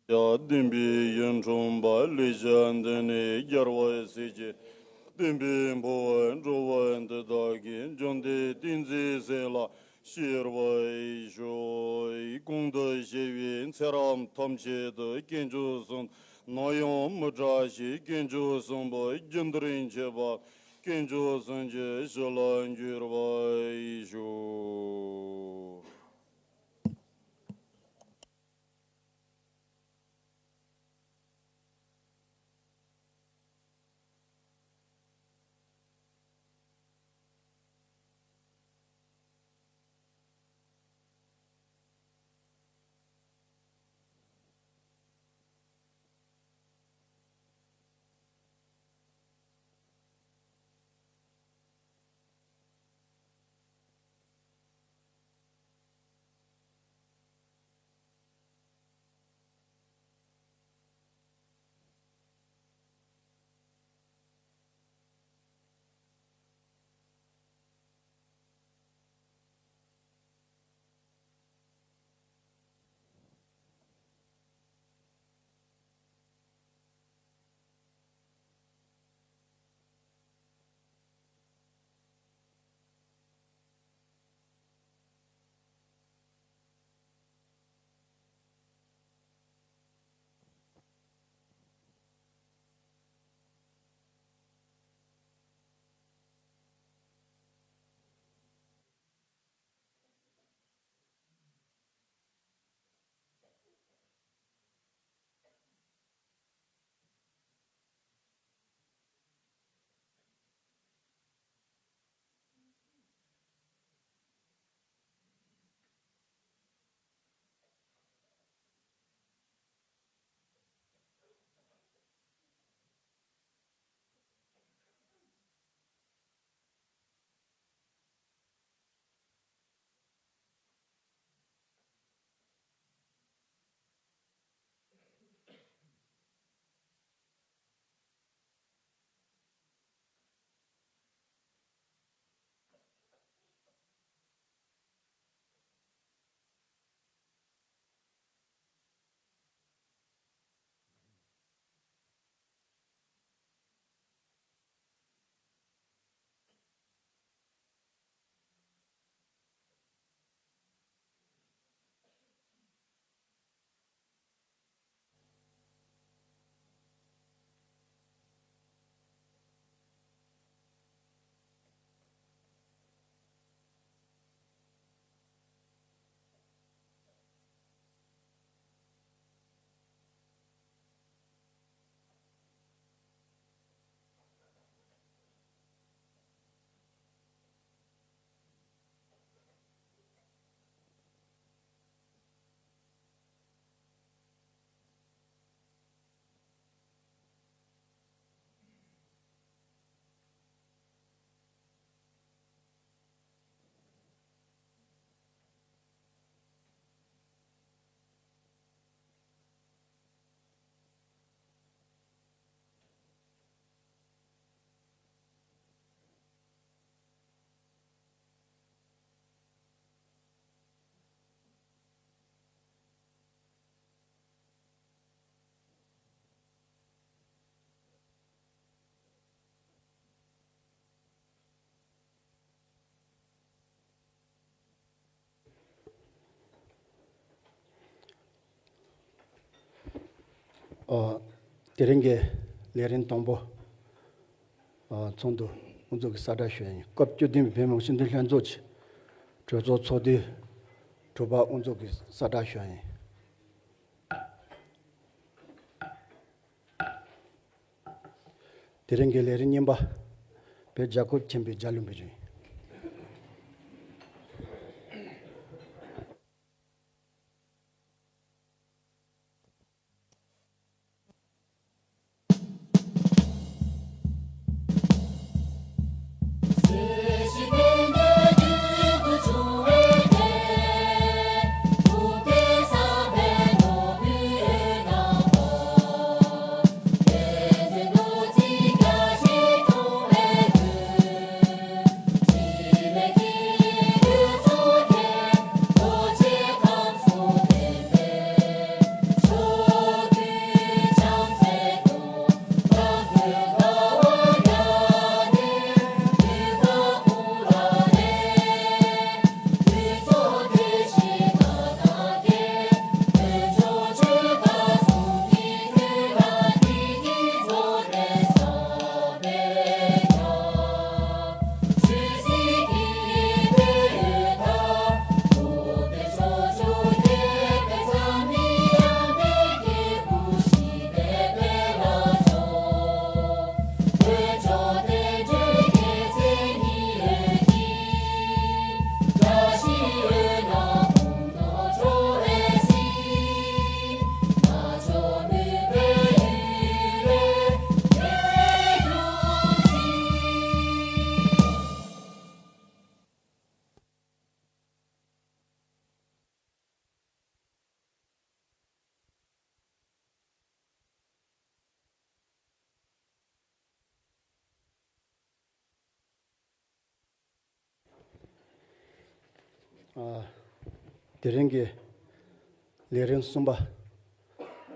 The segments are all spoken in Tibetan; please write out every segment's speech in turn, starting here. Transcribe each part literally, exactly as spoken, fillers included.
ཡ། བདེན་པའི་ཡུལ་འཁྲུངས་པ་ལེགས་བྱས་འདི་ནི་རྒྱལ་བ་སྲས་ཀྱི་བསྟན་པའི་འཕོ་བ་འགྲོ་བ་འདི་དག་གི་འབྱུང་ལྡན་ཏིང་འཛིན་ཟེར་ལ་ཤེས་པར་ཤོག། གོང་དུ་ཞུས་པའི་ཚེ་རབས་ཐམས་ཅད་དུ་དཀོན་མཆོག་གསུམ་ནམ་ཡང་མི་བྲལ་ཞིང་དཀོན་མཆོག་གསུམ་པོ་རྒྱུན་དུ་རིང་གཤེགས་པ་དཀོན་མཆོག་གསུམ་གྱི་ཞབས་ལ་འགོད་པར་ཤོག། ཨ། དེ་རིང་གི་ལས་རིམ་དང་པོ། ཨ། ཚོགས་འདུ་དབུ་འཛུགས་ཀྱི་གསལ་བསྒྲགས་ཞུ་ཡ་ཡིན། སྐབས་བཅུ་བདུན་པའི་བོད་མི་མང་སྤྱི་འཐུས་ལྷན་ཚོགས་ཀྱི་གྲོས་ཚོགས་ཚོགས་དུས་དྲུག་པ་དབུ་འཛུགས་ཀྱི་གསལ་བསྒྲགས་ཞུ་ཡ་ཡིན། དེ་རིང་གི་ལས་རིམ་གཉིས་པ། བོད་རྒྱལ་ཁབ་ཆེན་པོའི་རྒྱལ་གླུ་འབུལ་རྒྱུ་ཡིན། དེ་རིང་གི་ལས་རིམ་གསུམ་པ།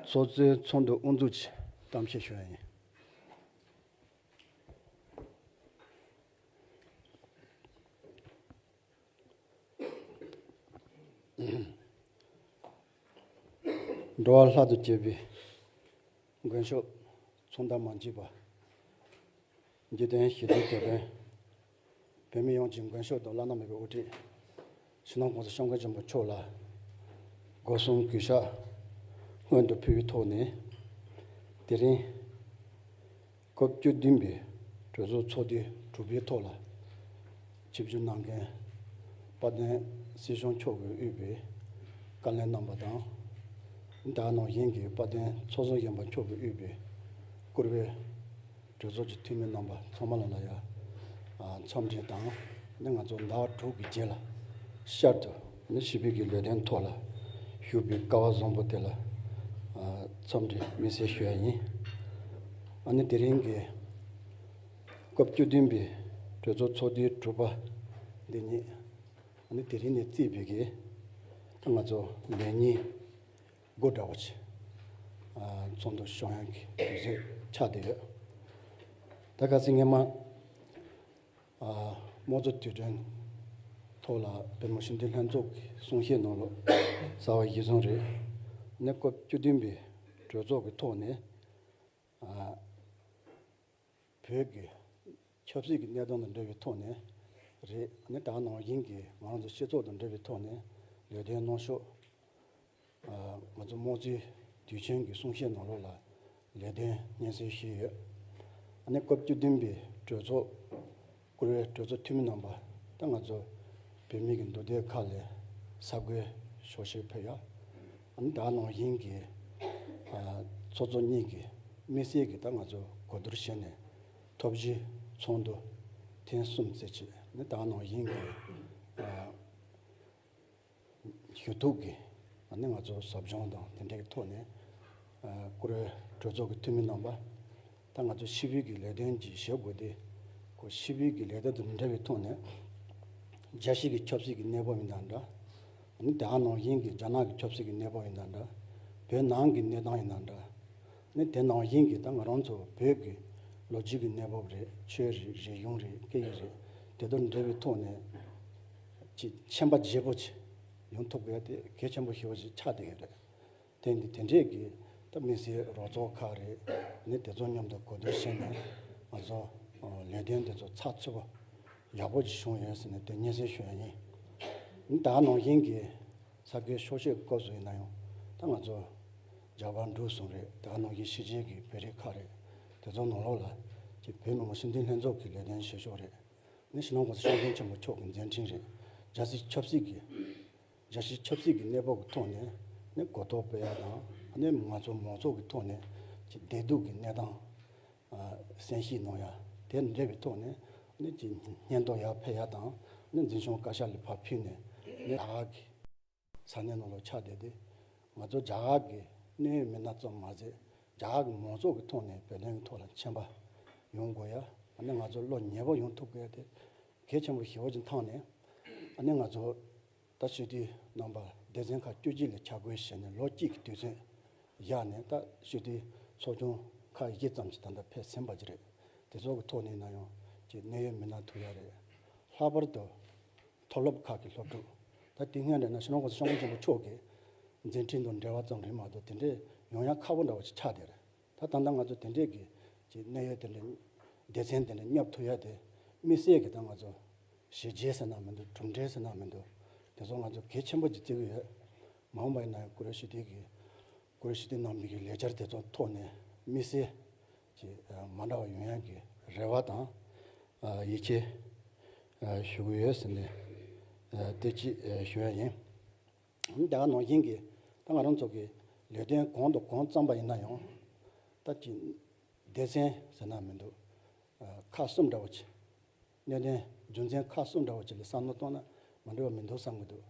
ཚོགས་གཙོའི་ཚོགས་འདུ་དབུ་འཛུགས་ཀྱི་གཏམ་བཤད་ཞུ་ཡ་ཡིན། འགྲོ་བ་ལྷ་དང་བཅས་པའི་མགོན་ཤོག་ཚོགས་མཐའ་མ་མཇལ་བ། འཇིག་རྟེན་ཞི་བདེའི་དེད་དཔོན། བོད་མི་ཡོངས་ཀྱི་མགོན་ཤོག་དང་བླ་ན་མེད་པའི་དབུ་ཁྲིད། སྤྱི་ནོར་༸གོང་ས་༸སྐྱབས་མགོན་ཆེན་པོ་མཆོག་ལ་སྒོ་གསུམ་གུས་ཕྱག་སྔོན་དུ་ཕུལ་བའི་ཐོག་ནས། དེ་རིང་སྐབས་བཅུ་བདུན་པའི་གྲོས་ཚོགས་ཚོགས་དུས་དྲུག་པའི་ཐོག་ལ་ཆིབས་བསྒྱུར་གནང་མཁན་དཔལ་ལྡན་སྲིད་སྐྱོང་མཆོག་གིས་དབུས་པའི་བཀའ་བློན་རྣམ་པ་དང་། དེ་ནང་བཞིན་གྱི་དཔལ་ལྡན་ཚོགས་གཙོ་གཞོན་པ་མཆོག་གིས་དབུས་པའི་བཀུར་འོས་གྲོས་ཚོགས་ཀྱི་འཐུས་མི་རྣམ་པ་ཚང་མ་ལ་ལ་ཡ། ཨ། འཚམས་འདྲི་དང་། ནི་ང་ཚོ་ཟླ་བ་དྲུག་གི་རྗེས་ལ་ཤར་དུ་ནི་ཞི་བདེ་གི་ལས་དོན་ཐོག་ལ་ཞུགས་པའི་སྐལ་བ་བཟང་པོ་དེ་ལ། ཨ། འཚམས་འདྲི་དམིགས་བསལ་ཞུ་ཡ་ཡིན། ཨ་ནི་དེ་རིང་གི་སྐབས་བཅུ་བདུན་པའི་གྲོས་ཚོགས་ཚོགས་དུས་དྲུག་པ་འདི་ཉིད། ཨ་ནི་དེ་རིང་ནས་བརྩིས་པའི་གི་ད་ང་ཚོ་ལས་ཉིན་འགོ་འདྲ་བོ་ཅིག་ཨ། ཚོགས་འདུ་ཤོང་ཡག་གི་དུས་ཚོད་ཆགས་བསྡད་ཡོད། ད་ག་ཚོད་སྔོན་མ། ཨ། དམངས་གཙོ་དུས་དྲན་ཐོག་ལ་བོད་མི་སྤྱི་འཐུས་ལྷན་ཚོགས་ཀྱི་གསུང་བཤད་ནང་ལོགས་གསལ་བ་གཞིར་བཟུང་རེད། ནས་སྐབས་བཅུ་བདུན་པའི་གྲོས་ཚོགས་ཀྱི་ཐོག་ནས། ཨ། བོད་ཀྱི་ཆབ་སྲིད་ཀྱི་གནས་སྟངས་དང་འབྲེལ་བའི་ཐོག་ནས་རེད། ནི་ད་ནང་བཞིན་གྱི་ང་རང་ཚོ་སྤྱི་ཚོགས་དང་འབྲེལ་བའི་ཐོག་ནས་ལས་དོན་གནང་ཕྱོགས། ཨ། ང་ཚོ་དམངས་གཙོའི་དུས་ཆེན་གྱི་གསུང་བཤད་ནང་ལོགས་ལ་ལས་དོན་སྙན་སེང་ཞུས་ཡོད། ཨ་ནི་སྐབས་བཅུ་བདུན་པའི་གྲོས་ཚོགས་བཀུར་འོས་གྲོས་ཚོགས་འཐུས་མི་རྣམ་པ། ད་ང་ཚོ་བོད་མི་གི་འདུ་སྡེ་ཁག་ལ་ས་བགོས་ཞོགས་ཞིག་ཕེབས་ཡ། ཨ་ནི་ད་ནང་བཞིན་གྱི། ཨ། ཚོགས་གཙོ་གཉིས་ཀྱིས་དམིགས་བསལ་གྱི་ད་ང་ཚོ་གོ་བསྡུར་བྱས་ནས་ཐོབ་བཞི་ཚོགས་འདུ་ཐེངས་གསུམ་ཙམ་བྱས། ནི་ད་ནང་བཞིན་གྱི། ཨ། ཞུ་གཏུག་གི། ཨ་ནི་ང་ཚོ་ཟབ་སྦྱོང་དང་དེ་འདྲའི་ཐོག་ནས། ཨ། བཀུར་འོས་གྲོས་ཚོགས་ཀྱི་འཐུས་མི་རྣམ་པ། ད་ང་ཚོ་ཞི་བདེ་གི་ལས་དོན་གྱི་བྱེད་སྒོ་དེ། ཁོ་ཞི་བདེ་གི་ལས་དོན་དང་འབྲེལ་བའི་ཐོག་ནས། རྒྱལ་སྤྱི་གི་ཆབ་སྲིད་ཀྱི་གནས་བབ་ཡིན་ན་འདྲ། ཨ་ནི་དེ་ནང་བཞིན་གྱི་རྒྱ་ནག་གི་ཆབ་སྲིད་ཀྱི་གནས་བབ་ཡིན་ན་འདྲ། བོད་ནང་གི་གནས་སྟངས་ཡིན་ན་འདྲ། ནི་དེ་ནང་བཞིན་གྱི་ད་ང་རང་ཚོ་བོད་ཀྱི་ལོ་རྒྱུས་ཀྱི་གནས་བབ་རེད། ཆོས་རེད། རིག་གཞུང་རེད། སྐད་ཡིག་རེད། དེ་དང་འབྲེལ་བའི་ཐོག་ནས་ཅིག་མཁྱེན་པ་རྒྱས་པོ་ཅིག་ཡོང་ཐུབ་དགོས་ཡ་དེ་གལ་ཆེན་པོ་ཞེ་པོ་ཅིག་ཆགས་བསྡད་ཡོད་རེད། དེ་འདི་དེ་འདྲས་ཀྱི་ད་དམིགས་བསལ་རོགས་ཚོགས་ཁག་རེད། ནི་དེ་ཚོ་མཉམ་དུ་གོ་བསྡུར་བྱས་ནས་ང་ཚོ་ལས་དོན་དེ་ཚོ་ཚགས་ཚུད་པོ་ཡག་པོ་ཅིག་བྱུང་ཡོད་ཟེར་ནས་དེ་སྙན་སེང་ཞུ་ཡ་ཡིན། ནི་ད་ནང་བཞིན་གྱི་ས་བགོས་ཤོག་ཤེས་སྐབས་སུ་ཡིན་ན་ཡང་ད་ང་ཚོ་རྒྱ་གར་འབྲུག་གསུམ་རེད། ད་ནང་བཞིན་ཕྱི་རྒྱལ་གྱི་བོད་རིགས་ཁག་རེད། དེ་ཚོ་ནང་ལོགས་ལ་ཅིག་བོད་མི་མང་སྤྱི་འཐུས་ལྷན་ཚོགས་ཀྱི་ལས་དོན་བྱེད་ཕྱོགས་རེད། ནི་སྤྱི་ནོར་༸གོང་ས་༸སྐྱབས་མགོན་ཆེན་པོ་མཆོག་གི་མཛད་འཕྲིན་རེད། རྒྱལ་སྤྱིའི་ཆབ་སྲིད་ཀྱི། རྒྱལ་སྤྱིའི་ཆབ་སྲིད་ཀྱི་གནས་བབ་ཀྱི་ཐོག་ནས་ནི་གོ་རྟོགས་སྤེལ་ཡ་དང་། ནི་ང་ཚོ་མང་ཚོགས་ཀྱི་ཐོག་ནས་ཅིག་བདེ་སྡུག་གི་གནས་སྟངས། ཨ། གསན་བཞེས་གནང་ཡ། དེ་འབྲེལ་བའི་ཐོག་ནས་ནི་ཅིག་སྙན་ཐོ་ཡར་ཕུལ་ཡ་དང་། ནི་འཛིན་སྐྱོང་བཀའ་ཤག་ལ་ཕར་ཕུལ་ནས་ནི་རྒྱ་གར་གྱི་ས་གནས་ནང་ལ་ཆགས་བསྡད་དེ། ང་ཚོ་རྒྱ་གར་གྱི་གནད་ཡོད་མི་སྣ་ཙམ་མ་ཟད་རྒྱ་གར་གྱི་མང་ཚོགས་ཀྱི་ཐོག་ནས་བོད་དོན་གྱི་ཐོག་ལ་མཁྱེན་པ་ཡོང་དགོས་ཡ། ཨ་ནི་ང་ཚོ་བློ་ཉེ་པོ་ཡོང་ཐུབ་དགོས་ཡ་དེ་གལ་ཆེན་པོ་ཞེ་པོ་ཅིག་མཐོང་ནས། ཨ་ནི་ང་ཚོ་ད་སྤྱི་འཐུས་རྣམ་པ་སྡེ་ཚན་ཁག་བཅུ་གཅིག་ལ་ཆ་བགོས་བྱས་ནས་ལོ་གཅིག་གི་དུས་ཚོད་བཞག་ནས། ད་སྤྱི་འཐུས་ཚོགས་ཆུང་ཁག་བཞི་ཙམ་ཞིག་ད་ལྟ་ཕེབས་ཟིན་པ་ཅིག་རེད། དེ་ཚོ་གི་ཐོག་ནས་ན་ཡང་ཅིག་གནད་ཡོད་མི་སྣ་ཐུག་ཡ་རེད། ལྷག་པར་དུ་མཐོ་སློབ་ཁག་གི་སློབ་ཕྲུག། ད་དེ་སྔོན་རེད་ན་སྤྱི་ནོར་༸གོང་ས་༸སྐྱབས་མགོན་ཆེན་པོ་མཆོག་གི་མཛད་འཕྲིན་དང་འབྲེལ་བ་ཙམ་རེད་མ་གཏོགས་དེ་འདྲས་ཡོང་ཡ་ཁག་པོ་འདྲ་བོ་ཅིག་ཆགས་བསྡད་རེད། ད་ད་ལྟ་ང་ཚོ་དེ་འདྲས་ཀྱི་ཅིག་གནད་ཡོད་དེ་འདྲས་སྡེ་ཚན་དེ་འདྲས་མཉམ་ཐུག་ཡ་དེ་དམིགས་བསལ་གྱི་ད་ང་ཚོ་གཞི་རྒྱ་ཟེར་ན་མི་འདུག་གྲུབ་འབྲས་ཟེར་ན་མི་འདུག་དེ་ཚོ་ང་ཚོ་གལ་ཆེན་པོ་ཅིག་བརྩི་གི་ཡོད། མ་འོངས་པ་ཡིན་ན་ཡང་བཀུར་འོས་སྤྱི་འཐུས་ཀྱི་བཀུར་འོས་སྤྱི་འཐུས་རྣམ་པའི་གི་ལས་འཆར་དེ་ཚོ་ཐོག་ནས་དམིགས་བསལ་གྱི་མ་འདྲ་བ་ཡོང་ཡ་གི་རེ་བ་དང་། ཨ། ཡིད་ཆེས་ཨ་ཞུ་གི་ཡོད་ཟེར་ནས་ཨ་དེ་གཅིག་ཨ་ཞུ་ཡ་ཡིན། དེ་ག་ནང་བཞིན་གྱི་ད་ང་རང་ཚོ་གི་ལས་དོན་གང་དང་གང་བརྩམས་པ་ཡིན་ན་ཡང་། ད་ཅིག་སྡེ་ཚན་ཟེར་ན་མི་འདུག་ཨ། ཁག་གསུམ་འདྲ་བོ་ཅིག་གནད་དོན་རྒྱུ་མཚན་ཁག་གསུམ་འདྲ་བོ་ཅིག་ལ་བསམ་བློ་གཏོང་ན་མ་འགྲིག་པ་མི་འདུག་བསམ་གྱི་འདུག་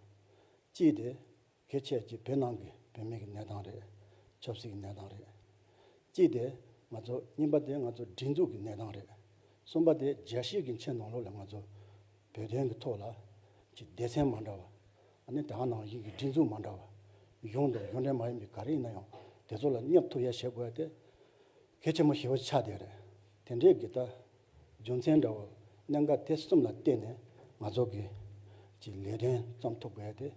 གཅིག་དེ་གལ་ཆེ་ཅིག་བོད་ནང་གི་བོད་མི་གི་གནས་སྟངས་རེད། ཆབ་སྲིད་ཀྱི་གནས་སྟངས་རེད། གཅིག་དེ་ང་ཚོ། གཉིས་པ་དེ་ང་ཚོ་སྒྲིག་འཛུགས་ཀྱི་གནས་སྟངས་རེད། གསུམ་པ་དེ་རྒྱལ་སྤྱིའི་གི་ཆེས་ནང་ལོགས་ལ་ང་ཚོ་བོད་དོན་གྱི་ཐོག་ལ་ཅིག་སྡེ་ཚན་མ་འདྲ་བ། ཨ་ནི་དེ་ག་ནང་བཞིན་གྱི་སྒྲིག་འཛུགས་མ་འདྲ་བ། གཞུང་དང་གཞུང་འབྲེལ་མ་ཡིན་པའི་ག་རེ་ཡིན་ན་ཡང་དེ་ཚོ་ལ་སྙོབ་ཐུབ་ཡ་བྱེད་དགོས་ཡ་དེ་གལ་ཆེན་པོ་ཞེ་པོ་ཆགས་བསྡད་རེད། དེ་འདྲའི་གི་ད་རྒྱུ་མཚན་འདྲ་བོ་གནད་འགག་དེ་གསུམ་ལ་བརྟེན་ནས་ང་ཚོ་གི་ཅིག་ལས་དོན་བརྩམས་ཐུབ་དགོས་ཡ་དེ་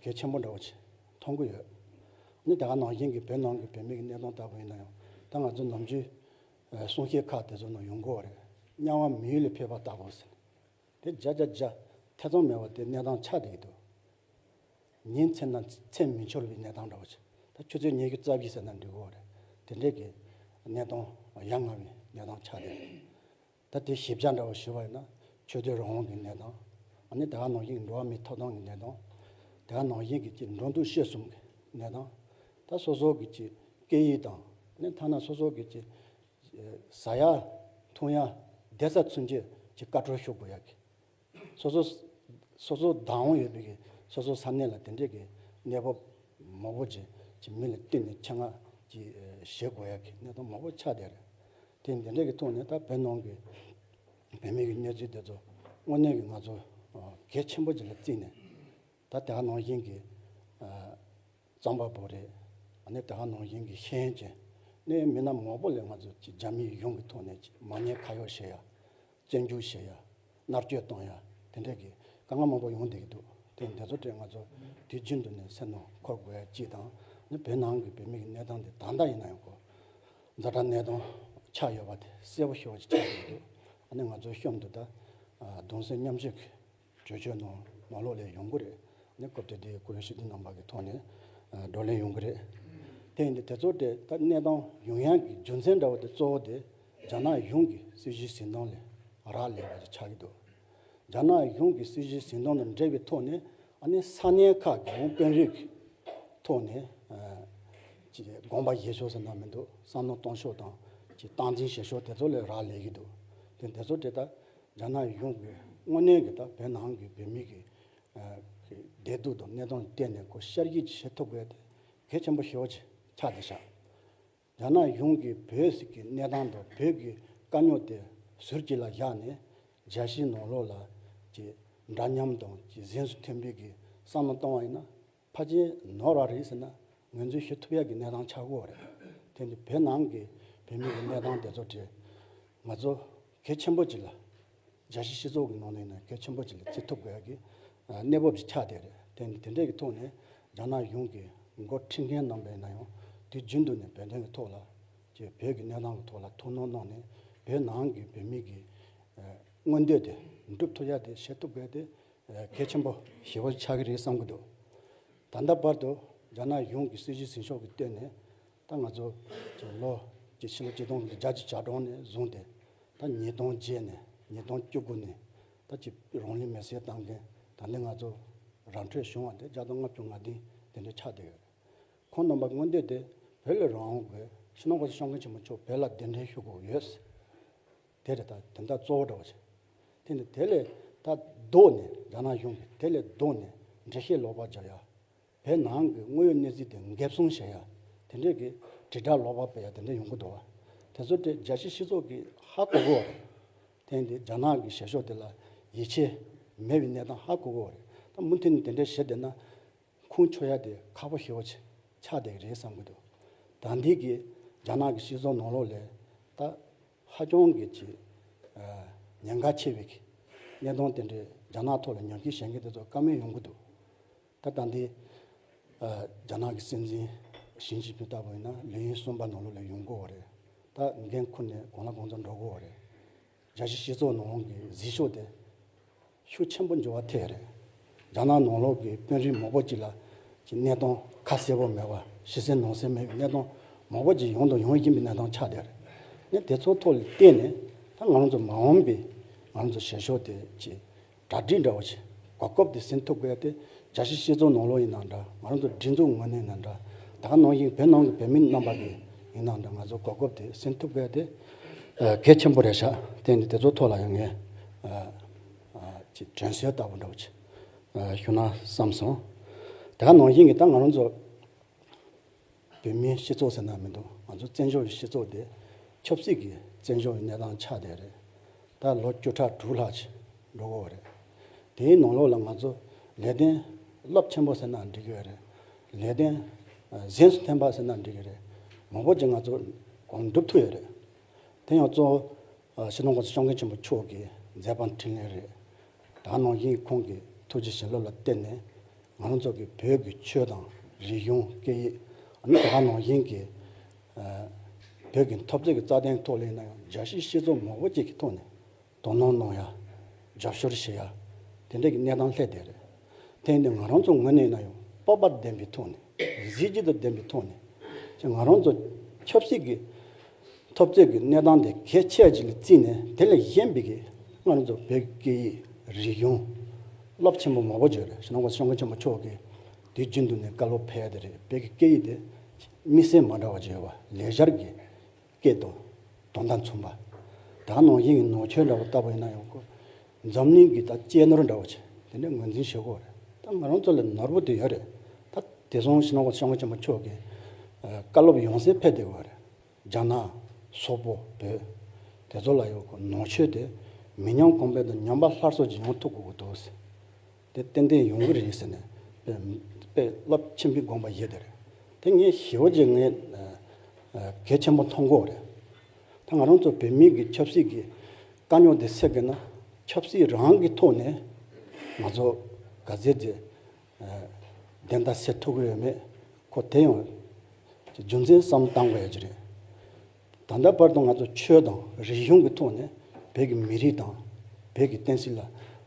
གལ་ཆེན་པོ་འདྲ་བོ་ཅིག་མཐོང་གི་ཡོད། ཨ་ནི་དེ་ག་ནང་བཞིན་གྱི་བོད་ནང་གི་བོད་མི་གི་གནས་སྟངས་ལྟ་བུ་ཡིན་ན་ཡང་ད་ང་ཚོ་ནམ་རྒྱུན་གསུང་བཤད་ཁག་དེ་ཚོ་ནང་ཡོང་གི་ཡོད་རེད། དམྱལ་བ་མི་ཡུལ་ལས་ཕེབས་པ་ལྟ་བུ་ཟེར། དེ་བརྒྱ་ཆ་བརྒྱ་ཐེ་ཚོམ་མེད་པ་དེ་གནས་སྟངས་ཆགས་བསྡད་ཀྱི་འདུག་ཉིན་མཚན་དང་མཚན་མི་འཆོར་བའི་གནས་སྟངས་འདྲ་བོ་ཅིག་ད་ཆུ་ཚོད་ཉི་ཤུ་རྩ་བཞི་ཟེར་ན་འགྲིག་གི་ཡོད་རེད། དེ་འདྲའི་གི་གནས་སྟངས་ཡ་ང་བའི་གནས་སྟངས་ཆགས་བསྡད་རེད། ད་དེ་ཞིབ་ཆ་འདྲ་བོ་ཞུས་པ་ཡིན་ན་ཆོས་དད་རང་དབང་གི་གནས་སྟངས། ཨ་ནི་དེ་ག་ནང་བཞིན་འགྲོ་བ་མིའི་ཐོབ་ཐང་གི་གནས་སྟངས། དེ་ག་ནང་བཞིན་གྱི་ཅིག་འགྲོ་འདུག་སྤྱོད་གསུམ་གྱི་གནས་སྟངས། ད་སོ་སོ་གི་ཅིག་སྐད་ཡིག་དང་ཨ་ནི་ཐ་ན་སོ་སོ་གི་ཅིག་ཟ་ཡ་འཐུང་ཡ་བསྡད་ས་ཚུན་ཆད་ཀྱི་བཀའ་འཁྲོལ་ཞུ་དགོས་ཡ་གི། སོ་སོ་སོ་སོ་བདག་དབང་ཡོད་པའི་གི་སོ་སོ་ས་གནས་ལ་དེ་འདྲས་ཀྱི་གནས་བབ་མང་པོ་ཅིག་ཅིག་མི་ལ་བསྟུན་ནས་ཆེད་མངགས་ཅིག་བྱེད་དགོས་ཡ་གི་གནས་སྟངས་མང་པོ་ཆགས་བསྡད་རེད། དེ་འདི་འདྲས་ཀྱི་ཐོག་ནས་ད་བོད་ནང་གི་བོད་མི་གི་གནས་ཚུལ་དེ་ཚོ་དངོས་གནས་ཀྱི་ང་ཚོ་གལ་ཆེན་པོ་ཅིག་ལ་བརྩིས་ནས། ད་དེ་ག་ནང་བཞིན་གྱི་རྩོམ་པ་པོ་རེད། ཨ་ནི་དེ་ག་ནང་བཞིན་གྱི་ཤེས་ཡོན་ཅན་ནི་མི་སྣ་མང་པོ་ལས་ང་ཚོ་ཅིག་རྒྱ་མིའི་གཞུང་གི་ཐོག་ནས་ཅིག་མ་ཉེས་ཁ་གཡོགས་བྱེད་ཡ། བཙོན་འཇུག་བྱེད་ཡ། མནར་གཅོད་གཏོང་ཡ། དེ་འདྲས་ཀྱི་དཀའ་ངལ་མང་པོ་ཡོང་བསྡད་ཀྱི་འདུག་དེ་འདི་ཚོ་གྲས་ང་ཚོ་དུས་རྒྱུན་དུ་ནས་སེམས་ནང་འཁོར་དགོས་ཡ་གཅིག་དང་ནི་བོད་ནང་གི་བོད་མི་གི་གནས་སྟངས་དེ་ད་ལྟ་ཡིན་ན་ཡང་གོ་ཛ་དྲག་གནས་སྟངས་ཆགས་ཡོད་པ་དེ་གསལ་པོ་ཤོས་ཅིག་ཆགས་ཡོད་འདུག་ཨ་ནི་ང་ཚོའི་གཤམ་དུ་ད་གདུང་སེམས་མཉམ་སྐྱེད་ཀྱི་གྲོས་ཆོད་ནང་ནང་ལོགས་ལ་ཡོང་གི་རེད། ནི་སྐབས་དེ་དུས་སྐུ་ཞབས་ཤེས་ལྡན་རྣམ་པ་གི་ཐོག་ནས་བགྲོ་གླེང་ཡོང་གི་རེད། དེ་ཡིན་དུས་དེ་ཚོ་དེ་ད་གནས་སྟངས་ཡོང་ཡག་གི་རྒྱུ་མཚན་འདྲ་བོ་དེ་གཙོ་བོ་དེ་རྒྱ་ནག་གཞུང་གི་སྲིད་བྱུས་འཛིན་སྟངས་ལས་རག་ལས་པ་ཅིག་ཆགས་ཀྱི་འདུག་རྒྱ་ནག་གཞུང་གི་སྲིད་བྱུས་འཛིན་སྟངས་དང་འབྲེལ་བའི་ཐོག་ནས་ཨ་ནི་ས་གནས་ཁག་གི་དཔོན་རིགས་ཀྱི་ཐོག་ནས་ཅིག་དགོངས་པ་བཞེས་ཕྱོགས་ཟེར་ན་མི་འདུག་བསམ་བློ་གཏོང་ཕྱོགས་དང་ཅིག་སྟངས་འཛིན་བྱེད་ཕྱོགས་དེ་ཚོ་ལས་རག་ལས་ཀྱི་འདུག་དེ་དེ་ཚོ་དེ་ད་རྒྱ་ནག་གཞུང་གི་དངོས་གནས་ཀྱི་ད་བོད་ནང་གི་བོད་མི་གི་བདེ་སྡུག་དང་གནས་སྟངས་བལྟས་ནས་ཁོ་ཤར་སྐྱོད་བྱེད་ཐུབ་དགོས་དེ་གལ་ཆེན་པོ་ཞེ་པོ་ཅིག་ཆགས་བསྡད་ཤག་རྒྱ་ནག་གཞུང་གིས་བོད་ཀྱི་གནས་སྟངས་དང་བོད་ཀྱི་དཀའ་རྙོག་དེ་ཟུར་གཅིག་ལ་བཞག་ནས་རྒྱལ་སྤྱིའི་ནང་ལོགས་ལ་ཅིག་འདྲ་མཉམ་དང་ཅིག་གཟེངས་སུ་ཐོན་པའི་གི་བསམ་བློ་གཏོང་བ་ཡིན་ན་ཕལ་ཆེར་ནོར་བ་རེད་ཟེར་ན་ངོས་འཛིན་ཞུ་ཐུབ་ཡག་གི་གནས་སྟངས་ཆགས་ཀྱི་ཡོད་རེད། དེ་འདི་བོད་ནང་གི་བོད་མི་གི་གནས་སྟངས་དེ་ཚོ་དེ་ང་ཚོ་གལ་ཆེན་པོ་ཅིག་ལ། རྒྱལ་སྤྱིའི་སྤྱི་ཚོགས་ཀྱི་ནང་ནས་ནས་གལ་ཆེན་པོ་ཅིག་ལ་བརྩི་ཐུབ་དགོས་ཡག་གི་གནས་བབ་ཅིག་ཆགས་བསྡད་རེད། དེ་དེ་འདྲས་ཀྱི་ཐོག་ནས་རྒྱ་ནག་གཞུང་གི་འགོ་ཁྲིད་མཁན་རྣམ་པས་ན་ཡང་དུས་རྒྱུན་དུ་ནས་བོད་དོན་གྱི་ཐོག་ལ་ཀྱི་བོད་ཀྱི་གནས་སྟངས་ཀྱི་ཐོག་ལ་ཐུགས་སྣང་གནང་ནས་བོད་ནང་གི་བོད་མི་གི་མངོན་འདོད་དེ་འགྲུབ་ཐུབ་ཡག་དེ་བྱེད་ཐུབ་དགོས་དེ་གལ་ཆེན་པོ་ཞེ་པོ་ཆགས་ཀྱི་རེད་བསམ་གྱི་འདུག་ད་ལྟ་བར་དུ་རྒྱ་ནག་གཞུང་གི་སྲིད་བྱུས་འཛིན་ཕྱོགས་ཀྱི་སྟེང་ནས་ད་ང་ཚོ་ཀྱི་ལོ་ཀྱི་ཕྱི་ལོ་ཆིག་སྟོང་དང་བརྒྱད་ཅུ་གྱ་གྲངས་ནས་བཟུང་སྟེ་ད་ཉིས་སྟོང་བརྒྱད་ནས་ཉིས་སྟོང་བཅུ་དགུ་ནས་ད་ཀྱི་རང་ལུས་མེར་སྲེག་བཏང་མཁན་ད་ནི་ང་ཚོ་ར་འཕྲོད་བྱུང་བ་དེ་བརྒྱ་དང་ལྔ་བཅུ་ང་བདུན་དེ་འདྲ་ཆགས་བསྡད་ཡོད་རེད། ཁོང་རྣམ་པ་མངོན་འདོད་དེ་བོད་ལ་རང་དབང་དགོས། སྤྱི་ནོར་གོང་ས་སྐྱབས་མགོན་ཆེན་པོ་མཆོག་བོད་ལ་གདན་འདྲེན་ཞུ་དགོས་ཡོད། དེ་རེད། ད་དོན་དག་གཙོ་བོ་འདྲ་བོ་ཞིག་དེ་ནི་དེ་ལས་ད་ལྡོག་ནས་རྒྱ་ནག་གཞུང་གིས་དེ་ལས་ལྡོག་ནས་འགྲེལ་བཤད་ལོག་པ་རྒྱག་ཡ། བོད་ནང་གི་དངོས་ཡོད་གནས་ཚུལ་དེ་འགེབས་སྲུང་བྱེད་ཡ། དེ་འདྲས་ཀྱི་དྲིལ་བསྒྲགས་ལོག་པ་སྤེལ་ཡ་དེ་འདྲས་ཡོང་གི་འདུག་བ། དེ་ཚོ་དེ་རྒྱལ་སྤྱིའི་སྤྱི་ཚོགས་ཀྱིས་ཧ་གོ་གི་ཡོད་རེད། དེ་འདི་རྒྱ་ནག་གི་བྱེད་ཕྱོགས་དེ་ལ་ཡིད་ཆེས་མེད་པའི་གནས་སྟངས་ཧ་གོ་གི་ཡོད་རེད། ད་མུ་མཐུད་ནས་དེ་འདྲས་བྱེད་བསྡད་ན། ཁུངས་འཁྱོལ་ཡ་དེ་ཁག་པོ་ཞེ་པོ་ཅིག་ཆགས་བསྡད་ཀྱི་རེད་བསམ་གྱི་འདུག་ད་འདི་གི་རྒྱ་ནག་གི་སྤྱི་ཚོགས་ནང་ལོགས་ལ་ད་ཧ་ཅང་གི་ཅིག་ཉེན་ཁ་ཆེ་བའི་གི་གནད་དོན་དེ་འདྲའི་རྒྱ་ནག་ཐོག་ལ་ཉམས་ཞིབ་བྱེད་མཁན་དེ་ཚོ་བཀའ་མོལ་ཡོང་གི་འདུག་ད་ད་འདི་རྒྱ་ནག་གི་སྲིད་འཛིན་ཞི་ཅིན་ཕིང་ལྟ་བུ་ཡིན་ན་ལས་ཡུན་གསུམ་པ་ནང་ལོགས་ལ་ཡོང་གི་ཡོད་རེད། ད་འགན་ཁུར་ནས་གང་ལ་གང་འཚམ་འགྲོ་གི་ཡོད་རེད། རྒྱལ་སྤྱིའི་སྤྱི་ཚོགས་ནང་ལོགས་ཀྱི་གཟིགས་ཕྱོགས་དེ་ཤུགས་ཆེན་པོ་འགྱུར་བ་ཐེབས་རེད། རྒྱ་ནག་ནང་ལོགས་ཀྱི་དཔོན་རིགས་མང་པོ་ཅིག་ལ་ཅིག་གནས་སྟངས་ཁ་གསལ་པོ་མེད་པ་ཕྱི་གསལ་ནང་གསལ་མེད་པའི་གནས་སྟངས་མང་པོ་ཅིག་ཡོང་དང་ཡོང་བཞིན་པའི་གནས་སྟངས་ཆགས་བསྡད་རེད། ནས་དེ་ཚོ་ཐོག་ལ་བལྟས་ནས་ད་ང་རང་ཚོ་མ་འོངས་པའི་ང་རང་ཚོ་བྱེད་ཕྱོགས་དེ་ཅིག་གྲ་སྒྲིག་འདྲ་བོ་ཞིག་གོ་སྐབས་དེ་ཟིན་ཐུབ་དགོས་ཏེ་རྒྱལ་སྤྱིའི་སྤྱི་ཚོགས་ནང་ལོགས་ཡིན་ན་འདྲ་ང་རང་ཚོ་སྒྲིག་འཛུགས་ངོས་ནས་ཡིན་ན་འདྲ་ད་ག་ནང་བཞིན་བོད་ནང་གི་བོད་མི་རྣམ་པ་གི་ཡིན་ན་འདྲ་ང་ཚོ་གོ་སྐབས་དེ་ཟིན་ཐུབ་དགོས་ཏེ་གལ་ཆེན་པོ་རེད་ཤག་དེ་ནི་དེ་ཚོ་ཐོག་ལ་ཡང་ངས་ཅིག་དྲན་གསོ་ལྟ་བུ་འདྲ་བོ་ཅིག་ཞུ་ན་བསམ་སོང་། ད་ག་ནང་བཞིན་གྱི་ད་ང་རང་ཚོ་བོད་མིའི་སྤྱི་ཚོགས་ཟེར་ན་མི་འདུག་ང་ཚོ་བཙན་བྱོལ་བའི་སྤྱི་ཚོགས་དེ་ཆབ་སྲིད་ཀྱི་བཙན་བྱོལ་བའི་གནས་སྟངས་ཆགས་བསྡད་རེད། ད་ལོ་བཅུ་ཕྲག་དྲུག་ལྷག་ཅིག་འགྲོ་གི་ཡོད་རེད། དེའི་ནང་ལོགས་ལ་ང་ཚོ་ལས་དོན་ རླབས་ཆེན་པོ་ཟེར་ན་འགྲིག་གི་ཡོད་རེད། ལས་དོན་གཟེངས་སུ་ཐོན་པ་ཟེར་ན་འགྲིག་གི་རེད། མང་པོ་ཅིག་ང་ཚོ་གོང་འགྲུབ་ཐུབ་ཡོད་རེད། དེ་ཡང་གཙོ་བོ་སྤྱི་ནོར་༸གོང་ས་༸སྐྱབས་མགོན་ཆེན་པོ་མཆོག་གི་མཛད་པ་འཕྲིན་ལས་རེད། ད་ག་ནང་བཞིན་ཁོང་གི་ཐུགས་རྗེ་བྱིན་རླབས་ལ་བརྟེན་ནས་ང་རང་ཚོ་གི་བོད་ཀྱི་ཆོས་དང་རིག་གཞུང་སྐད་ཡིག་ཨ་ནི་ད་ག་ནང་བཞིན་གྱི་བོད་ཀྱི་འཐབ་རྩོད་ཀྱི་རྩ་དོན་ཐོག་ལ་ཡིན་ན་ཡང་རྒྱལ་སྤྱིའི་སྤྱི་ཚོགས་མང་པོ་ཅིག་གི་ཐོག་ནས་དོ་སྣང་གནང་ཡ། རྒྱབ་སྐྱོར་བྱེད་ཡ། དེ་འདྲ་གི་གནས་སྟངས་སླེབས་བསྡད་རེད། དེ་ཡིན་དུས་ང་རང་ཚོ་ངོས་ནས་ཡིན་ན་ཡང་སྤོབས་པ་ལྡན་པའི་ཐོག་ནས་གཟི་བརྗིད་དང་ལྡན་པའི་ཐོག་ནས་ཅིག་ང་རང་ཚོ་ཆབ་སྲིད་ཀྱི་འཐབ་རྩོད་ཀྱི་གནས་སྟངས་དེ་གལ་ཆེ་ཅིག་ལ་བརྩིས་ནས་དེ་ལས་གཞན་པའི་གི་ང་རང་ཚོ་བོད་ཀྱི་སྐད་ཡིག་རིག་གཞུང་རླབས་ཆེན་པོ་མང་པོ་ཅིག་ཡོད་རེད། སྤྱི་ནོར་༸གོང་ས་༸སྐྱབས་མགོན་ཆེན་པོ་མཆོག་གིས་དུས་རྒྱུན་དུ་ནས་བཀའ་སློབ་ཕེབས་ཡ་དེ་རེད། བོད་ཀྱི་སྐད་ཡིག་དེ་དམིགས་བསལ་མ་འདྲ་བ་ཅིག་ཡོད་པ། ལེགས་སྦྱར་གྱི་སྐད་དང་དོན་དང་མཚུངས་པ། ད་ནང་བཞིན་གྱི་ནང་ཆོས་འདྲ་བོ་ལྟ་བུ་ཡིན་ན་ཡང་ཁོ་འཛམ་གླིང་གི་ད་གཅེས་ནོར་འདྲ་བོ་ཆེ་དེ་འདྲ་ངོས་འཛིན་བྱེད་དགོས་རེད། ད་ང་རང་ཚོ་ལ་ནོར་བུ་དེ་ཡོད་རེད། ད་དེང་སང་སྤྱི་ནོར་༸གོང་ས་༸སྐྱབས་མགོན་ཆེན་པོ་མཆོག་གིས་ཨ་བཀའ་སློབ་ཡང་སེ་ཕེབས་བསྡད་ཡོད་རེད། རྒྱ་ནག་སོག་པོ་བོད་དེ་ཚོ་ལ་ཡང་ཁོ་ནང་ཆོས་དེ་མི་ཉམས་གོང་འཕེལ་དང་ཉམས་པ་སླར་གསོ་ཅིག་ཡོང་ཐུབ་དགོས་ཀྱི་འདུག་ཟེར། དེ་ཏན་ཏན་ཡོང་གི་རེད་ཟེར་ནས་དཔེ་དཔེ་རླབས་ཆེན་པོའི་དགོངས་པ་བཞེས་དེ་རེད། དེ་ངས་ཞེ་པོ་ཅིག་ངས་ཨ་གལ་ཆེན་པོ་མཐོང་གི་ཡོད་རེད། ད་ང་རང་ཚོ་བོད་མི་གི་ཆབ་སྲིད་ཀྱི་དཀའ་རྙོག་དེ་སེལ་དགོས་ན་ཆབ་སྲིད་རང་གི་ཐོག་ནས་ང་ཚོ་ག་ཚད་ཅིག་ཨ་བདེན་མཐའ་གསལ་ཐུབ་ཀྱི་ཡོད་མེད་ཁོ་དེ་ཡང་རྒྱུ་མཚན་བསམ་བློ་བཏང་དགོས་ཡ་ཅིག་རེད། ད་ལྟ་བར་དུ་ང་ཚོ་ཆོས་དང་རིག་གཞུང་གི་ཐོག་ནས་བོད་ཀྱི་མི་རིགས་དང་བོད་ཀྱི་བསྟན་སྲིད་ལ་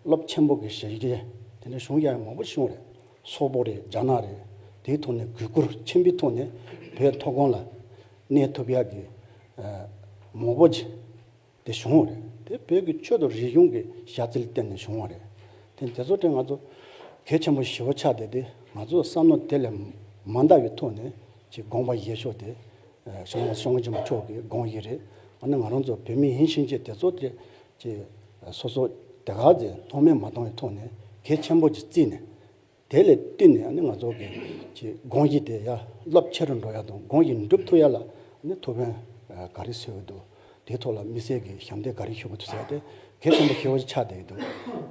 རླབས་ཆེན་པོ་གི་ཞབས་འདེགས་དེ་འདྲ་བྱུང་ཡ་མང་པོ་བྱུང་རེད། སོག་པོ་རེད། རྒྱ་ནག་རེད། དེའི་ཐོག་ནས་གུས་བཀུར་ཆེན་པོའི་ཐོག་ནས་བོད་མཐོ་སྒང་ལ་གནས་ཐུབ་ཡ་གི་ཨ་མང་པོ་ཅིག་དེ་བྱུང་བ་རེད། དེ་བོད་ཀྱི་ཆོས་དང་རིག་གཞུང་གི་ཞབས་འདེགས་ལ་བརྟེན་ནས་བྱུང་བ་རེད། དེ་དེ་ཚོ་དེ་ང་ཚོ་གལ་ཆེན་པོ་ཞེ་པོ་ཆགས་བསྡད་དེ་ང་ཚོ་བསམ་བློ་དེ་ལས་མ་འདའ་བའི་ཐོག་ནས་ཅིག་དགོངས་པ་བཞེས་ཕྱོགས་དེ་ཨ་སྤྱི་ནོར་༸གོང་ས་༸སྐྱབས་མགོན་ཆེན་པོ་མཆོག་གི་དགོངས་ཡིད་རེད། ཨ་ནི་ང་རང་ཚོ་བོད་མི་ཡིན་ཕྱིན་ཆད་དེ་ཚོ་དེ་ཅིག་སོ་སོ་དེ་ག་ཚོད་མཐོང་མེད་མ་གཏོང་བའི་ཐོག་ནས་གལ་ཆེན་པོ་ཅིག་བརྩིས་ནས། དེ་ལས་བསྟུན་ནས་ཨ་ནི་ང་ཚོ་གི་ཅིག་དགོངས་གཞི་དེ་ཡར་རླབས་ཆེ་རུ་འགྲོ་ཡ་དང་དགོངས་གཞི་འགྲུབ་ཐུབ་ཡ་ལ་ཨ་ནི་ཐུགས་ཕན་ཨ་ག་རེ་གསོས་ཀྱི་འདུག་དེའི་ཐོག་ལ་དམིགས་བསལ་གྱི་ཞབས་འདེགས་ག་རེ་ཞུ་གི་འདུག་ཟེར་ཏེ་གལ་ཆེན་པོ་ཞེ་པོ་ཅིག་ཆགས་བསྡད་ཀྱི་འདུག་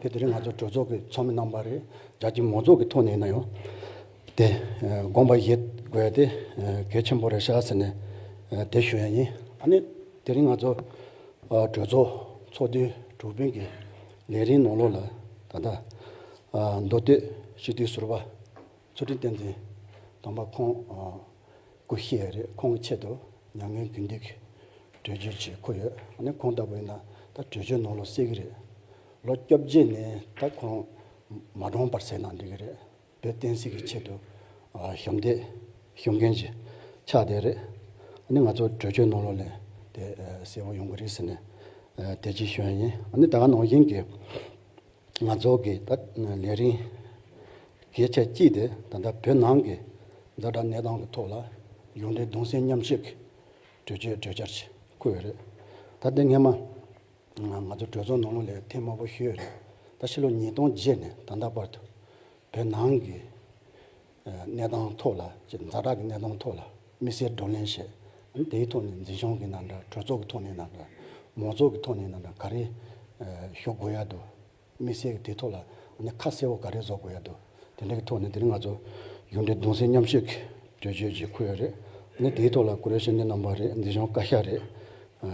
དེ་དེ་རིང་ང་ཚོ་གྲོས་ཚོགས་ཀྱི་ཚོགས་མི་རྣམ་པ་རེད། རྒྱ་ཆེའི་མང་ཚོགས་ཀྱི་ཐོག་ནས་ཡིན་ན་ཡང་དེ་ཨ་དགོངས་པ་བཞེས་དགོས་ཡ་དེ་ཨ་གལ་ཆེན་པོ་རེད་ཤག་ཟེར་ནས་ཨ་དེ་ཞུ་ཡ་ཡིན། ཨ་ནི་དེ་རིང་ང་ཚོ་ཨ་གྲོས་ཚོགས་ཚོགས་དུས་དྲུག་པའི་གི་ལས་རིམ་ནང་ལོགས་ལ་ད་ལྟ་ཨ་མདོ་སྟོད་སྤྱི་འཐུས་ཟུར་པ་ཚུལ་ཁྲིམས་བསྟན་འཛིན་དམ་པ་ཁོང་ཨ་སྐུ་གཤེགས་རེད། ཁོང་གི་ཆེད་དུ་མྱ་ངན་གུས་འདུད་ཀྱི་གྲོས་ཆོད་ཅིག་འཁུར་ཡོད། ཨ་ནི་ཁོང་ལྟ་བུ་ཡིན་ན་ད་གྲོས་ཆོད་ནང་ལོགས་གསལ་གི་རེད། ལོ་བཅོ་བརྒྱད་ནས་ད་ཁོང་མ་གྲོངས་བར་ཟེར་ན་འགྲིག་གི་རེད། བོད་བསྟན་སྲིད་ཀྱི་ཆེད་དུ་ཨ་ཞབས་འདེགས་ཞུ་མཁན་ཅིག་ཆགས་བསྡད་རེད། ཨ་ནི་ང་ཚོ་གྲོས་ཆོད་ནང་ལོགས་ལ་དེ་ཨ་གསལ་པོ་ཡོང་གི་རེད་ཟེར་ནས་ཨ་དེ་ཅིག་ཞུ་ཡ་ཡིན། ཨ་ནི་ད་ག་ནང་བཞིན་གྱི་ང་ཚོ་གི་ད་ལས་རིམ་གལ་ཆེ་གཅིག་དེ་ད་ལྟ་བོད་ནང་གི་ཛ་དྲག་གནས་སྟངས་ཀྱི་ཐོག་ལ་གཞུང་འབྲེལ་གདུང་སེམས་མཉམ་སྐྱེད་ཀྱི་གྲོས་ཆོད་གྲོས་འཆར་ཅིག་འཁུར་ཡོད་རེད། ད་ལྟ་སྔས་མ་ང་ཚོ་གྲོས་ཚོགས་ནང་ལོགས་ལ་ཐེངས་མང་པོ་ཞུས་ཡོད་རེད། ད་ཕྱི་ལོ་ཉིས་སྟོང་བརྒྱད་ནས་ད་ལྟ་བར་དུ་བོད་ནང་གི་ཨ་གནས་སྟངས་ཐོག་ལ་ཅིག་ཛ་དྲག་གི་གནས་སྟངས་ཐོག་ལ་དམིགས་བསལ་བགྲོ་གླེང་བྱས། ཨ་ནི་དེའི་ཐོག་ནས་འཛིན་སྐྱོང་གི་ནང་འདྲ། གྲོས་ཚོགས་ཀྱི་ཐོག་ནས་ནང་འདྲ། མང་ཚོགས་ཀྱི་ཐོག་ནས་ནང་འདྲ། ག་རེ་ཨ་ཞུ་དགོས་ཡ་འདུག་དམིགས་བསལ་གྱི་དེའི་ཐོག་ལ་ཨ་ནི་ཁ་གསལ་བོ་ག་རེ་བཟོ་དགོས་ཡ་འདུག་དེ་འདྲ་གི་ཐོག་ནས་དེ་རིང་ང་ཚོ་གཞུང་འབྲེལ་གདུང་སེམས་མཉམ་སྐྱེད་ཀྱི་གྲོས་ཆོད་ཅིག་འཁུར་ཡོད་རེད། ཨ་ནི་དེའི་ཐོག་ལ་བཀུར་འོས་གཞོན་ནུ་རྣམ་པ་རེད། འཛིན་སྐྱོང་བཀའ་ཤག་རེད། ཨ་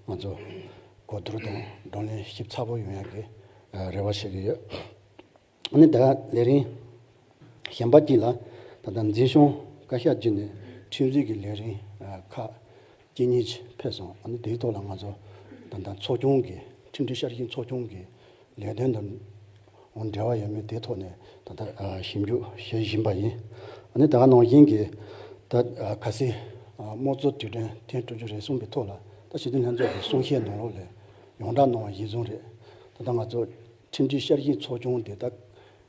ང་ཚོ་གོ་བསྡུར་དང་བགྲོ་གླེང་ཞིབ་ཚགས་པོ་ཡོང་ཡ་གི་ཨ་རེ་བ་བྱེད་ཀྱི་ཡོད། ཨ་ནི་ད་ལས་རིམ་གཞན་པ་གཅིག་ལ་ད་ལྟ་འཛིན་སྐྱོང་བཀའ་ཤག་བརྒྱུད་ནས་ཁྲིམས་རྩོད་ཀྱི་ལས་རིམ་ཨ་ཁག་གཅིག་གཉིས་ཕེབས་སོང་། ཨ་ནི་དེའི་ཐོག་ལ་ང་ཚོ་ད་ལྟ་ཚོགས་ཆུང་གི་ཁྲིམས་སྒྲིག་ཤར་གཞི་ཚོགས་ཆུང་གི་ལས་དོན་དང་འབྲེལ་བ་ཡོད་མེད་དེའི་ཐོག་ནས་ད་ལྟ་ཨ་ཞིབ་འཇུག་བྱེད་བཞིན་པ་ཡིན། ཨ་ནི་ད་ག་ནང་བཞིན་གྱི་ད་ཨ་གལ་སྲིད་ཨ་དམངས་གཙོ་དུས་དྲན་ཐེངས་དྲུག་ཅུ་རེ་གསུམ་པའི་ཐོག་ལ་ད་སྤྱི་འཐུས་ལྷན་ཚོགས་ཀྱི་གསུང་བཤད་ནང་ལོགས་ལ་ཡོངས་བསྒྲགས་གནང་བ་གཞིར་བཟུང་རེད། ད་ལྟ་ང་ཚོ་ཁྲིམས་སྒྲིག་ཤར་གཞི་ཚོགས་ཆུང་དེ་ད་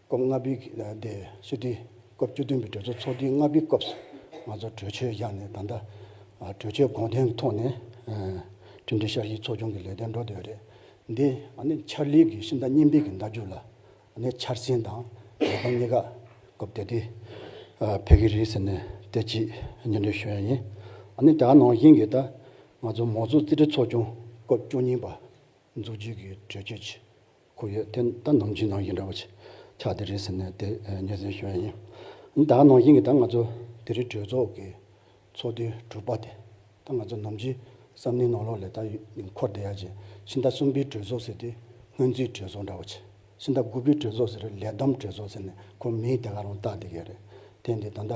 སྐབས་ལྔ་པའི་དེ་སྤྱི་འཐུས་སྐབས་བཅུ་བདུན་པའི་གྲོས་ཚོགས་ཚོགས་དུས་ལྔ་པའི་སྐབས་སུ་ང་ཚོ་གྲོས་ཆོད་བཞག་ནས་ད་ལྟ་ཨ་གྲོས་ཆོད་དགོངས་དོན་གྱི་ཐོག་ནས་ཨ་ཁྲིམས་སྒྲིག་ཤར་གཞི་ཚོགས་ཆུང་གི་ལས་དོན་འགྲོ་བསྡད་ཡོད་རེད། འདི་ཨ་ནི་འཆར་ལས་ཀྱི་ཕྱི་ཟླ་གཉིས་པའི་གི་ཟླ་མཇུག་ལ་ཨ་ནི་འཆར་ཟིན་དང་ལས་དོན་གཉིས་ཀ་སྐབས་དེ་དུས་ཨ་ཕེབས་ཀྱི་རེད་ཟེར་ནས་དེ་ཅིག་སྙན་སྒྲོན་ཞུ་ཡ་ཡིན། ཨ་ནི་ད་ག་ནང་བཞིན་གྱི་ད་ང་ཚོ་མང་གཙོ་རྩིས་ཁྲའི་ཚོགས་ཆུང་སྐབས་བཅུ་གཉིས་པ་འཛུགས་རྒྱུ་གི་གྲོས་ཆོད་ཅིག་འཁུར་ཡོད། དེ་ད་ནམ་རྒྱུན་ནང་བཞིན་འདྲ་བོ་ཅིག་ ཆགས་བསྡད་རེད་ཟེར་ནས་དེ་ཨ་སྙན་སེང་ཞུ་ཡ་ཡིན། ད་ག་ནང་བཞིན་གྱི་ད་ང་ཚོ་དེ་རིང་གྲོས་ཚོགས་ཀྱི་ཚོགས་དུས་དྲུག་པ་དེ་ད་ང་ཚོ་ནམ་རྒྱུན་བསམ་བློའི་ནང་ལོགས་ལ་ད་འཁོར་བསྡད་ཡ་ཅིག་ཕྱི་ཟླ་གསུམ་པའི་གྲོས་ཚོགས་ཟེར་དུས་སྔོན་རྩིས་གྲོས་ཚོགས་འདྲ་བོ་ཅིག་ཕྱི་ཟླ་དགུ་པའི་གྲོས་ཚོགས་ཟེར་ལས་བསྡོམས་གྲོས་ཚོགས་ཟེར་ནས་ཁོ་མིང་དེ་ག་རང་བཏགས་བསྡད་ཀྱི་རེད། དེ་འདི་ད་ལྟ་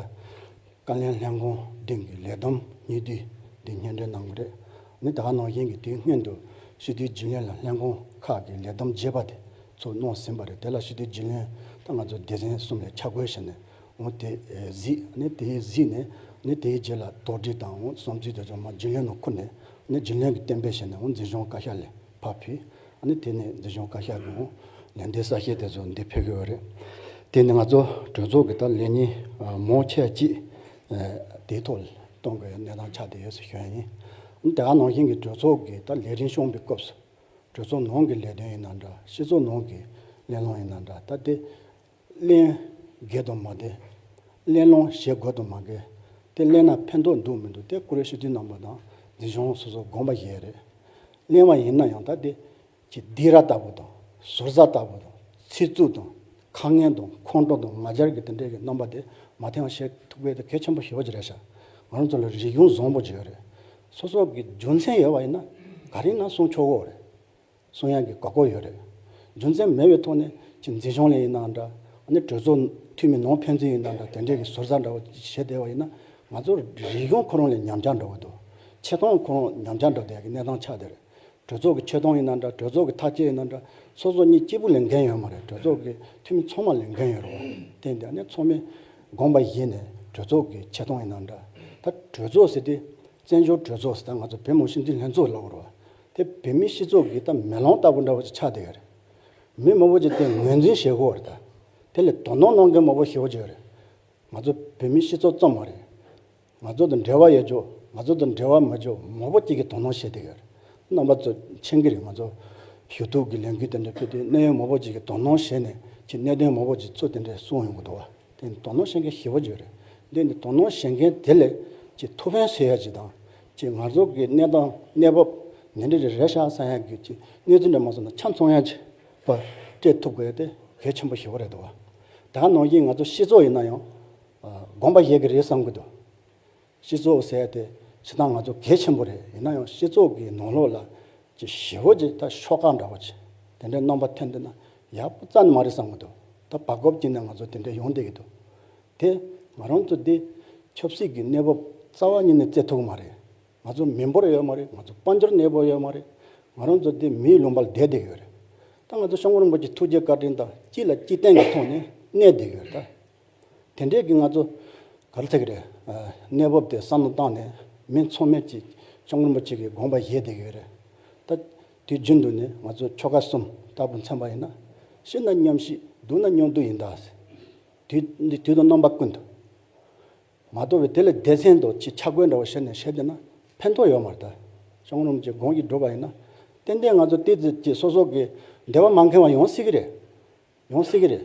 བཀའ་བློན་ལྷན་ཁང་སྡིངས་ཀྱི་ལས་བསྡོམས་ཉིས་བསྡུས་འདི་སྙན་སྒྲོན་གནང་གི་རེད། ནི་ད་ག་ནང་བཞིན་གྱི་དུས་སྔོན་དུ་སྤྱི་འཐུས་རྒྱུན་ལས་ལ་ལྷན་ཁང་ཁག་གི་ལས་བསྡོམས་རྒྱས་པ་དེ་ཚོ་གནང་ཟིན་པ་རེད། དེ་ལ་སྤྱི་འཐུས་རྒྱུན་ལས་ད་ང་ཚོ་སྡེ་ཚན་གསུམ་ལ་ཆ་བགོས་བྱས་ནས་འོང་དེ་གཟིགས། ནི་དེ་གཟིགས་ནས་ནི་དེའི་རྗེས་ལ་དོགས་འདྲི་དང་འོང་བསམ་ཚུལ་དེ་ཚོ་མ་རྒྱུན་ལས་ནང་ཁུར་ནས་ནི་རྒྱུན་ལས་ཀྱི་གཏན་འབེབས་བྱས་ནས་འོང་མཛད་གཞུང་བཀའ་ཤག་ལ་ཕར་ཕུལ། ཨ་ནི་དེ་ནས་མཛད་གཞུང་བཀའ་ཤག་གི་འོང་ལན་འདེབས་གསལ་བཤད་དེ་ཚོ་འདི་ཕེབས་ཀྱི་ཡོད་རེད། དེ་ནི་ང་ཚོ་གྲོས་ཚོགས་ཀྱི་ད་ལས་ཉིན་མང་ཆེ་ཅིག་དེའི་ཐོག་གཏོང་དགོས་ཡ་གནས་སྟངས་ཆགས་བསྡད་ཡོད་ཟེར་ཞུ་ཡ་ཡིན། ཨ་ནི་དེ་ག་ནང་བཞིན་གྱི་གྲོས་ཚོགས་ཀྱི་ད་ལས་རིམ་སྐྱོང་བའི་སྐབས་སུ་གྲོས་ཚོགས་ནང་གི་ལས་དོན་ཡིན་ན་འདྲ་སྤྱི་ཚོགས་ནང་གི་གླེང་སློང་ཡིན་ན་འདྲ་ད་དེ་གླེང་དགོས་དང་མ་དགོས། གླེང་སློང་བྱེད་དགོས་དང་མ་དགོས། དེ་གླེང་ན་ཕན་ཐོགས་འདུག་མི་འདུག་དེ་བཀུར་འོས་སྤྱི་འཐུས་རྣམ་པ་དང་མཛད་གཞུང་སོ་སོ་དགོངས་པ་བཞེས་རེད། གླེང་བ་ཡིན་ན་ཡང་ད་དེ་ཀྱི་སྡིགས་ར་ལྟ་བུ་དང་ཟུར་ཟ་ལྟ་བུ་དང་ཚིག་རྩུབ་དང་ཁ་ངན་དང་ཁོང་ཁྲོ་དང་ང་རྒྱལ་གྱི་དེ་འདྲའི་གི་རྣམ་པ་དེ་མ་ཐོན་བ་བྱེད་ཐུབ་པའི་དེ་གལ་ཆེན་པོ་ཞེ་པོ་ཅིག་རེད་ཤག་ང་རང་ཚོ་ལ་རིག་གཞུང་བཟང་པོ་ཅིག་ཡོད་རེད། སོ་སོ་གི་རྒྱུ་མཚན་ཡོད་པ་ཡིན་ན་ག་རེ་ཡིན་ན་གསུང་ཆོག་གི་རེད། གསུང་ཡག་གི་དགོས་མཁོ་ཡོད་རེད། རྒྱུ་མཚན་མེད་པའི་ཐོག་ནས་ཅིག་མཛད་གཞུང་ལ་ཡིན་ནའང་འདྲ། ཨ་ནི་གྲོས་ཚོགས་འཐུས་མི་ནང་ཕན་ཚུན་ཡིན་ནའང་འདྲ་དེ་འདྲའི་གི་ཟུར་ཟ་འདྲ་བོ་བྱེད་བསྡད་པ་ཡིན་ན་ང་ཚོ་རིག་གཞུང་ཁོ་རང་ལ་ཉམས་ཆག་འགྲོ་གི་འདུག་ཆེ་མཐོང་ཁོ་རང་ཉམས་ཆག་འགྲོ་བསྡད་ཡག་གི་གནས་སྟངས་ཆགས་བསྡད་རེད། གྲོས་ཚོགས་ཀྱི་ཆེ་མཐོང་ཡིན་ནའང་འདྲ་གྲོས་ཚོགས་ཀྱི་ཐག་གཅོད་ཡིན་ནའང་འདྲ་སོ་སོ་གཉིས་གཅིག་པུ་ལ་འགན་ཡོད་མ་རེད། གྲོས་ཚོགས་ཀྱི་འཐུས་མི་ཚང་མ་ལ་འགན་ཡོད་རེད་བ། དེ་འདི་ཨ་ནི་ཚང་མས་དགོངས་པ་བཞེས་ནས་གྲོས་ཚོགས་ཀྱི་ཆེ་མཐོང་ཡིན་ནའང་འདྲ་ད་གྲོས་ཚོགས་ཟེར་དུས་བཙན་བྱོལ་གྲོས་ཚོགས་ཟེར་ད་ང་ཚོ་བོད་མི་སྤྱི་འཐུས་ལྷན་ཚོགས་ལབ་དགོས་རེད་བ། དེ་བོད་མིའི་སྤྱི་ཚོགས་ཀྱི་ད་མེ་ལོང་ལྟ་བུ་འདྲ་བོ་ཅིག་ཆགས་བསྡད་ཡོད་རེད། མི་མང་པོ་ཅིག་དེ་ངོས་འཛིན་བྱེད་དགོས་རེད་ད། དེ་ལ་དོ་སྣང་གནང་མཁན་མང་པོ་ཞེ་པོ་ཅིག་ཡོད་རེད། ང་ཚོ་བོད་མིའི་སྤྱི་ཚོགས་ཙམ་མ་རེད། ང་ཚོ་དང་འབྲེལ་བ་ཡོད་ཅོག་ང་ཚོ་དང་འབྲེལ་བ་མེད་ཅོག་མང་པོ་ཅིག་གིས་དོ་སྣང་བྱེད་བསྡད་ཡོད་རེད། རྣམ་པ་ཚོ་མཁྱེན་གྱི་རེད། ང་ཚོ་ཞུ་གཏུག་གི་ལས་འགུལ་དེ་འདྲ་སྤེལ་དུས་གནད་ཡོད་མང་པོ་ཅིག་གིས་དོ་སྣང་བྱས་ནས་ཅིག་གནད་དོན་མང་པོ་ཅིག་ཚུར་དེ་འདྲ་གསུངས་ཡོང་གི་འདུག་བ། དེ་ནི་དོ་སྣང་བྱེད་མཁན་ཞེ་པོ་ཅིག་ཡོད་རེད། འདི་ནི་དོ་སྣང་བྱེད་མཁན་དེ་ལས་ཅིག་ཐུགས་ཕན་གསོས་ཡ་ཅིག་དང་ཅིག་ང་ཚོ་གི་གནས་སྟངས་གནས་བབ་འདི་འདྲ་རེད་རེད་ཤག་བསམ་ཡ་གི་ཅིག་གནས་ཚུལ་འདྲ་མ་སོང་ན་ཆ་མཚོན་ཡ་ཅིག་པ་སྤྲད་ཐུབ་དགོས་ཡ་དེ་གལ་ཆེན་པོ་ཞེ་པོ་རེད་འདུག་བ། ད་ག་ནང་བཞིན་ང་ཚོ་སྤྱི་ཚོགས་ཡིན་ན་ཡང་དགོངས་པ་བཞེས་ཀྱི་རེད་བསམ་གྱི་འདུག་སྤྱི་ཚོགས་ཟེར་ཡ་དེ་སྤྱིར་བཏང་ང་ཚོ་གལ་ཆེན་པོ་རེད། ཡིན་ན་ཡང་སྤྱི་ཚོགས་ཀྱི་ནང་ལོགས་ལ་ཅིག་ཞེ་པོ་ཅིག་ད་ཤོག་ཁག་འདྲ་བོ་ཅིག་དེ་འདྲའི་རྣམ་པ་ཐོན་བསྡད་ན་ཡག་པོ་རྩ་ནས་མ་རེད་བསམ་གྱི་འདུག་ད་བར་སྐབས་ཅིག་ནས་ང་ཚོ་དེ་འདྲ་ཡོང་བསྡད་ཀྱི་འདུག་དེ་ང་རང་ཚོ་འདི་ཆབ་སྲིད་ཀྱི་གནས་བབ་རྩ་བ་ཉིད་ནས་བརྩི་ཐུབ་ཀྱི་མ་རེད། ང་ཚོ་མི་འབོར་ཡོད་མ་རེད། ང་ཚོ་དཔལ་འབྱོར་གནས་བབ་ཡོད་མ་རེད། ང་རང་ཚོ་འདི་མིའི་ལུང་པར་བསྡད་བསྡད་ཡོད་རེད། ད་ང་ཚོ་སྐྱབས་མགོན་རིན་པོ་ཆེ་ཐུགས་རྗེ་བཀའ་དྲིན་དང་གཅིག་ལ་གཅིག་བརྟེན་གྱི་ཐོག་ནས་གནས་བསྡད་ཡོད་རེད་ད། དེ་འདྲས་ཀྱི་ང་ཚོ་ག་རེ་ཟེར་གི་རེད། ཨ་གནས་བབ་དེ་བསམ་བློ་བཏང་ནས་མི་ཚང་མས་ཀྱི་སྐྱབས་མགོན་རིན་པོ་ཆེ་གི་དགོངས་པ་བཞེས་བསྡད་ཡོད་རེད། ད་དུས་རྒྱུན་དུ་ནས་ང་ཚོ་ཆོལ་ཁ་གསུམ་ལྟ་བུ་མཚོན་པ་ཡིན་ན་སྐྱིད་ན་མཉམ་སྐྱིད་སྡུག་ན་མཉམ་སྡུག་ཡིན་ད། དུས་འདི་དུས་དང་རྣམ་པ་ཀུན་ཏུ་མ་གཏོགས་པའི་དེ་ལས་སྡེ་ཚན་དུ་ཅིག་ཆ་བགོས་འདྲ་བོ་བྱས་ནས་བྱས་བསྡད་ན་ཕན་ཐོགས་ཡོད་མ་རེད་ད། སྐྱབས་མགོན་རིན་པོ་ཆེ་དགོངས་ཀྱིས་བསྒྲུབས་པ་ཡིན་ན་ཏན་ཏན་ང་ཚོ་ཏོག་ཙམ་ཅིག་སོ་སོ་གི་འདོད་པ་མ་ཁེངས་པ་ཡོང་སྲིད་གི་རེད། ཡོང་སྲིད་ཀྱི་རེད།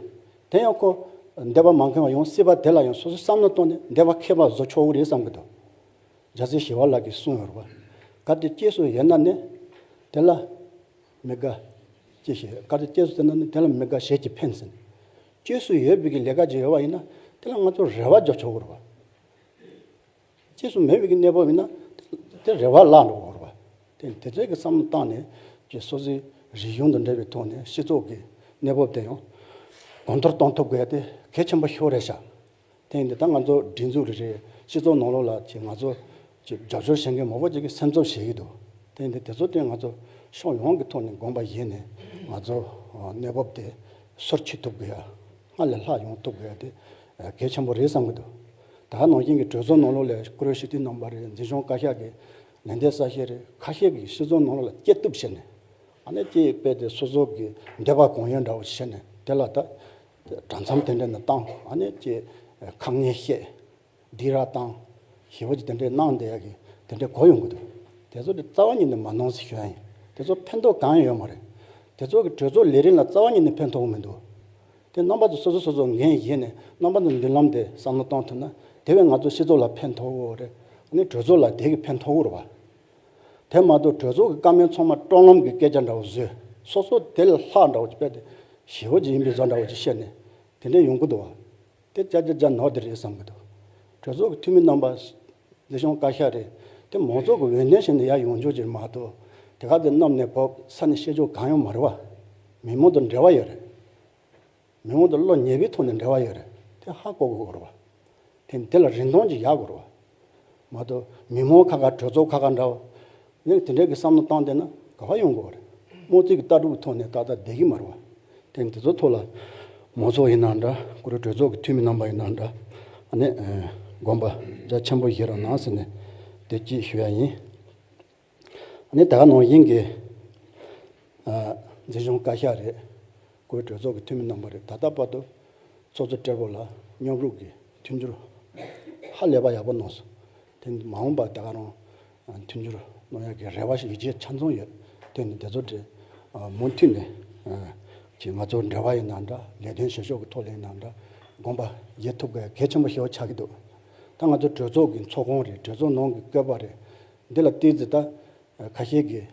དེ་ཡང་ཁོ་འདོད་པ་མ་ཁེངས་པ་ཡོང་སྲིད་པ་དེ་ལ་ཡང་སོ་སོས་བསམ་བློ་བཏང་ནས་འདོད་པ་ཁེངས་པ་བཟོ་ཆོག་གི་རེད་བསམ་གྱི་འདུག་རྒྱལ་སྲས་ཞི་བ་ལྷ་གིས་གསུངས་ཡོད་རེད་པ། གལ་ཏེ་སྐྱེས་སུ་ཡོད་ན་ནི་དེ་ལ་མི་དགའ། ཅེས་བཤད། གལ་ཏེ་སྐྱེས་སུ་ཡོད་ན་ནི་དེ་ལ་མི་དགའ་བྱས་ཀྱི་ཕན་ཟེར། སྐྱེས་སུ་ཡོད་པའི་གི་ལས་ཀ་ཅིག་ཡོད་པ་ཡིན་ན་དེ་ལ་ང་ཚོ་རེ་བ་རྒྱག་ཆོག་གི་རེད་པ། སྐྱེས་སུ་མེད་པའི་གི་གནས་བབ་ཡིན་ན་དེ་རེ་བ་བརླག་འགྲོ་གི་རེད་པ། དེ་དེ་ཚོའི་གི་བསམ་བློ་བཏང་ནས་ཀྱི་སོ་སོའི་རིག་གཞུང་དང་འབྲེལ་བའི་ཐོག་ནས་སྤྱི་ཚོགས་ཀྱི་གནས་བབ་དེ་ཡང་གོང་མཐོར་གཏོང་ཐུབ་དགོས་ཡ་དེ་གལ་ཆེན་པོ་ཞིག་རེད་ཤག་དེ་ཡིན་དུས་ད་ང་ཚོ་སྒྲིག་འཛུགས་རེ་རེ་སྤྱི་ཚོགས་ནང་ལོགས་ལ་ཅིག་ང་ཚོ་ཅིག་རྒྱབ་སྐྱོར་བྱེད་མཁན་མང་པོ་ཅིག་གིས་སེམས་འཚབ་བྱེད་ཀྱི་འདུག་དེ་ཡིན་དུས་དེ་ཚོ་དེ་ང་ཚོ་ཕྱོགས་ཡོངས་ཀྱི་ཐོག་ནས་དགོངས་པ་བཞེས་ནས་ང་ཚོ་གནས་བབ་དེ་སོར་ཆུད་ཐུབ་དགོས་ཡ། སྔར་ལས་ལྷག་ཡོང་ཐུབ་དགོས་ཡ་དེ་གལ་ཆེན་པོ་རེད་བསམ་གྱི་འདུག་ད་ག་ནང་བཞིན་གྱི་གྲོས་ཚོགས་ནང་ལོགས་ལ་བཀུར་འོས་སྤྱི་འཐུས་རྣམ་པ་རེད། མཛད་གཞུང་བཀའ་ཤག་གི་ལན་འདེབས་གསལ་བཤད་རེད། ཁ་ཤས་ཀྱིས་སྤྱི་ཚོགས་ནང་ལོགས་ལ་སྐྱེ་སྟོབས་བྱས་ནས་ཨ་ནི་ཅིག་དཔེ་དེ་སོ་སོ་གི་འདོད་པ་གང་ཡོད་འདྲ་བོ་བྱས་ནས་དེ་ལ་ད་གྲྭ་མཚམས་དེ་འདྲ་ནས་བཏང་ཨ་ནི་ཅིག་ཁ་ངན་བཤད། སྡིགས་ར་བཏང་། ཞེ་པོ་ཅིག་དེ་འདྲའི་གནང་བསྡད་ཡ་གི་དེ་འདྲའི་གོ་ཡོང་གི་འདུག་དེ་ཚོ་དེ་རྩ་བ་ཉིད་ནས་མ་གནང་ཟེར་ཞུ་ཡ་ཡིན། དེ་ཚོ་ཕན་ཐོགས་གང་ཡང་ཡོད་མ་རེད། དེ་ཚོ་གི་གྲོས་ཚོགས་ལས་རིམ་ལ་རྩ་བ་ཉིད་ནས་ཕན་ཐོགས་གི་མི་འདུག་དེ་རྣམ་པ་ཚོ་སོ་སོ་སོ་སོ་འགན་བཞེས་ནས་རྣམ་པ་ཚོ་མདུན་ལམ་དེ་བསམ་བློ་གཏོང་ཐུབ་ན་དེ་བས་ང་ཚོ་སྤྱི་ཚོགས་ལ་ཕན་ཐོགས་གི་རེད། ཨ་ནི་གྲོས་ཚོགས་ལ་དེ་གི་ཕན་ཐོགས་གི་རེད་པ། དེ་མ་གཏོགས་གྲོས་ཚོགས་ཀྱི་བཀའ་མོལ་ཚང་མ་སྤྲོ་ལམ་གྱི་སྐད་ཆ་འདྲ་བོ་བཟོས། སོ་སོ་དེ་ལས་ལྷག་འདྲ་བོ་ཅིག་དཔེ་དེ་ཞེ་པོ་ཅིག་ཡིན་པའི་བཟོ་འདྲ་བོ་ཅིག་བཤད་ནས་ དེ་འདྲ་ཡོང་གི་འདུག་བ། དེ་ཅ་ཅ་ཅ་ནོར་དེ་རེད་བསམ་གི་འདུག། གྲོས་ཚོགས་ཀྱི་འཐུས་མི་རྣམ་པ་འདི་གཞུང་བཀའ་ཤག་རེད། དེ་མང་ཚོགས་ཀྱི་འོས་འདེམས་བྱས་ནས་ཡར་ཡོང་ཆོག་ཅིག་མ་གཏོགས། དེ་ག་དེ་གནམ་ནས་བབས་ས་ནས་བཤད་ཆོག་གང་ཡང་མ་རེད་བ། མི་མང་དང་འབྲེལ་བ་ཡོད་རེད། མི་མང་དང་བློ་ཉེ་བའི་ཐོག་ནས་འབྲེལ་བ་ཡོད་རེད། དེ་ཧ་གོ་དགོས་རེད་བ། དེ་དེ་ལ་རིན་ཐང་ཅིག་ཡག་དགོས་རེད་བ། མ་གཏོགས་མི་མང་ཁ་ཁ་གྲོས་ཚོགས་ཁ་ཁ་འདྲ་བ། ནི་དེ་འདྲའི་གི་བསམ་བློ་བཏང་བསྡད་ན་ག་བ་ཡོང་དགོས་རེད། དམངས་གཙོའི་གི་ལྟ་གྲུབ་ཀྱི་ཐོག་ནས་ཏག་ཏག་བསྡད་ཀྱི་མ་རེད་བ། དེ་འདི་ཚོ་ཐོག་ལ་མང་ཚོགས་ཡིན་ན་འདྲ། བཀུར་འོས་གྲོས་ཚོགས་ཀྱི་འཐུས་མི་རྣམ་པ་ཡིན་ན་འདྲ། ཨ་ནི་ཨ་དགོངས་པ་རྒྱ་ཆེན་པོ་བཞེས་རོགས་གནང་ཟེར་ནས་དེ་གཅིག་ཞུ་ཡ་ཡིན། ཨ་ནི་ད་ག་ནང་བཞིན་གྱི་ཨ་འཛིན་སྐྱོང་བཀའ་ཤག་རེད། བཀུར་འོས་གྲོས་ཚོགས་ཀྱི་འཐུས་མི་རྣམ་པ་རེད། ད་ལྟ་བར་དུ་ཚོགས་གཙོ་སྦྲེལ་པོ་ལ་མཉམ་རུབ་ཀྱི་མཐུན་འགྱུར་ཧ་ལས་པ་ཡག་པོ་གནང་སོང་། དེ་ནི་མ་འོངས་པར་ད་ག་རང་མཐུན་འགྱུར་གནང་ཡག་གི་རེ་བ་ཞིག་ཡིད་ཆེས་ཆ་ཚང་ཡོད། དེ་ནི་དེ་ཚོ་དེ་མུ་མཐུད་ནས་ཀྱི་ང་ཚོ་འབྲེལ་བ་ཡིན་ན་འདྲ། ལས་དོན་བྱེད་ཕྱོགས་ཀྱི་ཐོག་ལ་ཡིན་ན་འདྲ། དགོངས་པ་བཞེས་ཐུབ་དགོས་གལ་ཆེན་པོ་ཞེ་པོ་ཆགས་ཀྱི་འདུག། ད་ང་ཚོ་གྲོས་ཚོགས་ཀྱི་ཚོགས་ཁང་རེད། གྲོས་ཚོགས་ནང་གི་བཀོད་པ་རེད། འདི་ལ་བལྟས་ཚེ་ད་ཁ་ཤས་ཀྱིས་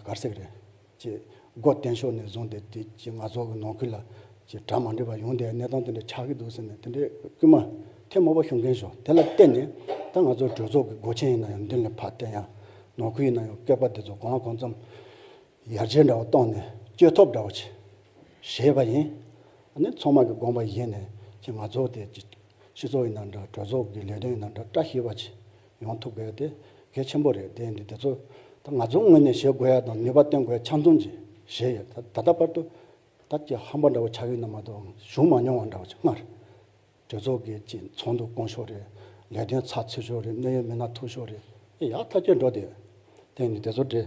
ག་རེ་ཟེར་གི་རེད། ཅེས་སྒོ་བསྟེན་ཕྱོགས་ནས་བཟུང་སྟེ་དེ་ཅེས་ང་ཚོ་གི་ནང་ཁུལ་ལ་ཅེས་གྲ་མ་འགྲིག་པ་ཡོང་བསྡད་གནས་སྟངས་དེ་འདྲ་ཆགས་ཀྱི་འདུག་ཟེར་ནས་དེ་འདྲའི་སྐུལ་མ་ཐེངས་མང་པོ་ཞུ་མཁན་བྱུང་། དེ་ལ་བརྟེན་ནས་ད་ང་ཚོ་གྲོས་ཚོགས་ཀྱི་སྒོ་ཆེན་ཡིན་ན་ཡང་མདུན་ལ་ཕར་བསྟན་ཡ། ནང་ཁུལ་ཡིན་ན་ཡང་བཀོད་པ་དེ་ཚོ་གང་ལ་གང་འཚམ་ཡར་རྒྱས་འདྲ་བོ་བཏང་ནས་བཅོས་ཐབས་འདྲ་བོ་ཅིག་བྱས་པ་ཡིན། ཨ་ནི་ཚང་མ་གི་དགོངས་པ་བཞེས་ནས་ཅེས་ང་ཚོ་དེ་ཅེས་སྤྱི་ཚོགས་ཡིན་ན་འདྲ། གྲོས་ཚོགས་ཀྱི་ལས་དོན་ཡིན་ན་འདྲ། བཀྲ་ཤིས་པ་ཅིག་ཡོང་ཐུབ་དགོས་དེ་གལ་ཆེན་པོ་རེད། དེ་འདི་དེ་ཚོ་ད་ང་ཚོ་ངོས་ནས་བྱེད་དགོས་ཡ་དང་ནུས་པ་བཏོན་དགོས་ཡ་ཆ་ཚང་ཅིག་བྱས་ཡོད། ད་ད་ལྟ་བར་དུ་ད་ཅིག་ཧམ་པ་འདྲ་བོ་ཆགས་ཡོད་ན་མ་གཏོགས་བྱུང་མ་མྱོང་བ་འདྲ་བོ་ཅིག་སྔར་གྲོས་ཚོགས་ཀྱི་ཅིག་ཚོགས་འདུ་བསྐོང་ཕྱོགས་རེད། ལས་དོན་ཚགས་ཚུད་ཕྱོགས་རེད། གནད་ཡོད་མི་སྣ་ཐུག་ཕྱོགས་རེད། ཡག་ཐག་ཆོད་འགྲོ་དེ། དེ་ནི་དེ་ཚོ་དེ་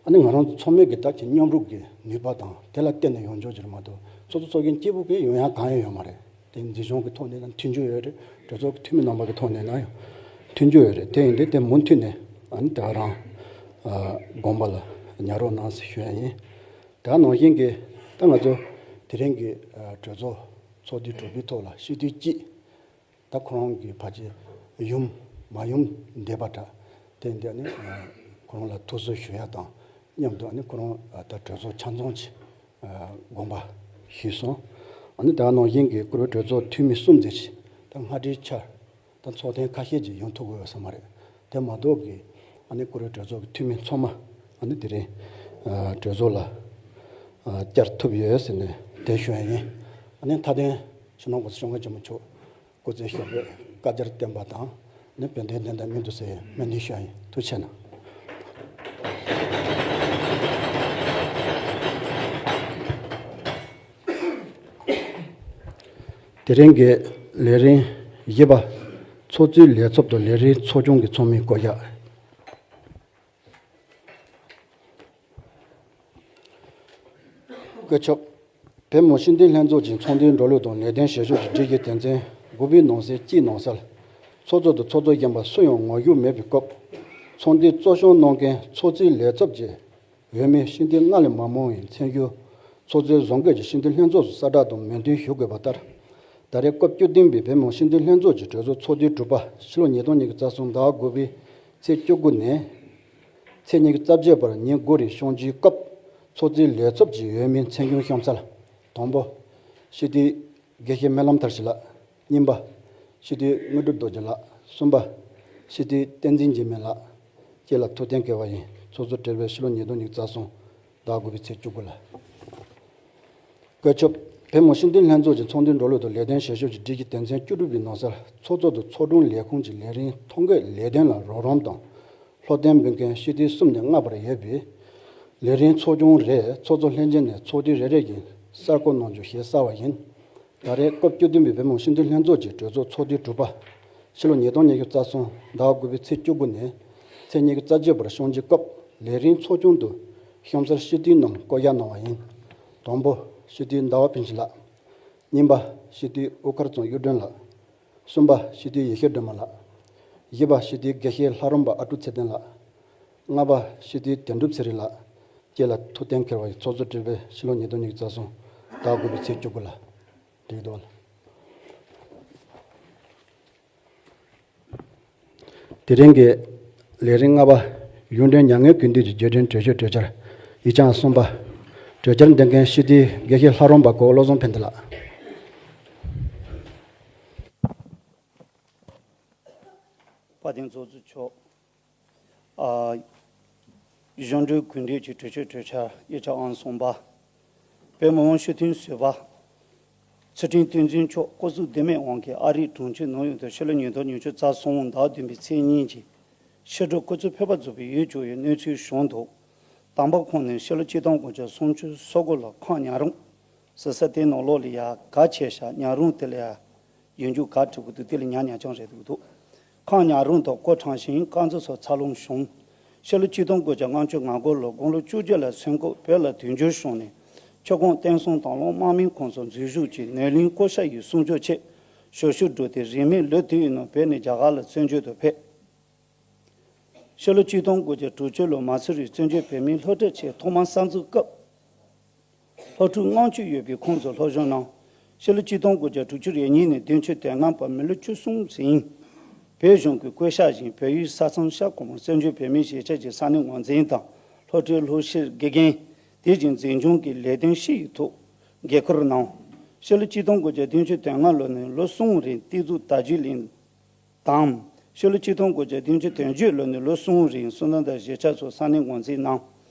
ཨ་ནི་ང་རང་ཚོ་ཚང་མས་ཀྱི་ད་ཀྱི་མཉམ་རུབ་ཀྱི་ནུས་པ་དང་དེ་ལ་བརྟེན་ནས་ཡོང་ཆོག་ཅིག་རེད་མ་གཏོགས་ཚོགས་གཙོ་ཚོགས་གཞོན་གཅིག་པུ་གིས་ཡོང་ཡ་གང་ཡང་ཡོད་མ་རེད། དེ་འཛིན་སྐྱོང་གི་ཐོག་ནས་ན་མཐུན་འགྱུར་ཡོད་རེད། གྲོས་ཚོགས་ཀྱི་འཐུས་མི་རྣམ་པ་གི་ཐོག་ནས་ན་ཡང་མཐུན་འགྱུར་ཡོད་རེད། དེ་ཡིན་དུས་དེ་མུ་མཐུད་ནས་ཨ་ནི་དེ་ག་རང་ཨ་དགོངས་པ་ལ་ཉར་རོགས་གནང་ཟེར་ཞུ་ཡ་ཡིན། དེ་ག་ནང་བཞིན་གྱི་ད་ང་ཚོ་དེ་རིང་གི་ཨ་གྲོས་ཚོགས་ཚོགས་དུས་དྲུག་པའི་ཐོག་ལ་སྤྱི་འཐུས་གཅིག་ད་ཁོ་རང་གི་ཕལ་ཆེར་ཡུམ་མ་ཡུམ་འདས་པ་འདྲ། དེ་འདི་ནི་ཁོ་རང་ལ་ཐུགས་གསོ་ཞུ་ཡ་དང་མཉམ་དུ་ཨ་ནི་ཁོ་རང་ད་གྲོས་ཚོགས་ཆ་ཚང་གི་དགོངས་པ་ཞུས་སོང་། ཨ་ནི་དེ་ནང་བཞིན་གྱི་བཀུར་འོས་གྲོས་ཚོགས་འཐུས་མི་གསུམ་ཙམ་ཞིག་ད་སྔ་དྲོའི་ཆར་ད་ཚོགས་ཐེངས་ཁ་ཤས་ཅིག་ཡོང་ཐུབ་ཀྱི་ཡོད་ས་མ་རེད། དེ་མ་གཏོགས་ཀྱི་ཨ་ནི་བཀུར་འོས་གྲོས་ཚོགས་ཀྱི་འཐུས་མི་ཚང་མ་ཨ་ནི་དེ་རིང་གྲོས་ཚོགས་ལ་བཅར་ཐུབ་ཡོད་ཟེར་ནས་དེ་ཞུ་ཡ་ཡིན། ཨ་ནི་མཐའ་དོན་ཕྱི་ནང་གོང་ས་སྐྱབས་མགོན་ཆེན་པོ་མཆོག་སྐུ་ཚེ་ཞབས་པད་བསྐལ་བརྒྱར་བརྟན་པ་དང་ནི་བོད་དོན་བདེན་མཐའ་སྨིན་ཐུབ་ཟེར་སྨོན་འདུན་ཞུ་ཡ་ཡིན། ཐུགས་རྗེ་གནང་། དེ་རིང་གི་ལས་རིམ་བཞི་པ། ཚོགས་གཙོའི་ལས་ཚབ་དང་ལས་རིམ་ཚོགས་ཆུང་གི་ཚོགས་མི་བསྐོ་གཞག་བཀོད་ཁྱབ། བོད་མི་མང་སྤྱི་འཐུས་ལྷན་ཚོགས་ཀྱི་ཚོགས་འདུའི་འགྲོ་ལུགས་དང་ལས་དོན་བྱེད་ཕྱོགས་ཀྱི་སྒྲིག་གཞི་དོན་ཚན་དགུ་པའི་ནང་གསེས་གཅིག་ནང་གསལ། ཚོགས་གཙོ་དང་ཚོགས་གཙོ་གཞོན་པ་སུ་ཡང་ངོ་བཞུགས་མེད་པའི་སྐབས། ཚོགས་འདུའི་གཙོ་སྐྱོང་གནང་མཁན་ཚོགས་གཙོའི་ལས་ཚབ་ཀྱི་འོས་མི་སྤྱི་འཐུས་ལྔ་ལས་མ་མང་བའི་མཚན་གཞི། ཚོགས་གཙོས་བཟོ་འགོད་ཀྱིས་སྤྱི་འཐུས་ལྷན་ཚོགས་སུ་གསལ་བསྒྲགས་དང་མོས་མཐུན་ཞུ་དགོས་པ་ལྟར། ད་རེས་སྐབས་བཅུ་བདུན་པའི་བོད་མི་མང་སྤྱི་འཐུས་ལྷན་ཚོགས་ཀྱི་གྲོས་ཚོགས་ཚོགས་དུས་དྲུག་པ་ཕྱི་ལོ་ཉིས་སྟོང་ཉི་ཤུ་རྩ་གསུམ་ཟླ་བ་དགུ་པའི་ཚེས་བཅུ་དགུ་ནས། ཚེས་ཉི་ཤུ་རྩ་བརྒྱད་བར་ཉིན་དགུ་རེ་བསྐྱོན་རྒྱུའི་སྐབས། ཚོགས་གཙོའི་ལས་ཚབ་ཀྱི་འོས་མི་མཚན་གཞི་གཤམ་གསལ། དང་པོ། སྤྱི་འཐུས་དགེ་བཤེས་སྨོན་ལམ་མཐར་ཕྱིན་ལགས། གཉིས་པ། སྤྱི་འཐུས་དངོས་གྲུབ་རྡོ་རྗེ་ལགས། གསུམ་པ། སྤྱི་འཐུས་བསྟན་འཛིན་འཇིགས་མེད་ལགས། བཅས་ལ་ཐུགས་གཏན་འཁེལ་བ་ཡིན། ཚོགས་གཙོ་སྦྲེལ་པོས་ཕྱི་ལོ་ཉིས་སྟོང་ཉི་ཤུ་རྩ་གསུམ་ཟླ་དགུ་པའི་ཚེས་བཅུ་དགུ་ལ། བཀོད་ཁྱབ། བོད་མི་མང་སྤྱི་འཐུས་ལྷན་ཚོགས་ཀྱི་ཚོགས་འདུའི་འགྲོ་ལུགས་དང་ལས་དོན་བྱེད་ཕྱོགས་ཀྱི་སྒྲིག་གཞི་དོན་ཚན་བཅུ་དྲུག་པའི་ནང་གསལ། ཚོགས་གཙོ་དང་ཚོགས་དྲུང་ལས་ཁུངས་ཀྱི་ལས་རིམ་ཐོ་འགོད་ལས་དོན་ལ་རོགས་རམ་དང་། སློབ་སྟོན་འབུལ་མཁན་སྤྱི་འཐུས་གསུམ་ནས་ལྔ་བར་ཡོད་པའི་ལས་རིམ་ཚོགས་ཆུང་རེ་ཚོགས་གཙོ་ལྷན་རྒྱས་ནས་ཚོགས་དུས་རེ་རེ་བཞིན་གསར་བསྐོ་གནང་རྒྱུ་ཞེས་གསལ་བ་ཡིན། ད་རེས་སྐབས་བཅུ་བདུན་པའི་བོད་མི་མང་སྤྱི་འཐུས་ལྷན་ཚོགས་ཀྱི་གྲོས་ཚོགས་ཚོགས་དུས་དྲུག་པ། ཕྱི་ལོ་ཉིས་སྟོང་ཉི་ཤུ་རྩ་གསུམ་ཟླ་དགུ་པའི་ཚེས་བཅུ་དགུ་ནས་ཚེས་ཉི་ཤུ་རྩ་བརྒྱད་བར་བསྐྱོན་རྒྱུའི་སྐབས་ལས་རིམ་ཚོགས་ཆུང་དུ་གཤམ་གསལ་སྤྱི་འཐུས་རྣམས་བསྐོ་གཞག་གནང་བ་ཡིན། དང་པོ། སྤྱི་འཐུས་ཟླ་བ་ཕུན་སྐྱིད་ལགས། གཉིས་པ། སྤྱི་འཐུས་དབུ་དཀར་ཚང་གཡུ་སྒྲོན་ལགས། གསུམ་པ། སྤྱི་འཐུས་ཡེ་ཤེས་སྒྲོལ་མ་ལགས། བཞི་པ། སྤྱི་འཐུས་དགེ་བཤེས་ལྷ་རམས་པ་ཨ་ཀྲུག་ཚེ་བརྟན་ལགས། ལྔ་པ། སྤྱི་འཐུས་དོན་གྲུབ་ཚེ་རིང་ལགས། བཅས་ལ་ཐུགས་གཏན་འཁེལ་བ་ཡིན། ཚོགས་གཙོ་སྦྲེལ་པོས་ཕྱི་ལོ་ཉིས་སྟོང་ཉི་ཤུ་རྩ་གསུམ་ཟླ་དགུ་པའི་ཚེས་བཅུ་དགུ་ལ། འགྲིག་འདུག་ལགས། དེ་རིང་གི་ལས་རིམ་ལྔ་པ། གཞུང་འབྲེལ་མྱ་ངན་གུས་འདུད་ཀྱི་བརྗོད་འཕྲིན་གྲོས་ཆོད་གྲོས་འཆར་ཡིག་ཆ་གསུམ་པ། གྲོས་འཆར་འདོན་མཁན་སྤྱི་འཐུས་དགེ་བཤེས་ལྷ་རམས་པ་གོ་བློ་བཟང་ཕན་བདེ་ལགས། དཔལ་ལྡན་ཚོགས་གཙོ་མཆོག་ཨ། གཞུང་འབྲེལ་གུང་གྲོས་ཀྱི་གྲོས་ཆོད་གྲོས་འཆར་དབྱེ་ཆ་ཨང་གསུམ་པ། བོད་མི་མང་སྤྱི་འཐུས་ཟུར་པ། ཚུལ་ཁྲིམས་བསྟན་འཛིན་མཆོག་སྐུ་གཟུགས་བདེ་མེད་དབང་གིས་ཨ་རིའི་གྲོང་ཁྱེར་ནིའུ་ཡོག་ཏུ་ཕྱི་ལོ་ཉིས་སྟོང་ཉི་ཤུ་རྩ་གསུམ་ཟླ་བ་བདུན་པའི་ཚེས་གཉིས་ཀྱི་ཕྱི་དྲོ་སྐུ་ཚེ་ཕོད་པ་རྫོགས་པའི་འོས་བཅོལ་བའི་གནས་ཚུལ་བྱུང་འདུག་དམ་པ་ཁོང་ནས་ཕྱི་ལོ་ཆིག་སྟོང་དགུ་བརྒྱ་སུམ་ཅུ་སོ་དགུ་ལོར་ཁམས་ཉ་རོང་ཟེར་ས་དེའི་ནང་ལོགས་ལ་ཡ་ག་བྱས་ཤག་ཉ་རོང་དེ་ལ་ཡ་ཡིན་རྒྱུ་ག་འབྲི་གི་འདུག་དེ་ལ་ཉ་ཉ་ཆང་རེད་འདུག་ཁམས་ཉ་རོང་དུ་སྐུ་འཁྲུངས་ཤིང་དཀར་མཛེས་སུ་འཚར་ལོངས་བྱུང་། ཕྱི་ལོ་ཆིག་སྟོང་དགུ་བརྒྱ་ལྔ་བཅུ་ང་དགུ་ལོར་དགུང་ལོ་བཅུ་བརྒྱད་ལ་ཚེ་འགོར་བོད་ལ་དུས་འགྱུར་བྱུང་ནས་ཆུ་ཁོངས་བསྟན་སྲུང་དང་བླངས་དམག་མིའི་ཁོངས་སུ་འཛུལ་ཞུགས་ཀྱིས་ནེའུ་གླིང་སྐུ་ཤ་ཡི་སྲུང་སྐྱོབ་ཆེད་ཞབས་ཞུ་བསྒྲུབས་ཏེ། རིང་མིན་ལོ་དེའི་ནང་བོད་ནས་རྒྱ་གར་ལ་བཙན་བྱོལ་དུ་ཕེབས། ཕྱི་ལོ་ཆིག་སྟོང་དགུ་བརྒྱ་དྲུག་ཅུ་ལོར་མ་སུ་རིའི་བཙན་བྱོལ་བོད་མིའི་སློབ་གྲྭ་ཆེན་ཐོག་མར་གསར་འཛུགས་སྐབས། སློབ་ཕྲུག་ལྔ་བཅུ་ཡོད་པའི་ཁོངས་སུ་སློབ་སྦྱོང་གནང་། ཕྱི་ལོ་ཆིག་སྟོང་དགུ་བརྒྱ་དྲུག་ཅུ་རེ་གཉིས་ནས་བདུན་ཅུ་དོན་ལྔ་བར་མི་ལོ་བཅུ་གསུམ་རིང་། བོད་གཞུང་གི་བཀོད་ཤག་བཞིན་བལ་ཡུལ་ས་མཚམས་ཤར་ཁོངས་བཙན་བྱོལ་བོད་མིའི་གཞིས་ཆགས་ཀྱི་ས་གནས་ངོས་འཛིན་དང་སློབ་གྲྭའི་སློབ་གཞིར་དགེ་རྒན། དེ་བཞིན་འཛིན་སྐྱོང་གི་ལས་དོན་སྤྱི་ཡི་ཐོག་འགན་འཁུར་གནང་། ཕྱི་ལོ་ཆིག་སྟོང་དགུ་བརྒྱ་བདུན་ཅུ་དོན་ལྔ་ལོ་ནས་ལོ་གསུམ་རིང་ཏི་ཛུ་དར་ཇི་ལིང་དང་། ཕྱི་ལོ་ཆིག་སྟོང་དགུ་བརྒྱ་བདུན་ཅུ་དོན་བརྒྱད་ལོ་ནས་ལོ་གསུམ་རིང་བསོད་ནམས་དང་གཞིས་ཆགས་སོགས་ས་གནས་ངོས་འཛིན་གནང་།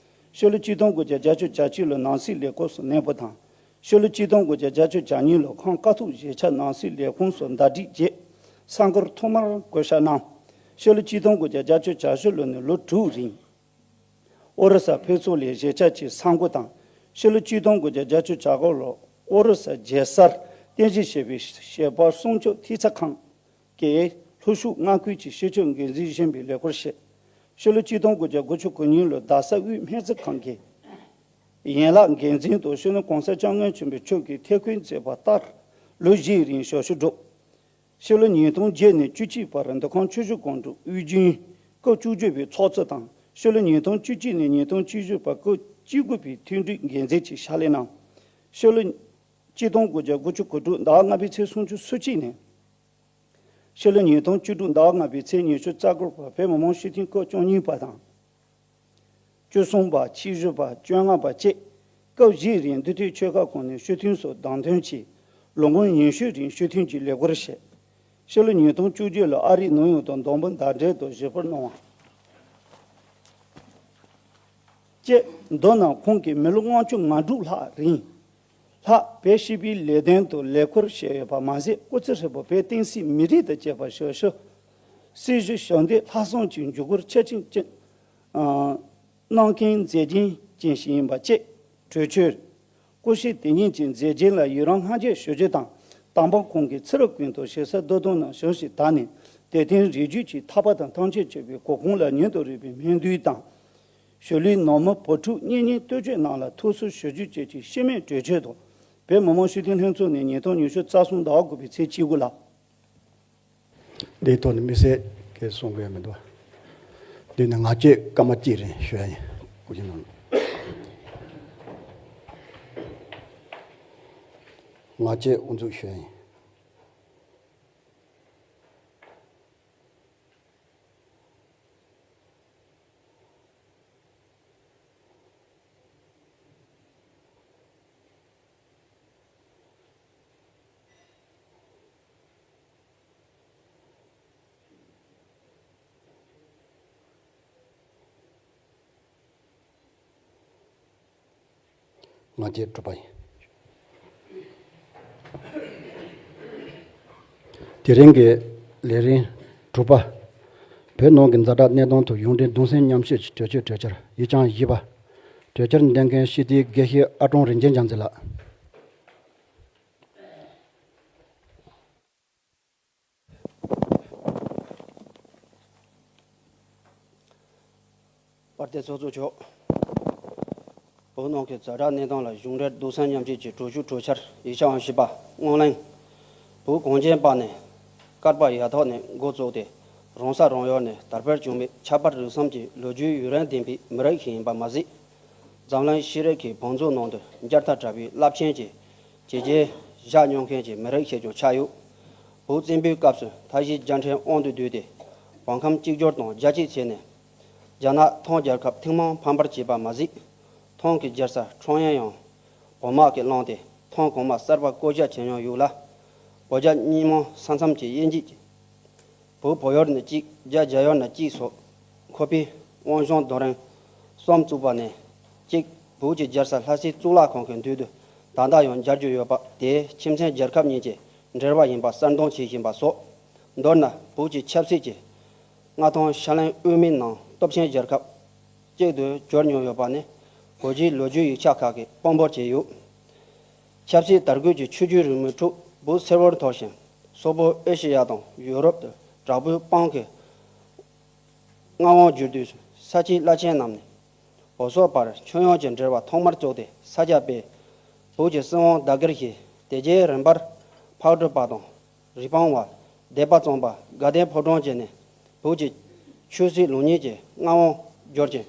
ཕྱི་ལོ་ཆིག་སྟོང་དགུ་བརྒྱ་བརྒྱད་ཅུ་གྱ་གཅིག་ལོར་ནང་སྲིད་ལས་ཁུངས་སུ་གནས་སྤོ་དང་། ཕྱི་ལོ་ཆིག་སྟོང་དགུ་བརྒྱ་བརྒྱད་ཅུ་གྱ་གཉིས་ལོར་ཁམས་ཀ་ཐུག་གཞིས་ཆགས་ནང་སྲིད་ལས་ཁུངས་སུ་ཟླ་སྒྲིལ་རྗེས་གསར་འགོད་ཐོག་མར་བསྐོ་བཞག་གནང་། ཕྱི་ལོ་ཆིག་སྟོང་དགུ་བརྒྱ་བརྒྱད་ཅུ་གྱ་བཞི་ལོ་ནས་ལོ་དྲུག་རིང་ཨོ་རི་ས་ཕེབས་བསུ་ལས་གཞིས་ཆགས་ཀྱི་ས་འགོ་དང་། ཕྱི་ལོ་ཆིག་སྟོང་དགུ་བརྒྱ་བརྒྱད་ཅུ་གྱ་དགུ་ལོར་ཨོ་རི་ས་རྒྱལ་སར་རྟེན་གཞི་བྱས་པའི་ཞལ་པར་སྲུང་སྐྱོབ་ཐེབས་རྩ་ཁང་གི་ལྷོ་ཕྱོགས་མངའ་ཁུལ་གྱི་སྤྱི་ཁྱབ་འགན་འཛིན་གཞོན་པའི་ལས་ཁུར་བཞེས། ཕྱི་ལོ་ཆིག་སྟོང་དགུ་བརྒྱ་དགུ་བཅུ་གོ་གཉིས་ལོར་རྡ་ས་དབུས་སྨན་རྩིས་ཁང་གི་ཡན་ལག་འགན་འཛིན་དུ་སྤྱི་ནོར་༸གོང་ས་༸སྐྱབས་མགོན་ཆེན་པོ་མཆོག་གིས་ཐད་བསྐོས་མཛད་པ་ལྟར་ལོ་བཞིའི་རིང་ཞབས་ཞུ་བསྒྲུབས། ཕྱི་ལོ་ཉིས་སྟོང་བརྒྱད་ནས་བཅུ་གཅིག་བར་མདོ་ཁམས་ཆུ་བཞི་སྒང་དྲུག་དབུས་རྒྱུན་སྐབས་བཅུ་བརྒྱད་པའི་ཚོགས་གཙོ་དང་། ཕྱི་ལོ་ཉིས་སྟོང་བཅུ་གཅིག་ནས་ཉིས་སྟོང་བཅུ་བཞི་བར་སྐབས་བཅུ་དགུ་པའི་མཐུན་སྒྲིལ་འགན་འཛིན་གྱི་ཕྱག་ལས་གནང་། ཕྱི་ལོ་ཆིག་སྟོང་དགུ་བརྒྱ་དགུ་བཅུ་གོ་དྲུག་ཟླ་བ་ལྔ་པའི་ཚེས་སུམ་ཅུ་སོ་གཅིག་ནས་ཕྱི་ལོ་ཉིས་སྟོང་བཅུ་དྲུག་ཟླ་བ་ལྔ་པའི་ཚེས་ཉི་ཤུ་རྩ་དགུ་བར་བོད་མི་མང་སྤྱི་འཐུས་སྐབས་བཅུ་གཉིས་པ་དང་། བཅུ་གསུམ་པ། ཆིག་བཞི་པ། བཅོ་ལྔ་པ་བཅས་སྐབས་བཞིའི་རིང་འདུས་སྡོད་ཆོལ་ཁ་ཁག་ནས་སྤྱི་འཐུས་སུ་བདམས་ཐོན་གྱིས་ལོ་ངོ་ཉི་ཤུའི་རིང་སྤྱི་འཐུས་ཀྱི་ལས་ཁུར་བཞེས། ཕྱི་ལོ་ཉིས་སྟོང་བཅུ་བརྒྱད་ལོར་ཨ་རིའི་ནིའུ་ཡོག་ཏུ་བདམས་པ་ཟླ་སྒྲིལ་དུ་བཞེས་སྤོར་གནང་བ་བཅས། མདོར་ན་ཁོང་གིས་མི་ལོ་ལྔ་བཅུ་ང་དྲུག་ལྷག་རིང་ལྷག་བོད་སྤྱི་པའི་ལས་དོན་དུ་ལས་ཁུར་བཞེས་ཡོད་པ་མ་ཟད། སྐུ་ཚེ་ཧྲིལ་པོར་བོད་བསྟན་སྲིད་མི་རིགས་དང་བཅས་པ་ཞབས་ཞུ། སྲིད་ཞུ་ཞབས་འདེགས་ལྷག་བསམ་གྱི་འཇུག་སྒོར་ཆེད་སྦྱིན་ཅན། ཨ། གནང་མཁན་མཛད་འཕྲིན་ཅན་ཞིག་ཡིན་པ་བཅས། གྲོས་ཆོད། སྐུ་ཞབས་དེ་ཉིད་ཀྱི་མཛད་རྗེས་ལ་ཡི་རང་སྔ་རྗེས་ཞུ་རྒྱུ་དང་། དམ་པ་ཁོང་གིས་ཚེ་རབས་ཀུན་ཏུ་ཞེ་ས་བདེ་དོན་ནང་བཞུགས་ཤིག་ད་ནི་དད་ལྡན་རིགས་རྒྱུད་ཀྱི་ཐར་པ་དང་ཐམས་ཅད་མཁྱེན་པའི་གོ་འཕང་ལ་སྙིང་དུ་རུས་པའི་སྨོན་འདུན་དང་། གཞིས་ལུས་ནང་མི་བུ་ཕྲུག་གཉེན་ཉེ་ལྟོས་བཅས་རྣམས་ལ་ཐུགས་གསོ་ཞུ་རྒྱུ་བཅས་ཀྱི་སྤྱི་མོས་གྲོས་ཆོད་དུ། བོད་མི་མང་སྤྱི་འཐུས་ལྷན་ཚོགས་ནས་ཉིས་སྟོང་ཉི་ཤུ་རྩ་གསུམ་ཟླ་བ་དགུ་པའི་ཚེས་བཅུ་དགུ་ལ། དེའི་ཐོག་ནས་དམིགས་བསལ་གྱི་གསུང་དགོས་མི་འདུག་དེ་ནས་ངག་བཅད་སྐར་མ་གཅིག་རིང་ཞུ་ཡ་ཡིན། སྐུ་མཁྱེན་རྣམས། ངག་བཅད་དབུ་འཛུགས་ཞུ་ཡ་ཡིན། ང་བཅས་དྲུག་པ་ཡིན། དེ་རིང་གི་ལས་རིམ་དྲུག་པ། བོད་ནང་གི་ཛ་དྲག་གནས་སྟངས་ཐོག་གཞུང་འབྲེལ་གདུང་སེམས་མཉམ་སྐྱེད་ཀྱི་གྲོས་ཆོད་གྲོས་འཆར་ཡིག་རྐྱང་བཞི་པ། གྲོས་འཆར་འདོན་མཁན་སྤྱི་འཐུས་དགེ་བཤེས་ཨ་ཀྲོང་རིན་ཆེན་རྒྱལ་མཚན་ལགས། དཔལ་ལྡན་ཚོགས་གཙོ་མཆོག་བོད་ནང་གི་ཛ་དྲག་གནས་སྟངས་ལ་གཞུང་འབྲེལ་གདུང་སེམས་མཉམ་སྐྱེད་ཀྱི་གྲོས་ཆོད་གྲོས་འཆར་ཡིག་ཆ་ཨང་བཞི་པ། སྔོན་གླེང་། བོད་གངས་ཅན་པ་ནས་བསྐལ་པ་ཡ་ཐོག་ནས་འགོ་བཙུགས་ཏེ། རང་ས་རང་ཡུལ་ནས་དར་འཕེལ་བྱུང་བའི་ཁྱད་པར་རིགས་གསུམ་གྱི་ལོ་རྒྱུས་ཡུན་རིང་ལྡན་པའི་མི་རིགས་ཤིག་ཡིན་པ་མ་ཟད། འཛམ་གླིང་ཤེས་རིག་གི་བང་མཛོད་ནང་དུ་བསྐྱར་དར་དྲག་པའི་རླབས་ཆེན་གྱི་བྱས་རྗེས་བཞག་མྱོང་མཁན་གྱི་མི་རིགས་ཤིག་ཀྱང་ཆགས་ཡོད། བོད་བཙན་པོའི་སྐབས་སུ་མཐའ་བཞིའི་རྒྱལ་ཕྲན་དབང་དུ་བསྡུས་ཏེ། བོད་ཁམས་གཅིག་གྱུར་དང་རྒྱ་སྐྱེད་བྱས་ནས། རྒྱ་ནག་ཐང་རྒྱལ་ཁབ་ཐེངས་མང་ཕམ་པར་བྱས་པ་མ་ཟད། ཐང་གི་རྒྱལ་ས་ཁྲང་ཨན་ཡང་བོད་དམག་གིས་བླངས་ཏེ། ཐང་གོང་མ་གསར་པ་བསྐོ་བཞག་བྱས་མྱོང་ཡོད་ལ། བོད་རྒྱ་གཉིས་མང་ས་མཚམས་ཀྱི་དབྱེ་འབྱེད་ཀྱི་ བོད་བོད་ཡུལ་ནས་གཅིག་རྒྱ་རྒྱ་ཡུལ་ནས་གཅིག་སོགས་ཁོ་པའི་དབང་གཞུང་རྡོ་རིང་གསུམ་བཙུགས་པ་ནས་གཅིག་བོད་ཀྱི་རྒྱལ་ས་ལྷ་སའི་གཙུག་ལག་ཁང་གི་མདུན་དུ་ད་ལྟ་ཡང་མཇལ་རྒྱུ་ཡོད་པ་དེ་ཁྱིམ་མཚེས་རྒྱལ་ཁབ་གཉིས་ཀྱི་འབྲེལ་བ་ཡིན་པ་གསལ་འདོན་བྱེད་བཞིན་པ་སོགས། མདོར་ན་བོད་ཀྱི་ཆབ་སྲིད་ཀྱི་མངའ་ཐང་ཤར་གླིང་དབུས་མའི་ནང་སྟོབས་ཆེན་རྒྱལ་ཁབ་གཅིག་ཏུ་གྱུར་མྱོང་ཡོད་པ་ནི་བོད་ཀྱི་ལོ་རྒྱུས་ཡིག་ཆ་ཁག་གིས་དཔང་པོ་བྱས་ཡོད། ཆབ་སྲིད་དར་རྒུད་ཀྱི་ཆུ་རྒྱུན་རིང་མོའི་ཁྲོད་བོད་སེར་པོར་འཐོར་ཞིང་། སོག་པོ་ཨེ་ཤེ་ཡ་དང་ཡུ་རོབ་ཏུ་དྲག་པོའི་དཔུང་གིས་མངའ་དབང་བསྒྱུར་དུས། ས་སྐྱའི་བླ་ཆེན་རྣམས་ནས་བོད་སོག་བར་མཆོད་ཡོན་གྱི་འབྲེལ་བ་ཐོག་མར་བཙུགས་ཏེ་ས་སྐྱ་པས་བོད་ཀྱི་སྲིད་དབང་ཟླ་སྒར་བཞེས། དེ་རྗེས་རིམ་པར་ཕག་གྲུ་པ་དང་། རི་པང་བ། སྡེ་པ་གཙང་པ། དགའ་ལྡན་ཕོ་བྲང་བཅས་ནས་བོད་ཀྱི་ཆོས་སྲིད་ལུགས་གཉིས་ཀྱི་མངའ་དབང་བསྒྱུར་ཅིང་།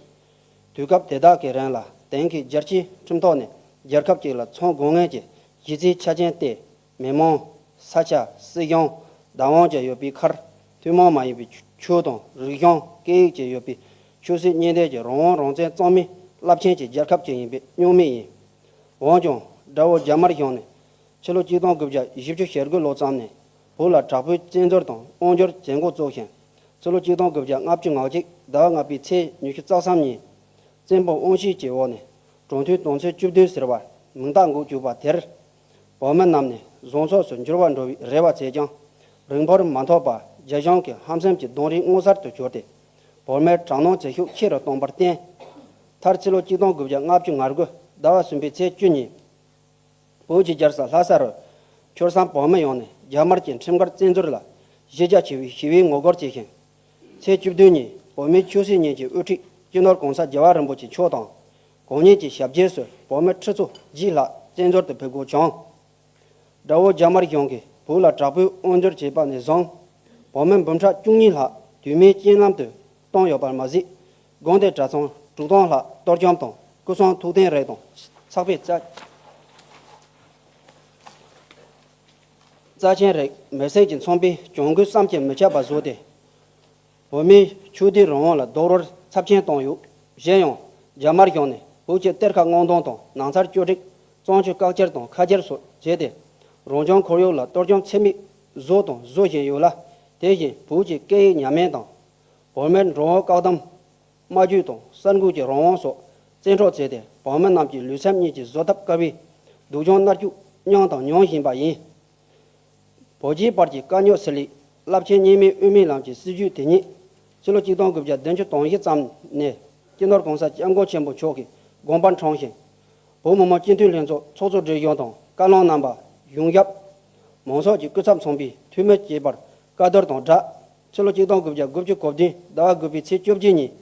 དུས་སྐབས་དེ་དག་གི་རིང་ལ་དེང་གི་རྒྱལ་སྤྱིའི་ཁྲིམས་ཐོག་ནས་རྒྱལ་ཁབ་ཅིག་ལ་མཚོན་དགོས་ངེས་ཀྱི་གཞི་རྩའི་ཆ་རྐྱེན་སྟེ། མི་མང་། ས་ཆ། སྲིད་གཞུང་། བདག་དབང་བཅས་ཡོད་པའི་ཁར། ཐུན་མོང་མ་ཡིན་པའི་ཆོས་དང་རིག་གཞུང་། སྐད་ཡིག་བཅས་ཡོད་པའི་ཆོས་སྲིད་གཉིས་ལྡན་གྱི་རང་དབང་རང་བཙན་གཙང་མའི་རླབས་ཆེན་གྱི་རྒྱལ་ཁབ་ཅིག་ཡིན་པའི་རྙོག་མི་ཡིན། འོན་ཀྱང་དགྲ་བོ་རྒྱ་དམར་གཞུང་ནས་ཕྱི་ལོ་གཅིག་སྟོང་དགུ་བརྒྱ་བཞི་བཅུ་ཞེ་དགུ་ལོ་ཙམ་ནས་བོད་ལ་དྲག་པོའི་བཙན་འཛུལ་དང་དབང་བསྒྱུར་བྱེད་འགོ་བཙུགས་ཤིང་། ཕྱི་ལོ་གཅིག་སྟོང་དགུ་བརྒྱ་ལྔ་བཅུ་ང་གཅིག་ཟླ་བ་ལྔ་པའི་ཚེས་ཉི་ཤུ་རྩ་གསུམ་ཉིན། བཙན་པོ་དབང་ཤེད་ཀྱི་འོག་ནས་གྲོས་མཐུན་དོན་ཚན་བཅུ་བདུན་ཟེར་བ་མིང་རྟགས་འགོ་བཙུགས་པ་དེར། བོད་མི་རྣམས་ནས་བཟང་ཕྱོགས་སུ་འགྱུར་བ་འགྲོ་བའི་རེ་བ་བྱས་ཀྱང་། རིང་པོར་མ་ཐོགས་པར་རྒྱ་གཞུང་གི་ཧམ་སེམས་ཀྱི་གདོང་རིས་མངོན་གསལ་དུ་གྱུར་ཏེ། བོད་མིར་དྲག་གནོན་བྱེད་ཤུགས་ཆེ་རུ་བཏང་བར་བརྟེན། མཐར་ཕྱི་ལོ་གཅིག་སྟོང་དགུ་བརྒྱ་ལྔ་བཅུ་ང་དགུ་ཟླ་བ་གསུམ་པའི་ཚེས་བཅུ་ཉིན། བོད་ཀྱི་རྒྱལ་ས་ལྷ་ས་རུ་ཆོལ་གསུམ་བོད་མི་ཡོངས་ནས་རྒྱ་དམར་གྱི་ཁྲིམས་འགལ་བཙན་འཛུལ་ལ་གཞི་རྒྱ་ཆེ་བའི་ཞི་བའི་ངོ་རྒོལ་བྱས་ཤིང་། ཚེས་བཅུ་བདུན་ཉིན་བོད་མིའི་ཆོས་སྲིད་གཉིས་ཀྱི་དབུ་ཁྲིད་སྤྱི་ནོར་༸གོང་ས་༸རྒྱལ་བ་རིན་པོ་ཆེ་མཆོག་དང་། གང་ཉིད་ཀྱི་ཞབས་རྗེས་སུ་བོད་མི་ཁྲི་ཚོ་བཞི་ལྷག་བཙན་འཛུལ་དུ་ཕེབས་དགོས་བྱུང་། དགྲ་བོ་རྒྱ་དམར་གཞུང་གིས་བོད་ལ་དྲག་པོའི་དབང་སྒྱུར་བྱས་པ་ནས་བཟུང་། བོད་མི་འབུམ་ཕྲག་བཅུ་གཉིས་ལྷག་དུས་མིན་རྐྱེན་ལམ་དུ་བཏང་ཡོད་པར་མ་ཟད། དགོན་སྡེ་གྲྭ་ཚང་དྲུག་སྟོང་ལྷག་གཏོར་བཅོམ་དང་སྐུ་སྲུང་ཐུགས་རྟེན་རིགས་དང་ཚགས་པར་རྩ་རྩ་ཆེན་རིགས་མེར་སྲེག་གིས་མཚོན་པའི་བྱ་འགུལ་བསམ་གྱིས་མི་ཁྱབ་པ་བཟོས་ཏེ། བོད་མིའི་ཆོས་དད་རང་དབང་ལ་རྡོག་རོལ་ཚབས་ཆེན་བཏང་ཡོད། གཞན་ཡང་རྒྱ་དམར་གཞུང་ནས་བོད་ཀྱི་གཏེར་ཁ་དངོས་དོན་དང་ནང་ཚར་གཅོད་སྒྲིག་གཙང་ཆུ་བཀག་ཁྱེར་དང་ཁ་བསྒྱུར་སོགས་བྱས་ཏེ། རང་བྱུང་ཁོར་ཡུག་ལ་གཏོར་བཅོམ་ཚད་མེད་བཟོས་དང་བཟོ་བཞིན་ཡོད་ལ། དེ་བཞིན་བོད་ཀྱི་སྐད་ཡིག་ཉམས་ལེན་དང་། བོད་མིར་འགྲོ་འོང་བཀག་སྡོམ། སྨྲ་བརྗོད་དང་གསར་འགོད་ཀྱི་རང་དབང་སོགས་བཙན་འཕྲོག་བྱས་ཏེ། བོད་མི་རྣམས་ཀྱི་ལུས་སེམས་གཉིས་ཀྱི་བཟོད་ཐབས་དཀའ་བའི་སྡུག་སྦྱོང་མནར་གཅོད་མྱངས་དང་མྱོང་བཞིན་པ་ཡིན། བོད་རྒྱའི་བར་གྱི་དཀའ་རྙོག་སེལ་ཡག་རླབས་ཆེན་གཉིས་སྨན་དབུ་མའི་ལམ་གྱི་སྲིད་བྱུས་དེ་ཉིད་ཕྱི་ལོ་གཅིག་སྟོང་དགུ་བརྒྱ་བདུན་ཅུ་དོན་བཞི་ཙམ་ནས་སྤྱི་ནོར་༸གོང་ས་༸སྐྱབས་མགོན་ཆེན་པོ་མཆོག་གིས་དགོངས་པ་འཁྲུངས་ཤིང་། བོད་མི་མང་སྤྱི་འཐུས་ལྷན་ཚོགས་ཚོགས་གཙོ་སྒྲིལ་གཞུང་དང་བཀའ་བློན་རྣམ་པ། གཞུང་ཞབས། མང་ཚོགས་ཀྱི་སྐུ་ཚབ་ཚང་མས་འཐུས་མི་བྱེད་པར་བཀའ་བསྡུར་དང་སྦྲགས། ཕྱི་ལོ་གཅིག་སྟོང་དགུ་བརྒྱ་དགུ་བཅུ་གོ་བདུན་ཟླ་བ་དགུ་པའི་ཚེས་བཅོ་བརྒྱད་ཉིན།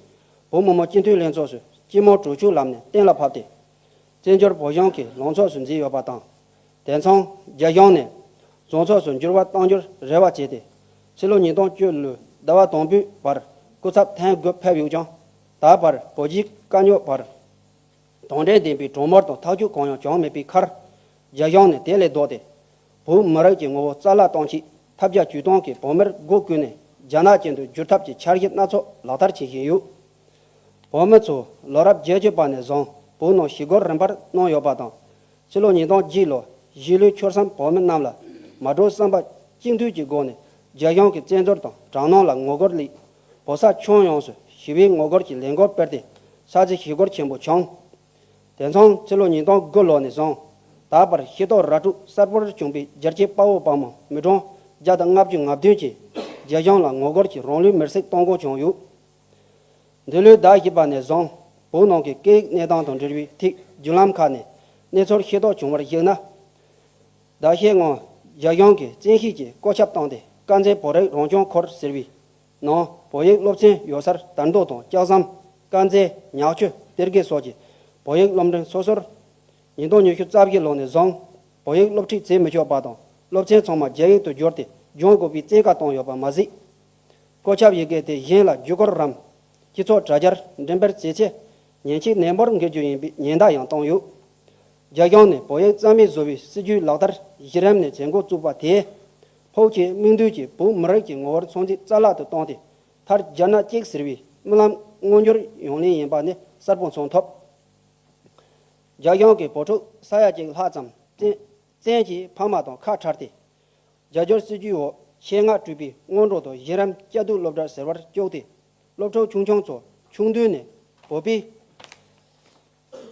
བོད་མི་མང་སྤྱི་འཐུས་ལྷན་ཚོགས་སུ་སྤྱི་མོས་གྲོས་ཆོད་ལམ་ནས་གཏན་ལ་ཕབ་སྟེ། བཙན་བྱོལ་བོད་གཞུང་གི་ལངས་ཕྱོགས་སུ་འཛིན་ཡོད་པ་དང་། དེ་མཚུངས་རྒྱ་གཞུང་ནས་བཟང་ཕྱོགས་སུ་འགྱུར་བ་གཏོང་རྒྱུར་རེ་བ་བྱས་ཏེ། ཕྱི་ལོ་ཉིས་སྟོང་བཅུ་ལོའི་ཟླ་བ་དང་པོའི་བར་སྐུ་ཚབ་ཐེངས་དགུ་ཕེབས་ཡོད་ཀྱང་། ད་བར་བོད་རྒྱའི་དཀའ་རྙོག་བར་དང་འབྲེལ་ལྡན་པའི་གྲོས་མོལ་དང་ཐག་གཅོད་གང་ཡང་བྱུང་མེད་པའི་ཁར། རྒྱ་གཞུང་ནས་དེ་ལས་ལྡོག་སྟེ། བོད་མི་རིགས་ཀྱི་ངོ་བོ་རྩ་བརླག་གཏོང་ཆེད་ཐབས་བརྒྱ་ཇུས་སྟོང་གིས་བོད་མིར་སྒོ་ཀུན་ནས་རྒྱ་ནག་ཅན་དུ་བསྒྱུར་ཐབས་ཀྱི་འཆར་གཞི་སྣ་ཚོགས་ལག་བསྟར་བྱེད་བཞིན་ཡོད། བོད་མི་ཚོས་ལོ་རབས་བརྒྱད་ཅུ་པ་ནས་བཟུང་བོད་ནང་ཞི་རྒོལ་རིམ་པར་གནང་ཡོད་པ་དང་། ཕྱི་ལོ་ཉིས་སྟོང་བརྒྱད་ལོར་གཞིས་ལུས་ཆོལ་གསུམ་བོད་མི་རྣམས་ལ་མ་གྲོས་བསམ་པ་གཅིག་མཐུན་གྱི་སྒོ་ནས་རྒྱ་གཞུང་གི་བཙན་འཛུལ་དང་དྲག་གནོན་ལ་ངོ་རྒོལ་སླད། བོད་ས་ཁྱོན་ཡོངས་སུ་ཞི་བའི་ངོ་རྒོལ་གྱི་ལས་འགུལ་སྤེལ་ཏེ། ས་ཆའི་ཞི་རྒོལ་ཆེན་པོ་བྱུང་། དེ་མཚུངས་ཕྱི་ལོ་ཉིས་སྟོང་དགུ་ལོ་ནས་བཟུང་། ད་བར་ཤེས་རྟོགས་ར་སྤྲོད་གསལ་པོར་བྱུང་བའི་རྒྱལ་གཅེས་དཔའ་བོ་དཔའ་མོ་མི་གྲངས་བརྒྱ་དང་ལྔ་བཅུ་ང་བདུན་གྱིས་རྒྱ་གཞུང་ལ་ངོ་རྒོལ་གྱིས་རང་ལུས་མེར་སྲེག་གཏོང་དགོས་བྱུང་ཡོད། འདི་ལོའི་ཟླ་བཞི་པ་ནས་བཟུང་བོད་ནང་གི་སྐད་ཡིག་གནས་སྟངས་དང་འབྲེལ་བའི་ཐད་བརྒྱུད་ལམ་ཁག་ནས་གནས་ཚུལ་ཤེས་རྟོགས་བྱུང་བར་གཞིགས་ན། ཟླ་ཤས་སྔོན་རྒྱ་གཞུང་གིས་བཙན་ཤེད་ཀྱིས་བཀོད་ཁྱབ་བཏང་སྟེ། དཀར་མཛེས་བོད་རིགས་རང་སྐྱོང་ཁུལ་ཟེར་བའི་ནང་བོད་ཡིག་སློབ་ཚན་ཡོད་སར་དར་མདོ་དང་ལྕགས་ཟམ། དཀར་མཛེས། ཉག་ཆུ། གཏེར་སྒེ་སོགས་ཀྱི་བོད་ཡིག་སློབ་འབྲིང་སོ་སོར། ཉིས་སྟོང་ཉི་ཤུ་རྩ་བཞི་ལོ་ནས་བཟུང་བོད་ཡིག་སློབ་ཁྲིད་བྱེད་མི་ཆོག་པ་དང་། སློབ་ཚན་ཚང་མ་རྒྱ་ཡིག་ཏུ་བསྒྱུར་ཏེ་སྦྱོང་དགོས་པའི་བཙན་བཀའ་བཏང་ཡོད་པ་མ་ཟད། བཀོད་ཁྱབ་ཡི་གེ་དེ་གཞན་ལ་བརྒྱུད་སྐུར་རམ། སྤྱི་ཚོགས་དྲ་རྒྱར་འགྲེམས་སྤེལ་བྱེད་ཆེད། ཉེས་ཆད་ནན་པོར་འགེལ་རྒྱུ་ཡིན་པའི་ཉེན་བརྡ་ཡང་བཏང་ཡོད། རྒྱ་གཞུང་ནས་བོད་ཡིག་རྩ་མེད་བཟོ་བའི་སྲིད་ཇུས་ལག་བསྟར་གཞི་རིམ་ནས་བྱེད་འགོ་བཙུགས་པ་དེས། ཕོགས་ཆེའི་དམིགས་འདུན་གྱིས་བོད་མི་རིགས་ཀྱི་ངོ་བོར་མཚོན་ཚུལ་རྩ་བརླག་ཏུ་བཏང་སྟེ། མཐར་རྒྱ་ནག་གཅིག་ཟེར་བའི་རྨི་ལམ་མངོན་འགྱུར་ཡོང་ལེ་ཡིན་པ་ནི་གསལ་པོ་མཚོན་ཐུབ། རྒྱ་གཞུང་གིས་བོད་ཕྲུག་ས་ཡ་གཅིག་ལྷག་ཙམ་བཙན་བཙན་གྱིས་ཕ་མ་དང་ཁ་བྲལ་ཏེ། རྒྱ་སྒྱུར་སྲིད་ཇུས་འོག་ ཆེད་མངགས་སྤྲུལ་པའི་སྔོན་འགྲོ་དང་གཞི་རིམ་བཅའ་བསྡུ་སློབ་གྲྭར་ཟེར་བར་བཅུག་སྟེ། སློབ་ཕྲུག་ཆུང་ཆུང་ཚོ་ཆུང་དུས་ནས་བོད་པའི་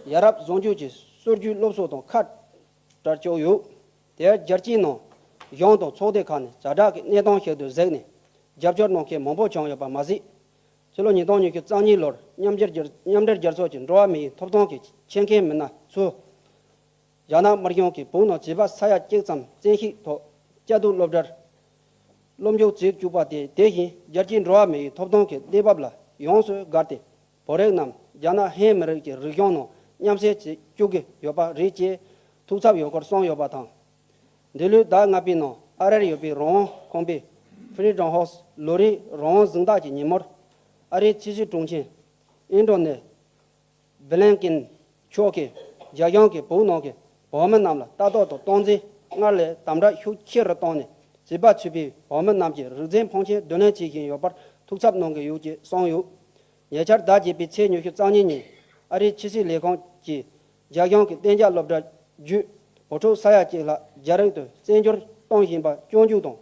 ཡ་རབས་བཟང་སྤྱོད་ཀྱི་སྲོལ་རྒྱུན་སློབ་གསོ་དང་ཁ་བྲལ་བཅུག་ཡོད། དེར་རྒྱལ་སྤྱིའི་ནང་གཞུང་དང་ཚོགས་སྡེ་ཁག་ནས་ཛ་དྲག་གི་གནས་སྟངས་ཤིག་ཏུ་གཟིགས་ནས་རྒྱབ་སྐྱོར་གནང་མཁན་མང་པོ་བྱུང་ཡོད་པ་མ་ཟད། ཕྱི་ལོ་ཉིས་སྟོང་ཉི་ཤུ་རྩ་གཉིས་ལོར་མཉམ་འབྲེལ་རྒྱལ་མཉམ་འབྲེལ་རྒྱལ་ཚོགས་ཀྱི་འགྲོ་བ་མིའི་ཐོབ་ཐང་གི་ཆེད་མཁས་མི་སྣ་ཚོས། རྒྱ་ནག་དམར་གཞུང་གིས་བོད་ནང་བྱིས་པ་ས་ཡ་གཅིག་ཙམ་བཙན་ཤེད་ཐོག་བཅའ་སྡོད་སློབ་གྲྭར་སློབ་འཇུག་བྱེད་བཅུག་པ་དེ་དེ་བཞིན་རྒྱལ་སྤྱིའི་འགྲོ་བ་མིའི་ཐོབ་ཐང་གི་གནས་བབ་ལ་ཡོངས་སུ་དགའ་སྟེ། བོད་རིགས་རྣམས་རྒྱ་ནག་ཧན་མི་རིགས་ཀྱི་རིག་གཞུང་ནང་མཉམ་བསྲེས་བྱེད་བཅུག་གི་ཡོད་པ་རེད་ཅེས་ཐུགས་འཚབ་ཡོད་སྐོར་གསུངས་ཡོད་པ་དང་། འདི་ལོའི་ཟླ་ལྔ་པའི་ནང་ཨ་རིར་ཡོད་པའི་རང་དབང་ཁང་པའི་Freedom House ལོ་རེའི་རང་དབང་གཟེངས་རྟགས་ཀྱི་ཉིན་མོར། ཨ་རིའི་ཕྱི་སྲིད་དྲུང་ཆེ་ཨེན་ཐོ་ནི་བྷི་ལིན་ཀིན་མཆོག་གིས་རྒྱ་གཞུང་གིས་བོད་ནང་གི་བོད་མི་རྣམས་ལ་ལྟ་རྟོག་དང་སྟངས་འཛིན་སྔར་ལས་དམ་དྲག་ཤུགས་ཆེ་རུ་བཏང་ནས། བྱིས་པ་ཚུད་པའི་བོད་མི་རྣམས་ཀྱི་རིག་འཛིན་ཕོན་ཆེན་བསྡུ་ལེན་བྱེད་བཞིན་ཡོད་པར་ཐུགས་འཚབ་གནང་གི་ཡོད་ཅེས་གསུངས་ཡོད། ཉེ་ཆར་ཟླ་བརྒྱད་པའི་ཚེས་ཉི་ཤུ་རྩ་གཉིས་ཉིན་ཨ་རིའི་ཕྱི་སྲིད་ལས་ཁུངས་ཀྱིས་རྒྱ་གཞུང་གི་གཏན་འཇགས་སློབ་གྲྭ་བརྒྱུད་བོད་ཕྲུག་ས་ཡ་གཅིག་ལྷག་རྒྱ་རིགས་དུ་བཙན་བསྒྱུར་གཏོང་བཞིན་པ་སྐྱོན་འཛུགས་དང་།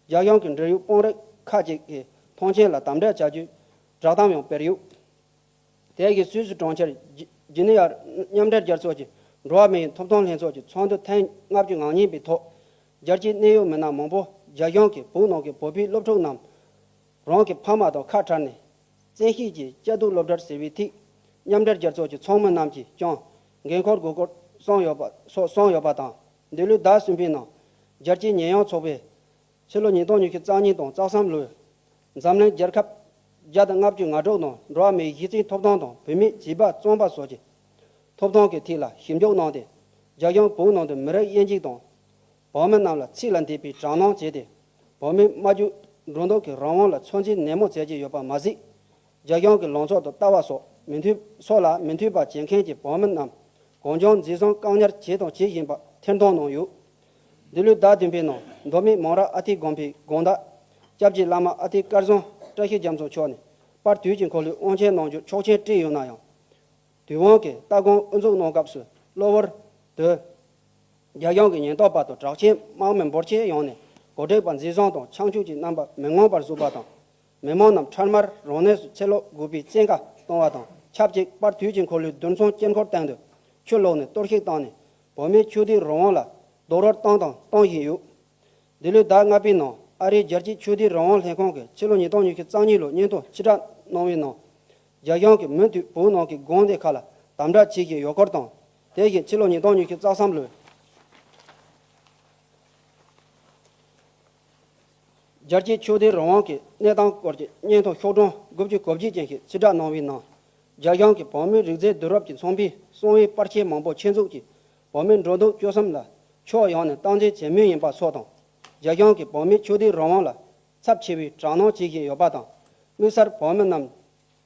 རྒྱ་གཞུང་གི་འབྲེལ་ཡོད་དཔོན་རིགས་ཁག་ཅིག་གིས་ཐང་ཆེན་ལ་དམ་དྲག་བྱ་རྒྱུའི་བསྒྲགས་གཏམ་ཡང་སྤེལ་ཡོད། དེ་བཞིན་སུད་སི་གྲོང་ཁྱེར་ཇི་ཇི་ནི་ཝར་མཉམ་འབྲེལ་རྒྱལ་ཚོགས་ཀྱི་འགྲོ་བ་མིའི་ཐོབ་ཐང་ལྷན་ཚོགས་ཀྱི་ཚོགས་འདུ་ཐེངས་ལྔ་བཅུ་ང་གཉིས་པའི་ཐོག་རྒྱལ་སྤྱིའི་གནད་ཡོད་མི་སྣ་མང་པོ་རྒྱ་གཞུང་གིས་བོད་ནང་གི་བོད་པའི་སློབ་ཕྲུག་རྣམས་རང་གི་ཕ་མ་དང་ཁ་བྲལ་ནས་བཙན་ཤེད་ཀྱིས་བཅའ་སྡོད་སློབ་གྲྭར་ཟེར་བའི་ཐད། མཉམ་འབྲེལ་རྒྱལ་ཚོགས་ཀྱི་ཚོགས་མི་རྣམས་ཀྱིས་ཀྱང་འགན་འཁུར་དགོས་སྐོར་གསུངས་ཡོད་པ་སོགས་གསུངས་ཡོད་པ་དང་། འདི་ལོའི་ཟླ་གསུམ་པའི་ནང་རྒྱལ་སྤྱིའི་ཉེས་ཡངས་ཚོགས་པས་ཕྱི་ལོ་ཉིས་སྟོང་ཉི་ཤུ་རྩ་གཉིས་དང་རྩ་གསུམ་ལོའི་འཛམ་གླིང་རྒྱལ་ཁབ་བརྒྱ་དང་ལྔ་བཅུ་ང་དྲུག་ནང་འགྲོ་བ་མིའི་གཞི་རྩའི་ཐོབ་ཐང་དང་བུད་མེད་བྱིས་པ་གཙང་པ་སོགས་ཀྱི་ཐོབ་ཐང་གི་ཐད་ལ་ཞིབ་འཇུག་གནང་སྟེ། རྒྱ་གཞུང་བོད་ནང་དུ་མི་རིགས་དབྱེ་འབྱེད་དང་། བོད་མི་རྣམས་ལ་ཚིག་ལ་འདས་པའི་དྲག་གནོན་བྱས་ཏེ། བོད་མིའི་སྨྲ་བརྗོད་འགྲོ་འདུག་གི་རང་དབང་ལ་ཚོད་འཛིན་ནན་མོ་བྱེད་ཀྱི་ཡོད་པ་མ་ཟད། རྒྱ་གཞུང་གི་ལངས་ཕྱོགས་དང་ལྟ་བ་སོགས་མི་མཐུན་སོགས་ལ་མི་མཐུན་པ་བྱེད་མཁན་གྱི་བོད་མི་རྣམས་གང་བྱུང་འཛིན་བཟུང་བཀག་ཉར་བྱས་དང་བྱེད་བཞིན་པ་ཐེར་འདོན་གནང་ཡོད། འདི་ལོའི་ཟླ་བདུན་པའི་ནང་མདོ་སྨད་མང་རབ་ཨ་ཐུར་དགོན་པའི་དགོན་བདག་སྐྱབས་རྗེ་བླ་མ་ཨ་ཐུར་སྐལ་བཟང་བཀྲ་ཤིས་རྒྱ་མཚོ་མཆོག་ནས་དཔལ་དུས་ཀྱི་འཁོར་ལོའི་དབང་ཆེན་གནང་རྒྱུ་ཆོག་མཆན་བྲིས་ཡོད་ན་ཡང་། དུས་དབང་གི་ལྟ་དགོངས་དབུ་འཛུགས་གནང་སྐབས་སུ་གློ་བུར་དུ། རྒྱ་གཞུང་གི་ཉེན་རྟོག་པ་དང་དྲག་ཆས་དམག་མི་འབོར་ཆེན་ཡོང་ནས་གོ་སྒྲིག་པ་འཛིན་བཟུང་དང་ཆང་སྐྱུག་གི་རྣམ་པ་མི་མངོན་པར་བཟོས་པ་དང་། མི་མང་རྣམས་འཕྲལ་མར་རང་གནས་སུ་ཚུར་ལོག་དགོས་པའི་བཙན་བཀའ་བཏང་བ་དང་ཆབས་ཅིག་དཔལ་དུས་ཀྱི་འཁོར་ལོའི་རྡུལ་ཚོན་དཀྱིལ་འཁོར་སྟེང་དུ་ཆུ་བླུགས་ནས་གཏོར་བཤིག་བཏང་ནས་བོད་མིའི་ཆོས་དད་རང་དབང་ལ་རྡོག་རོལ་བཏང་དང་གཏོང་བཞིན་ཡོད། འདི་ལོའི་ཟླ་ལྔ་པའི་ནང་ཨ་རིའི་རྒྱལ་སྤྱིའི་ཆོས་དད་རང་དབང་ལྷན་ཁང་གིས་ཕྱི་ལོ་ཉིས་སྟོང་ཉི་ཤུ་རྩ་གཉིས་ལོའི་སྙན་ཐོ་ཕྱིར་བསྒྲགས་གནང་བའི་ནང་། རྒྱ་གཞུང་གིས་མུ་མཐུད་བོད་ནང་གི་དགོན་སྡེ་ཁག་ལ་དམ་དྲག་བྱེད་བཞིན་ཡོད་སྐོར་དང་། དེ་བཞིན་ཕྱི་ལོ་ཉིས་སྟོང་ཉི་ཤུ་རྩ་གསུམ་ལོའི་རྒྱལ་སྤྱིའི་ཆོས་དད་རང་དབང་གི་གནས་སྟངས་སྐོར་གྱི་སྙན་ཐོ་ཤོག་གྲངས་དགུ་བཅུ་གོ་བརྒྱད་ཅན་ཞིག་ཕྱིར་བསྒྲགས་གནང་བའི་ནང་། རྒྱ་གཞུང་གིས་བོད་མིའི་རིགས་རྫས་བསྡུ་རུབ་ཀྱི་ཚོང་པའི་གསང་བའི་པར་ཆས་མང་པོ་ཆེད་འཛུགས་ཀྱིས་བོད་མིའི་འགྲོ་འདུག་སྤྱོད་གསུམ་ལ་ཕྱོགས་ཡོངས་ནས་སྟངས་འཛིན་བྱེད་མུས་ཡིན་པ་སོགས་དང་། རྒྱ་གཞུང་གིས་བོད་མིའི་ཆོས་དད་རང་དབང་ལ་ཚབས་ཆེ་བའི་དྲག་གནོན་བྱེད་བཞིན་ཡོད་པ་དང་། དམིགས་བསལ་བོད་མི་རྣམས་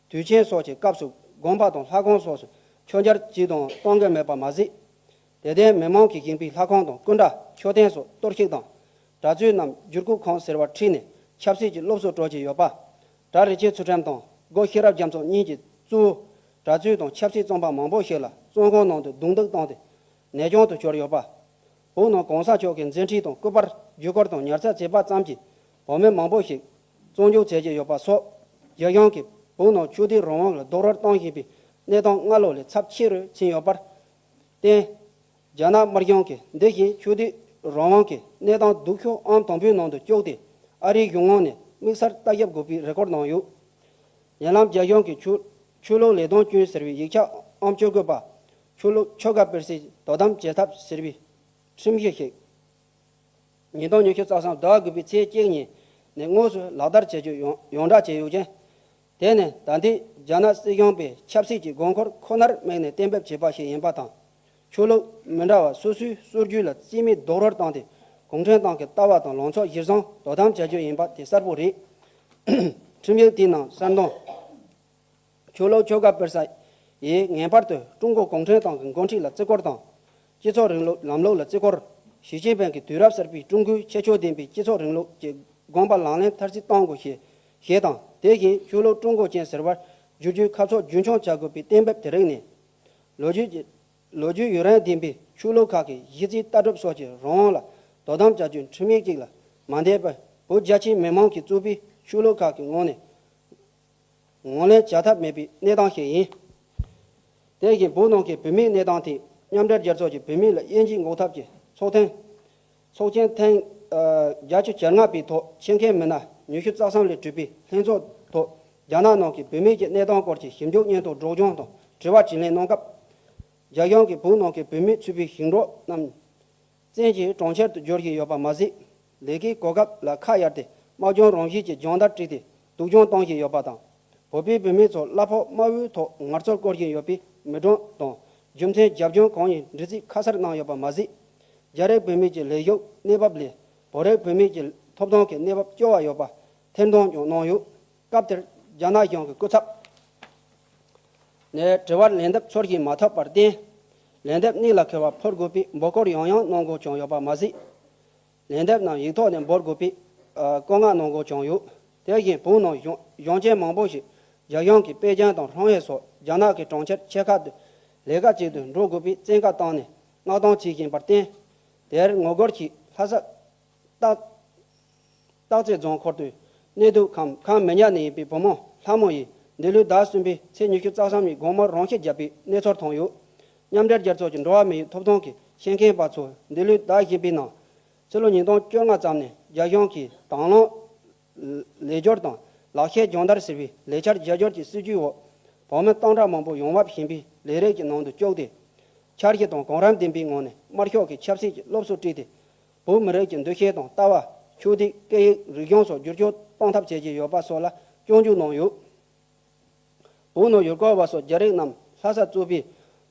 དུས་ཆེན་སོགས་ཀྱི་སྐབས་སུ་དགོན་པ་དང་ལྷ་ཁང་སོགས་སུ་མཆོད་མཇལ་བྱས་དང་གཏོང་གི་མེད་པ་མ་ཟད། དད་ལྡན་མི་མང་གིས་བཞེངས་པའི་ལྷ་ཁང་དང་སྐུ་འདྲ་མཆོད་རྟེན་སོགས་གཏོར་བཤིག་དང་། གྲྭ་བཙུན་རྣམས་བསྒྱུར་བཀོད་ཁང་ཟེར་བར་ཁྲིད་ནས་ཆབ་སྲིད་ཀྱི་སློབ་གསོ་སྤྲོད་ཀྱི་ཡོད་པ། གྲྭ་རིན་ཆེན་ཚུལ་ཁྲིམས་དང་སྒོ་ཤེས་རབ་རྒྱ་མཚོ་གཉིས་ཀྱིས་གཙོ་བོ་གྲྭ་བཙུན་དང་ཆབ་སྲིད་བཙོན་པ་མང་པོ་ཞིག་ལ་བཙོན་ཁང་ནང་དུ་རྡུང་རྡེག་བཏང་སྟེ་ནད་གཅོང་དུ་གྱུར་ཡོད་པ། བོད་ནང་གོང་ས་མཆོག་གི་མཛད་འཕྲིན་དང་སྐུ་པར་བརྒྱུད་སྐུར་དང་ཉར་ཚགས་བྱས་པ་ཙམ་གྱིས་བོད་མི་མང་པོ་ཞིག་བཙོན་འཇུག་བྱེད་ཀྱི་ཡོད་པ་སོགས། རྒྱ་གཞུང་གིས་བོད་ནང་ཆོས་དད་རང་དབང་ལ་རྡོག་རོལ་གཏོང་བཞིན་པའི་གནས་སྟངས་སྔ་ལོགས་ལས་ཚབས་ཆེ་རུ་ཕྱིན་ཡོད་པར་བརྟེན། རྒྱ་ནག་དམར་གཞུང་གིས་འདི་བཞིན་ཆོས་དད་རང་དབང་གི་གནས་སྟངས་སྡུག་ཤོས་ཨང་དང་པོའི་ནང་དུ་བཅུག་སྟེ་ཨ་རིའི་གཞུང་ངོས་ནས་དམིགས་བསལ་ལྟ་ཞིབ་དགོས་པའི་རེ་སྐུལ་གནང་ཡོད། ཉེ་ལམ་རྒྱ་གཞུང་གིས་ཆོས་ཆོས་ལུགས་ལས་དོན་ཀུན་ཟེར་བའི་ཡིག་ཆ་ཨང་བཅུ་དགུ་པ། ཆོས་ལུགས་ཆོལ་ཁ་སྤེལ་སའི་དོ་དམ་བྱེད་ཐབས་ཟེར་བའི་ཁྲིམས་གཞི་ཞིག་ཉིས་སྟོང་ཉི་ཤུ་རྩ་གསུམ་ཟླ་དགུ་པའི་ཚེས་གཅིག་ཉིན་ནས་དངོས་སུ་ལག་བསྟར་བྱེད་རྒྱུ་ཡོངས་ཡོངས་བསྒྲགས་བྱས་ཡོད་ཅིང་། དེ་ནི་ད་ལྟའི་རྒྱ་ནག་སྲིད་གཞུང་པས་ཆབ་སྲིད་ཀྱི་དགོས་མཁོར་ཁོ་ནར་དམིགས་ནས་གཏན་འབེབས་བྱས་པ་ཞིག་ཡིན་པ་དང་། ཆོས་ལུགས་མི་འདྲ་བ་སོ་སོའི་སྲོལ་རྒྱུན་ལ་རྩིས་མེད་རྡོག་རོལ་བཏང་སྟེ་གུང་ཁྲན་ཏང་གི་ལྟ་བ་དང་ལངས་ཕྱོགས་གཞིར་བཟུང་དོ་དམ་བྱ་རྒྱུ་ཡིན་པ་དེ་གསལ་པོ་རེད། ཁྲིམས་ཡིག་དེའི་ནང་གསལ་དོན། ཆོས་ལུགས་ཆོལ་ཁ་སྤེལ་ས་ཡིས་ངེས་པར་དུ་ཀྲུང་གོ་གུང་ཁྲན་ཏང་གི་འགོ་ཁྲིད་ལ་བརྩི་བཀུར་དང་། སྤྱི་ཚོགས་རིང་ལུགས་ལམ་ལུགས་ལ་བརྩི་བཀུར། ཞི་ཅིན་ཕིང་གིས་དུས་རབས་གསར་པའི་ཀྲུང་གོའི་ཁྱད་ཆོས་ལྡན་པའི་སྤྱི་ཚོགས་རིང་ལུགས་ཀྱི་དགོངས་པ་ལག་ལེན་མཐར་ཕྱིན་གཏོང་དགོས་ཞེས་ཞེས་དང་། དེ་བཞིན་ཆོས་ལུགས་ཀྲུང་གོ་ཅན་ཟེར་བར་བསྒྱུར་རྒྱུའི་ཁ་ཕྱོགས་རྒྱུན་འཁྱོངས་བྱ་དགོས་པའི་གཏན་འབེབས་དེ་རིགས་ནི། ལོ་རྒྱུས་ཀྱི་ལོ་རྒྱུས་ཡུན་རིང་ལྡན་པའི་ཆོས་ལུགས་ཁག་གི་གཞི་རྩའི་ལྟ་གྲུབ་སོགས་ཀྱི་རང་དབང་ལ་དོ་དམ་བྱ་རྒྱུའི་ཁྲིམས་ཡིག་ཅིག་ལ་མ་འདས་པའི་ བོད་རྒྱ་ཆེའི་མི་མང་གིས་གཙོས་པའི་ཆོས་ལུགས་ཁག་གི་ངོས་ནས་ངོས་ལེན་བྱ་ཐབས་མེད་པའི་གནས་སྟངས་ཤིག་ཡིན། དེ་བཞིན་བོད་ནང་གི་བུད་མེད་གནས་སྟངས་ཐད་མཉམ་འབྲེལ་རྒྱལ་ཚོགས་ཀྱི་བུད་མེད་ལ་དབྱེ་འབྱེད་འགོག་ཐབས་ཀྱི་ཚོགས་ཐེངས་ཚོགས་ཆེན་ཐེངས་ཨ་བརྒྱད་ཅུ་གྱ་ལྔ་པའི་ཐོག་ཆེད་མཁས་མི་སྣ་ཉི་ཤུ་རྩ་གསུམ་ལས་གྲུབ་པའི་ལྷན་ཚོགས་ཐོག་རྒྱ་ནག་ནང་གི་བུད་མེད་ཀྱི་གནས་སྟངས་སྐོར་གྱི་ཞིབ་འཇུག་སྙན་ཐོ་སྒྲོག་སྦྱང་དང་དྲི་བ་དྲིས་ལན་གནང་སྐབས། རྒྱ་གཞུང་གིས་བོད་ནང་གི་བུད་མེད་ཚུད་པའི་ཞིང་འབྲོག་རྣམས་བཙན་གྱིས་གྲོང་ཁྱེར་དུ་བསྒྱུར་བཞིན་ཡོད་པ་མ་ཟད། ལས་ཀའི་གོ་སྐབས་ལ་ཁ་གཡར་ཏེ་དམག་སྦྱོང་རང་བཞིན་གྱི་སྦྱོང་བརྡར་སྤྲད་དེ་སྡུག་སྦྱོང་གཏོང་བཞིན་ཡོད་པ་དང་། བོད་པའི་བུད་མེད་ཚོ་གླ་ཕོགས་དམའ་བོའི་ཐོག་ངལ་རྩོལ་སྐོར་བཞིན་ཡོད་པའི་མི་སྒྲོན་དང་རྒྱུ་མཚན་རྒྱབ་ལྗོངས་གང་ཡིན་འདྲི་རྩད་ཁ་གསལ་གནང་ཡོད་པ་མ་ཟད། རྒྱ་རིགས་བུད་མེད་ཀྱི་ལས་ཞུགས་གནས་བབ་ལས་བོད་རིགས་བུད་མེད་ཀྱི་ཐོབ་ཐང་གི་གནས་བབ་སྐྱོ་བ་ཡོད་པ་ཐེར་འདོན་ཀྱང་གནང་ཡོད། སྐབས་དེར་རྒྱ་ནག་གཞུང་གི་སྐུ་ཚབ་ནས་དྲི་བར་ལན་འདེབས་འཚོལ་ཞིབ་མ་ཐུབ་པར་བརྟེན། ལན་འདེབས་གནད་ལ་འཁེལ་བ་ཕུལ་དགོས་པའི་འབོད་སྐུལ་ཡང་ཡང་གནང་དགོས་ཀྱང་ཡོད་པ་མ་ཟད། ལན་འདེབས་རྣམས་ཡིག་ཐོག་ནས་འབུལ་དགོས་པའི་ཨ་བཀའ་མངགས་གནང་དགོས་ཀྱང་ཡོད། དེ་བཞིན་བོད་ནང་གཞུང་གཞུང་ཆེན་མང་པོ་ཞིག་རྒྱ་གཞུང་གིས་པེ་ཅིང་དང་ཧྲང་ཧའེ་སོགས་རྒྱ་ནག་གི་གྲོང་ཁྱེར་ཆེ་ཁག་ཏུ་ལས་ཀ་བྱེད་དུ་འགྲོ་དགོས་པའི་བཙན་བཀའ་བཏང་ནས་མངགས་གཏོང་བྱེད་བཞིན་པར་བརྟེན། དེར་ངོ་རྒོལ་གྱིས་ལྷ་ས་སྟག་སྟག་རྩེ་རྫོང་ཁུལ་དུ་གནས་སྡོད་ཁམས་ཁམས་མི་ཉག་ནས་ཡིན་པའི་བུ་མོ་ལྷ་མོ་ཡིས་འདི་ལོའི་ཟླ་གསུམ་པའི་ཚེས་ཉི་ཤུ་རྩ་གསུམ་ཉིན་དགོང་མོར་རང་ཤི་བརྒྱབ་པའི་གནས་ཚུལ་ཐོན་ཡོད། མཉམ་འབྲེལ་རྒྱལ་ཚོགས་ཀྱི་འགྲོ་བ་མིའི་ཐོབ་ཐང་གི་ཤེས་མཁན་པ་ཚོས་འདི་ལོའི་ཟླ་བཞི་པའི་ནང་ཕྱི་ལོ་ཉིས་སྟོང་བཅོ་ལྔ་ཙམ་ནས་རྒྱ་གཞུང་གིས་དང་བླངས་ལས་སྦྱོར་དང་ལག་ཤེས་སྦྱོང་བརྡར་ཟེར་བའི་ལས་འཆར་རྒྱ་སྒྱུར་གྱི་སྲིད་ཇུས་འོག་བོད་མི་སྟོང་ཕྲག་མང་པོ་ཡོང་འབབ་ཞན་པའི་ལས་རིགས་ཀྱི་ནང་དུ་བཅུག་སྟེ། འཆར་གཞི་དང་གོང་རིམ་ལྡན་པའི་ངང་ནས་དམར་ཤོག་གི་ཆབ་སྲིད་ཀྱི་སློབ་གསོ་སྤྲད་དེ། བོད་མི་རིགས་ཀྱི་འདུ་ཤེས་དང་ལྟ་བ། ཆོས་སྡེ། སྐད་ཡིག་རིག་གཞུང་སོགས་བསྒྱུར་བཅོས་གཏོང་ཐབས་བྱེད་ཀྱི་ཡོད་པ་སོགས་ལ་སྐྱོན་བརྗོད་གནང་ཡོད། བོད་ནང་ཡུལ་སྐོར་བ་སོགས་རྒྱ་རིགས་རྣམས་ལྷ་ས་གཙོས་པའི་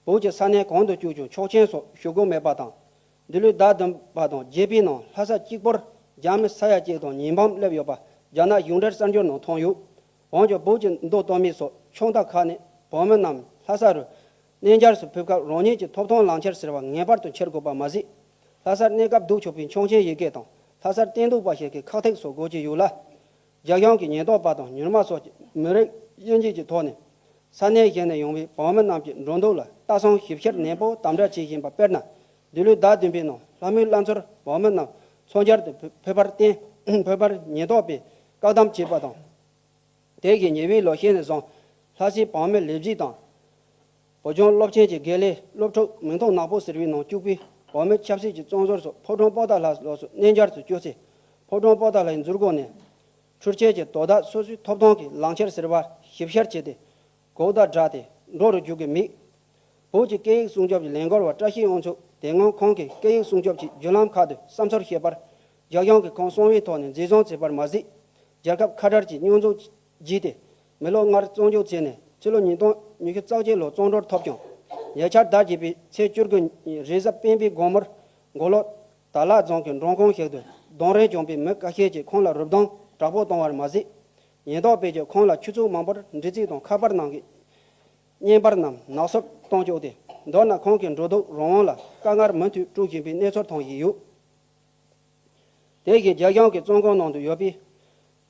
བོད་ཀྱི་ས་གནས་གང་དུ་བསྐྱོད་ཀྱང་ཆོག་མཆན་སོགས་ཞུ་དགོས་མེད་པ་དང་། འདི་ལོའི་ཟླ་བདུན་པ་དང་བརྒྱད་པའི་ནང་ལྷ་ས་གཅིག་པུར་རྒྱ་མི་ས་ཡ་གཅིག་དང་ཉིས་འབུམ་སླེབས་ཡོད་པ་རྒྱ་ནག་གཞུང་འབྲེལ་གསར་འགྱུར་ནང་ཐོན་ཡོད། འོན་ཀྱང་བོད་ཀྱི་མདོ་སྟོད་སྨད་སོགས་ཕྱོགས་མཐའ་ཁག་ནས་བོད་མི་རྣམས་ལྷ་ས་རུ་གནས་མཇལ་སུ་ཕེབས་སྐབས་རང་ཉིད་ཀྱི་ཐོབ་ཐང་ལག་འཁྱེར་ཟེར་བ་ངེས་པར་དུ་འཁྱེར་དགོས་པ་མ་ཟད། ལྷ་སར་གནས་སྐབས་ལྡོག་ཆོག་པའི་ཆོག་མཆན་ཡི་གེ་དང་ལྷ་སར་གཏན་འདུག་པ་ཞིག་གི་ཁག་ཐེག་སོགས་དགོས་ཀྱི་ཡོད་ལ། རྒྱ་གཞུང་གི་ཉེན་རྟོག་པ་དང་མྱུལ་མ་སོགས་ཀྱིས་མི་རིགས་དབྱེ་འབྱེད་ཀྱི་ཐོག་ནས་ས་གནས་གཞན་ནས་ཡོང་བའི་བོད་མི་རྣམས་ཀྱི་འགྲོ་འདུག་ལ་ལྟ་སྲུང་ཞིབ་བཤེར་ནན་པོ་དམ་དྲག་བྱེད་བཞིན་པ། དཔེར་ན། འདི་ལོའི་ཟླ་བདུན་པའི་ནང་ལྷ་མོའི་བླ་མཚོར་བོད་མི་རྣམས་མཚོ་མཇལ་དུ་ཕེབས་པར་བརྟེན་ཕེབས་པར་ཉེན་རྟོག་པས་བཀག་སྡོམ་བྱས་པ་དང་། དེ་བཞིན་ཉེ་བའི་ལོ་ཤས་ནས་བཟུང་ལྷ་སའི་བོད་མི་ལས་བྱེད་དང་། བོད་ལྗོངས་སློབ་ཆེན་གྱི་དགེ་ལས་སློབ་ཕྲུག་མིང་ཐོ་ནག་པོ་ཟེར་བའི་ནང་བཅུག་པའི་བོད་མི་ཆབ་སྲིད་ཀྱི་བཙོན་ཟུར་སོགས་ཕོ་བྲང་པོ་ཏཱ་ལ་ལོགས་སུ་གནས་མཇལ་དུ་བསྐྱོད་ཚེ། ཕོ་བྲང་པོ་ཏཱ་ལའི་འཛུལ་སྒོ་ནས་འཕྲུལ་ཆས་ཀྱི་དོ་བདག་སོ་སོའི་ཐོབ་ཐང་གི་ལག་འཁྱེར་ཟེར་བ་ཞིབ་བཤེར་བྱས་ཏེ། གོག་ཏ་བསྒྲགས་ཏེ་འགྲོ་རུ་འཇུག་གི་མེད། བོད་ཀྱི་སྐད་ཡིག་སྲུང་སྐྱོབ་ཀྱི་ལས་འགུལ་བ་བཀྲ་ཤིས་དབང་ཕྱུག་དེ་སྔོན་ཁོང་གིས་སྐད་ཡིག་སྲུང་སྐྱོབ་ཀྱི་བརྒྱུད་ལམ་ཁག་ཏུ་བསམ་ཚུལ་བཤད་པར། རྒྱ་གཞུང་གིས་ཁོང་གསང་བའི་ཐོག་ནས་འཛིན་བཟུང་བྱས་པར་མ་ཟད། རྒྱལ་ཁབ་ཁ་བྲལ་གྱི་བསྙོན་འཛུགས་བགྱིས་ཏེ། མི་ལོ་ལྔར་བཙོན་འཇུག་བྱས་ནས་ཕྱི་ལོ་ཉིས་སྟོང་ཉི་ཤུ་རྩ་གཅིག་ལོར་བཙོན་གྲོལ་ཐོབ་ཀྱང་། ཉེ་ཆར་ཟླ་བརྒྱད་པའི་ཚེས་བཅུ་དགུ་ཉིན་རེས་གཟའ་སྤེན་པའི་དགོང་མོར་མགོ་ལོག་དར་ལག་རྫོང་གི་མགྲོན་ཁང་ཞིག་ཏུ་རྡུང་རེས་བྱུང་བའི་མི་ཁ་ཤས་ཀྱིས་ཁོང་ལ་རུབ་རྡུང་དྲག་པོ་བཏང་བར་མ་ཟད། ཉེན་རྟོག་པས་ཀྱང་ཁོང་ལ་ཆུ་ཚོད་མང་པོར་འདྲི་རྩད་དང་ཁ་པར་ནང་གི་བརྙན་པར་རྣམས་ནག་བསུབ་བཏང་བཅུག་སྟེ། མདོར་ན་ཁོང་གི་འགྲོ་འདུག་རང་དབང་ལ་དཀའ་ངལ་མུ་མཐུད་སྤྲོད་བཞིན་པའི་གནས་ཚུལ་ཐོན་བཞིན་ཡོད། དེ་བཞིན་རྒྱ་གཞུང་གི་བཙོན་ཁང་ནང་དུ་ཡོད་པའི་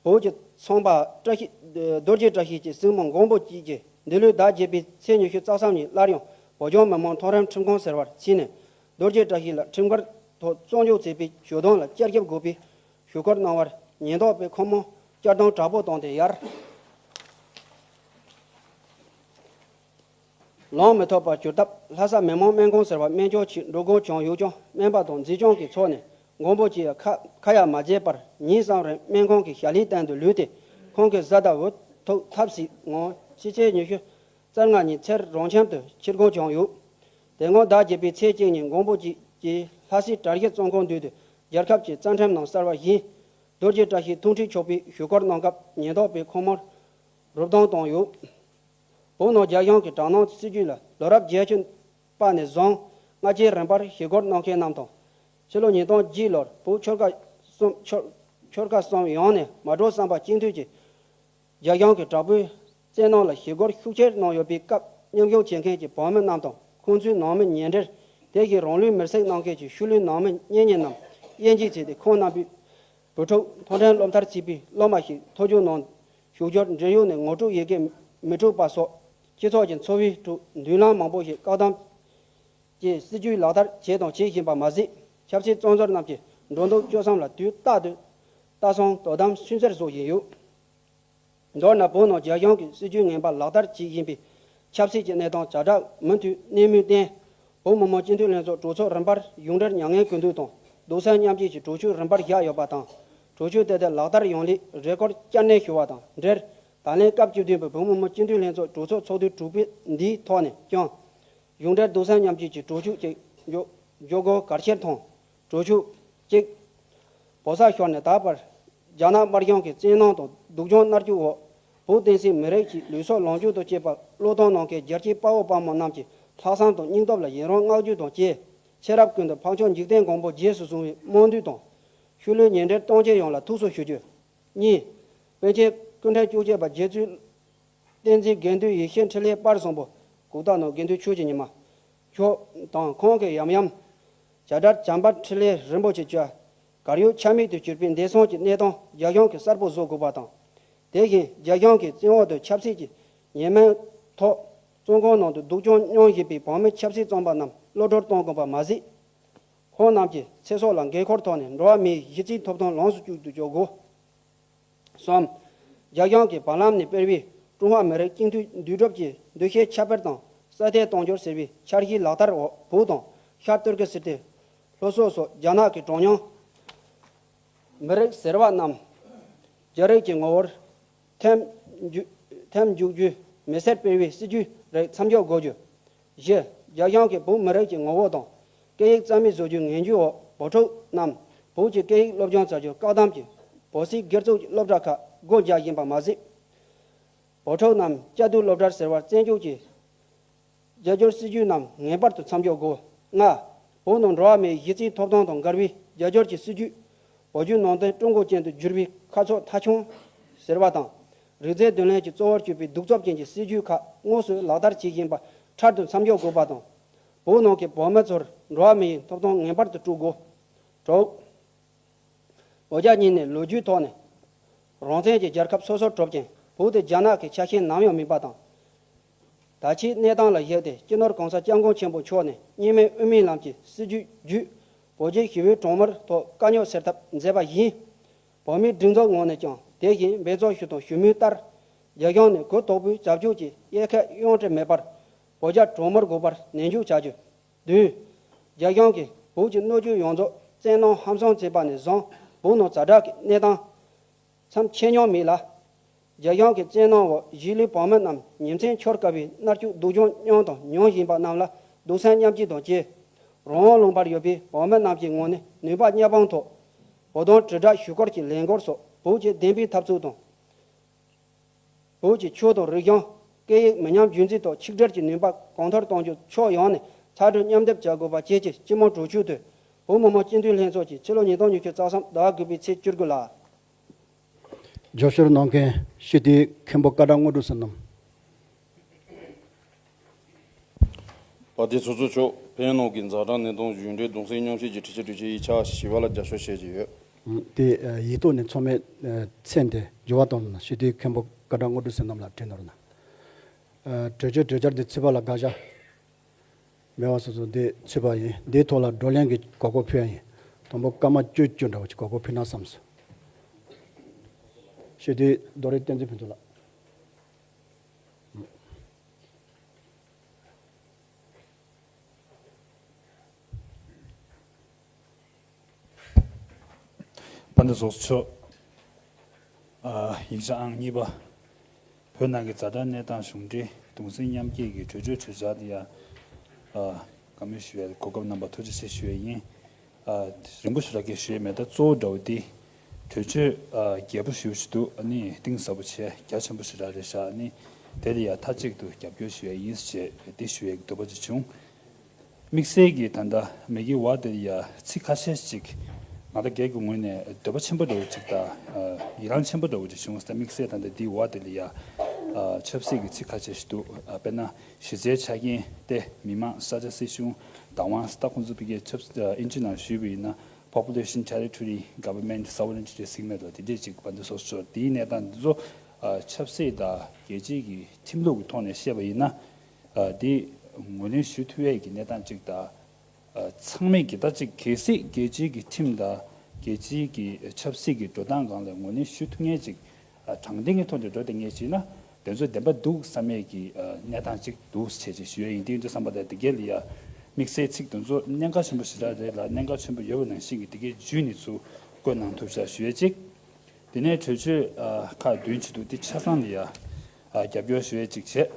བོད་ཀྱི་ཚོང་པ་བཀྲ་ཤིས། རྡོ་རྗེ་བཀྲ་ཤིས་ཀྱི་སྲིང་མོ་མགོན་པོ་སྐྱིད་ཀྱིས་འདི་ལོའི་ཟླ་བརྒྱད་པའི་ཚེས་ཉི་ཤུ་རྩ་གསུམ་ཉིན་སླར་ཡང་བོད་ལྗོངས་མི་དམངས་མཐོ་རིམ་ཁྲིམས་ཁང་ཟེར་བར་ཕྱིན་ནས། རྡོ་རྗེ་བཀྲ་ཤིས་ལ་ཁྲིམས་འགལ་ཐོག་བཙོན་འཇུག་བྱས་པའི་ཞུ་དོན་ལ་བསྐྱར་ཞིབ་དགོས་པའི་ཞུ་སྐུལ་གནང་བར། ཉེན་རྟོག་པས་ཁོང་མོ་བསྐྱར་དོན་དྲག་པོ་བཏང་སྟེ་ཡར་ལངས་མི་ཐུབ་པར་གྱུར་སྟབས། ལྷ་ས་མི་དམངས་སྨན་ཁང་ཟེར་བར་སྨན་བཅོས་ཆེད་འགྲོ་དགོས་བྱུང་ཡོད་ཀྱང་། སྨན་པ་དང་མཛེས་ལྗོངས་ཀྱི་ཕྱོགས་ནས་མགོན་པོ་སྐྱིད་ཡ་ཁ་ཁ་ཡ་མ་བྱས་པར་ཉིན་གསུམ་རིང་སྨན་ཁང་གི་ཞལ་ལས་སྟེང་དུ་ལུས་ཏེ། ཁོང་གི་བཟའ་ཟླ་འུ་ཐུག་ཐབས་ཟད་ངང་ཕྱི་ཚེས་ཉི་ཤུ་རྩ་ལྔ་ཉིན་ཚེ་རང་ཁྱིམ་དུ་ཆིབས་སྒོང་བྱུང་ཡོད། དེ་སྔོན་ཟླ་བརྒྱད་པའི་ཚེས་གཅིག་ཉིན་མགོན་པོ་སྐྱིད་ཀྱིས་ལྷ་སའི་གྲྭ་བཞི་བཙོན་ཁང་མདུན་དུ་རྒྱལ་ཁབ་ཀྱི་རྩ་ཁྲིམས་ནང་གསལ་བ་བཞིན། རྡོ་རྗེ་བཀྲ་ཤིས་ཐུགས་འཕྲད་ཆོག་པའི་ཞུ་སྐུལ་གནང་སྐབས། ཉེན་རྟོག་པས་ཁོང་མོར་རུབ་རྡུང་བཏང་ཡོད། བོད་ནང་རྒྱ་གཞུང་གི་དྲག་གནོན་སྲིད་ཇུས་ལ་ལོ་རབས་བརྒྱད་ཅུ་པ་ནས་བཟུང་སྔ་ཕྱི་རིམ་པར་ཞི་རྒོལ་གནང་མཁན་རྣམས་དང་། ཕྱི་ལོ་ཉིས་སྟོང་བརྒྱད་ལོར་བོད་ཆོལ་ཁ་གསུམ་ཆོལ་ཆོལ་ཁ་གསུམ་ཡོངས་ནས་མ་འགྲོ་བསམ་པ་གཅིག་མཐུན་གྱིས་རྒྱ་གཞུང་གི་དྲག་པོའི་བཙན་གནོན་ལ་ཞི་རྒོལ་ཤུགས་ཆེར་གནང་ཡོད་པའི་སྐབས། མཉམ་ཞུགས་བྱེད་མཁན་གྱི་བོད་མི་རྣམས་དང་ཁོང་ཚོའི་ནང་མི་ཉེ་འབྲེལ། དེ་བཞིན་རང་ལུས་མེར་སྲེག་གནང་མཁན་གྱི་ཤུལ་ལུས་ནང་མི་གཉེན་ཉེ་རྣམས་དབྱེ་འབྱེད་བྱས་ཏེ། ཁོང་རྣམ་པའི་བུ་ཕྲུག་མཐོ་འབྲིང་སློབ་མཐར་ཕྱིན་པའི་སློབ་མ་ཞིག་ཐོ་བཅུག་ནང་ཞུགས་རྒྱུར་འབྲེལ་ཡོད་ནས་ངོ་སྤྲོད་ཡི་གེ་མི་འཕྲོད་པ་སོགས། སྤྱི་ཚོགས་ཀྱི་འཚོ་བའི་ཁྲོད་མདུན་ལམ་མང་པོ་ཞིག་བཀག་སྡོམ་གྱི་སྲིད་ཇུས་ལག་བསྟར་བྱས་དང་བྱེད་བཞིན་པ་མ་ཟད། ཆབ་སྲིད་བཙོན་ཟུར་རྣམས་ཀྱི་འགྲོ་འདུག་སྤྱོད་གསུམ་ལ་དུས་རྟག་ཏུ་ ལྟ་སྲུང་དོ་དམ་སུན་གཙེར་བཟོ་བཞིན་ཡོད། མདོར་ན་བོད་ནང་རྒྱ་གཞུང་གིས་སྲིད་ཇུས་ངན་པ་ལག་བསྟར་བྱེད་བཞིན་པའི་ཆབ་སྲིད་ཀྱི་གནས་སྟངས་ཛ་དྲག་མུ་མཐུད་གནས་མུས་བརྟེན། བོད་མི་མང་སྤྱི་འཐུས་ལྷན་ཚོགས་གྲོས་ཚོགས་རིམ་པར་གཞུང་འབྲེལ་མྱ་ངན་གུས་འདུད་དང་སྡུག་སྲན་མཉམ་སྐྱེད་ཀྱི་གྲོས་ཆོད་རིམ་པར་བཞག་ཡོད་པ་དང་། གྲོས་ཆོད་དེ་དག་ལག་བསྟར་ཡོང་སླད་རེ་སྐུལ་བསྐྱར་ནན་ཞུ་བ་དང་འབྲེལ། ད་ལན་སྐབས་བཅུ་བདུན་པའི་བོད་མི་མང་སྤྱི་འཐུས་ལྷན་ཚོགས་གྲོས་ཚོགས་ཚོགས་དུས་དྲུག་པའི་འདིའི་ཐོག་ནས་ཀྱང་། གཞུང་འབྲེལ་སྡུག་སྲན་མཉམ་སྐྱེད་ཀྱི་གྲོས་ཆོད་ཅིག་འཇོག་འཇོག་དགོས་གལ་ཆེར་མཐོང་། གྲོས་ཆོད་གཅིག་བོད་ས་ཤོར་ནས་ད་བར་རྒྱ་ནག་དམར་གཞུང་གི་བཙན་གནོན་དང་སྡུག་སྦྱོང་མནར་གཅོད་འོག་བོད་བསྟན་སྲིད་མི་རིགས་ཀྱི་ལུས་སྲོག་ལོངས་སྤྱོད་དང་བཅས་པ་བློས་གཏོང་གནང་མཁན་རྒྱལ་གཅེས་དཔའ་བོ་དཔའ་མོ་རྣམས་ཀྱི་ལྷག་བསམ་དང་སྙིང་སྟོབས་ལ་ཡི་རང་བསྔགས་བརྗོད་དང་བཅས། ཚེ་རབས་ཀུན་ཏུ་འཕགས་མཆོག་འཇིག་རྟེན་མགོན་པོ་རྗེས་སུ་བཟུང་བའི་སྨོན་འདུན་དང་། ཤུལ་ལུས་ཉེ་འབྲེལ་གཏོང་ཆེད་ཡོངས་ལ་ཐུགས་སུ་ཞུ་རྒྱུ། གཉིས། པཎ་ཆེན་སྐུ་ཕྲེང་བཅུ་གཅིག་པ་རྗེ་བཙུན་བསྟན་འཛིན་དགེ་འདུན་ཡེ་ཤེས་འཕྲིན་ལས་དཔལ་བཟང་པོ་གུག་རྟ་ནང་དགེ་འདུན་ཆོས་ཀྱི་ཉི་མ་མཆོག་དང་ཁོང་གི་ཡབ་ཡུམ་བྱ་བྲལ་བྱམས་པ་འཕྲིན་ལས་རིན་པོ་ཆེ་བཅས་གར་ཡོད་ཆ་མེད་དུ་གྱུར་པའི་འདས་སོང་གི་གནས་སྟངས་རྒྱ་གཞུང་གིས་གསལ་པོ་བཟོ་དགོས་པ་དང་། དེ་བཞིན་རྒྱ་གཞུང་གི་བཙན་འོག་ཏུ་ཆབ་སྲིད་ཀྱི་ཉེས་མིང་ཐོག་བཙོན་ཁང་ནང་དུ་སྡུག་སྦྱོང་མྱོང་བཞིན་པའི་བོད་མི་ཆབ་སྲིད་བཙོན་པ་རྣམས་གློད་གྲོལ་གཏོང་དགོས་པ་མ་ཟད། ཁོང་རྣམས་ཀྱི་ཚེ་སྲོག་ལ་འགན་འཁུར་ཐོག་ནས་འགྲོ་བ་མིའི་གཞི་རྩའི་ཐོབ་ཐང་ལོངས་སུ་སྤྱོད་དུ་འཇུག་དགོས། གསུམ། རྒྱ་གཞུང་གིས་བར་ལམ་ནས་སྤེལ་བའི་ཀྲུང་ཧྭ་མི་རིགས་གཅིག་མཐུན་འདུས་གྲུབ་ཀྱི་འདུ་ཤེས་ཁྱབ་སྤེལ་དང་གསལ་སྟོན་གཏོང་རྒྱུར་ཟེར་བའི་འཆར་གཞིའི་ལག་བསྟར་འོག་བོད་དང་ཤར་ཏུར་ཀི་སི་ཐན། ལྷོ་སོག་སོགས་རྒྱ་ནག་གི་གྲངས་ཉུང་མི་རིགས་ཟེར་བ་རྣམས་རྒྱ་རིགས་ཀྱི་ངོ་བོར་ཐིམ་འཇུ་ཐིམ་འཇུག་རྒྱུའི་མི་སེར་སྤེལ་བའི་སྲིད་ཇུས་རིགས་མཚམས་འཇོག་དགོས་རྒྱུ། བཞི། རྒྱ་གཞུང་གིས་བོད་མི་རིགས་ཀྱི་ངོ་བོ་དང་སྐད་ཡིག་རྩ་མེད་བཟོ་རྒྱུའི་ངན་ཇུས་འོག་བོད་ཕྲུག་རྣམས་བོད་ཀྱི་སྐད་ཡིག་སློབ་སྦྱོང་བྱ་རྒྱུར་བཀག་སྡོམ་གྱིས་བོད་སིལ་སྒེར་ཚུགས་ཀྱི་སློབ་གྲྭ་ཁག་སྒོ་རྒྱག་བཞིན་པ་མ་ཟད། བོད་ཕྲུག་རྣམས་བཅའ་སྡོད་སློབ་གྲྭར་ཟེར་བར་བཙན་འཇུག་གིས་རྒྱ་སྒྱུར་སྲིད་ཇུས་རྣམས་ངེས་པར་དུ་མཚམས་འཇོག་དགོས། ལྔ། བོད་ནང་འགྲོ་བ་མིའི་གཞི་རྩའི་ཐོབ་ཐང་དང་འགལ་བའི་རྒྱ་སྒྱུར་གྱི་སྲིད་ཇུས། བོད་བརྒྱུད་ནང་བསྟན་ཀྲུང་གོ་ཅན་དུ་བསྒྱུར་བའི་ཁ་ཕྱོགས་མཐའ་འཁྱོངས་ཟེར་བ་དང་། རིགས་རྫས་བསྡུ་ལེན་གྱི་གཙོ་བོར་གྱུར་པའི་གདུག་རྩུབ་ཅན་གྱི་སྲིད་ཇུས་ཁག་དངོས་སུ་ལག་བསྟར་བྱེད་བཞིན་པ་འཕྲལ་དུ་མཚམས་འཇོག་དགོས་པ་དང་། བོད་ནང་གི་བོད་མི་ཚོར་འགྲོ་བ་མིའི་ཐོབ་ཐང་ངེས་པར་དུ་སྤྲོད་དགོས། དྲུག་བོད་རྒྱ་གཉིས་ནས་ལོ་རྒྱུས་ཐོག་ནས་རང་བཙན་གྱི་རྒྱལ་ཁབ་སོ་སོར་གྲུབ་ཀྱང་བོད་དེ་རྒྱ་ནག་གི་ཆ་ཤས་ནམ་ཡང་མིན་པ་དང་། ད་ཆའི་གནས་སྟངས་ལ་གཞིགས་ཏེ་སྤྱི་ནོར་༸གོང་ས་༸སྐྱབས་མགོན་ཆེན་པོ་མཆོག་ནས་གཉིས་སྨན་དབུ་མའི་ལམ་གྱི་སྲིད་བྱུས་བརྒྱུད་བོད་རྒྱའི་ཞི་བའི་གྲོགས་མོལ་ཐོག་དཀའ་རྙོག་སེལ་ཐབས་མཛད་པ་བཞིན། བོད་མིའི་སྒྲིག་འཛུགས་ངོས་ནས་ཀྱང་དེ་བཞིན་འབད་བརྩོན་ཞུ་དང་ཞུ་མུས་ལྟར། རྒྱ་གཞུང་ནས་གུ་དོག་པོའི་བྱ་སྤྱོད་ཀྱི་དབྱེ་ཁ་དབྱེ་འབྱེད་མེད་པར་བོད་རྒྱ་གྲོགས་མོལ་དགོས་པར་ནན་བརྗོད་བྱ་རྒྱུ། བདུན། རྒྱ་གཞུང་གིས་བོད་ཀྱི་སྣོད་བཅུད་ཡོངས་རྫོགས་བཙན་གནོན་ཧམ་བཟུང་བྱས་པ་ནས་བཟུང་བོད་ནང་ཛ་དྲག་གི་གནས་སྟངས་མཚམས་ཆད་མྱོང་མེད་ལ། རྒྱ་གཞུང་གི་བཙན་གནོན་འོག་གཞིས་ལུས་བོད་མི་རྣམས་ཉིན་མཚན་འཆོར་དཀའ་བའི་མནར་གཅོད་སྡུག་སྦྱོང་མྱོང་དང་མྱོང་བཞིན་པ་རྣམས་ལ་སྡུག་སྲན་མཉམ་སྐྱེད་དང་བཅས། རང་དབང་ལུང་པར་ཡོད་པའི་བོད་མི་རྣམས་ཀྱི་ངོས་ནས་ནུས་པ་མཉམ་སྤུངས་ཐོག་བོད་དོན་དྲིལ་བསྒྲགས་ཞུ་སྐུལ་གྱི་ལས་འགུལ་སོགས་བོད་ཀྱི་བདེན་པའི་འཐབ་རྩོད་དང་། བོད་ཀྱི་ཆོས་དང་རིག་གཞུང་། སྐད་ཡིག་མི་ཉམས་རྒྱུན་འཛིན་ཐོག་ཆིག་སྒྲིལ་གྱི་ནུས་པ་གོང་མཐོར་གཏོང་རྒྱུར་ཕྱོགས་ཡོངས་ནས་ཚད་མཐོའི་མཉམ་སྡེབ་བྱ་དགོས་པ་བཅས་ཀྱི་སྤྱི་མོས་གྲོས་ཆོད་དེ་བོད་མི་མང་སྤྱི་འཐུས་ལྷན་ཚོགས་ཀྱིས་ཕྱི་ལོ་ཉིས་སྟོང་ཉི་ཤུ་རྩ་གསུམ་ཟླ་བ་དགུ་པའི་ཚེས་བཅུ་དགུ་ལ། རྒྱབ་སྐྱོར་གནང་མཁན་སྤྱི་འཐུས་མཁན་པོ་སྐལ་བཀྲ་དངོས་གྲུབ་ཟེར་རྣམས། དཔལ་ལྡན་ཚོགས་གཙོ་མཆོག་ཕན་ནང་གི་ཛ་དྲག་གནས་སྟངས་གཞུང་འབྲེལ་གདུང་སེམས་མཉམ་སྐྱེད་ཀྱི་གྲོས་ཆོད་གྲོས་ཆོད་ཡིག་ཆ་བཞི་པ་ལ་རྒྱབ་སྐྱོར་བྱེད་ཀྱི་ཡོད། དེ་ཡིག་ཐོག་ནས་ཚང་མས་མཚན་དེ་འགྱུར་བ་གཏོང་རོགས་གནང་། སྤྱི་འཐུས་མཁན་པོ་སྐལ་བཀྲ་དངོས་གྲུབ་ཟེར་རྣམས་ལ་བྲིས་གནང་རོགས་གནང་། གྲོས་ཆོད་གྲོས་འཆར་འདི་ཚུད་པ་ལ་དགག་བྱ་མེད་པ་སོ་སོ་འདི་ཚུད་པ་ཡིན། འདིའི་ཐོག་ལ་བགྲོ་གླེང་གི་གོ་སྐབས་ཕུལ་ཡ་ཡིན། དང་པོ་སྐར་མ་བཅུ་བཅུ་འདྲ་བོ་ཅིག་གོ་སྐབས་ཕུལ་ན་བསམས་སོང་། སྤྱི་འཐུས་རྡོ་རིང་བསྟན་འཛིན་ཕུན་ཚོགས་ལགས། དཔལ་ལྡན་ཚོགས་གཙོ། ཨ། ཡིག་ཆ་ཨང་གཉིས་པ། བོད་ནང་གི་ཛ་དྲག་གནས་སྟངས་གཞུང་འབྲེལ་གདུང་སེམས་མཉམ་སྐྱེད་ཀྱི་གྲོས་ཆོད་གྲོས་འཆར་དེ་ཡང་། ཨ། བཀའ་མོལ་ཞུ་བའི་གོ་སྐབས་གནང་བར་ཐུགས་རྗེ་ཆེ་ཞུ་ཡས་ཡིན། ཨ། རིང་པོ་ཞེ་དྲག་གི་ཞུ་ཡས་མེད། ད་གཙོ་བོ་འདྲ་བོ་དེ་གྲོས་ཆོད། ཨ། རྒྱས་པོ་ཞེ་པོ་ཞིག་འདུག་ཨ་ནི་གཏིང་ཟབ་པོ་བྱས་རྒྱ་ཆེན་པོ་ཞེ་དྲག་རེད་ཤག་ཨ་ནི་དེ་ལ་ཡང་མཐའ་གཅིག་ཏུ་རྒྱབ་སྐྱོར་ཞུ་ཡས་ཡིན་ཞེས་དེ་ཞུ་ཡས་འདོད་པ་ཅིག་བྱུང་། དམིགས་བསལ་གྱིས་ད་ལྟ་མ་གི་བར་དེར་ཡ་ཚིག་ཁ་ཤས་ཅིག་ང་དང་སྒེར་གྱི་ངོས་ནས་འདོད་པ་ཆེན་པོ་འདྲ་བོ་ཅིག་དང་། ཨ། ཡི་རང་ཆེན་པོ་འདྲ་བོ་ཅིག་བྱུང་སྟེ། དམིགས་བསལ་ད་ལྟ་འདིའི་བར་དེ་ལ་ཡ། ཨ། ཆབ་སྲིད་ཀྱི་ཚིག་ཁ་ཤས་ཤིག་འདུག་ཨ། དཔེར་ན་གཞི་རྩའི་ཆ་རྐྱེན་དེ་མི་མང་ས་ཆ་སྲིད་གཞུང་བདག་དབང་ཟེར། ད་ཁོང་ཚོ་ཕ་གིའི་ཆབ། ཨ། ཨིན་ཇི་ནང་ཞུས་པ་ཡིན་ན་population, territory, government, sovereignty ཟེར་གྱི་མེད་དོ། དེ་འདྲས་ཅིག་བར་འདི་སོ་སོ་དེའི་གནས་སྟངས་འདི་ཚོ། ཨ། ཆབ་སྲིད་དང་རྒྱལ་སྤྱིའི་གི་ཁྲིམས་ལུགས་ཀྱི་ཐོག་ནས་བཤད་པ་ཡིན་ན། ཨ། དེ་ངོས་ལེན་ཞུ་ཐུབ་ཡས་ཀྱི་གནས་སྟངས་གཅིག་དང་། ཨ། ཚང་མས་ཀྱི་ད་གཅིག་གལ་སྲིད་རྒྱལ་སྤྱིའི་གི་ཁྲིམས་དང་ རྒྱལ་སྤྱིའི་གི་ཆབ་སྲིད་ཀྱི་འགྲོ་སྟངས་སྒང་ལ་ངོས་ལེན་ཞུ་ཐུབ་མཁན་ཅིག་དྲང་བདེན་གྱི་ཐོག་ནས་འགྲོ་བསྡད་མཁན་ཞིག་ན་དེ་ཚོ་བདེན་པ་འདུག་བསམ་ཡས་ཀྱི་གནས་སྟངས་ཅིག་འདུག་ཟེར་ཅིག་ཞུ་ཡས་ཡིན། དེ་ཡིན་དུས་བསམ་པ་དང་དེ་གས་ལ་ཡ་དམིགས་བསལ་ཚིག་དེ་ཚོ་གནད་འགག་ཆེན་པོ་ཞེ་དྲག་རེད་ལ། གནད་འགག་ཆེན་པོ་ཡོད་པ་ནང་བཞིན་གྱི་དེ་གས་བརྒྱུད་ནས་ཚུར་བཀོད་གནང་ཐུབ་ཤག་ཞུ་ཡས་ཅིག་དེ་ནས་གྲོས་ཆོད་ཨ་ཁག་བདུན་བྱེད་འདུག་དེ་ཆ་ཚང་ལ་ཡ་ཨ་རྒྱབ་སྐྱོར་ཞུ་ཡས་ཅིག་བྱས།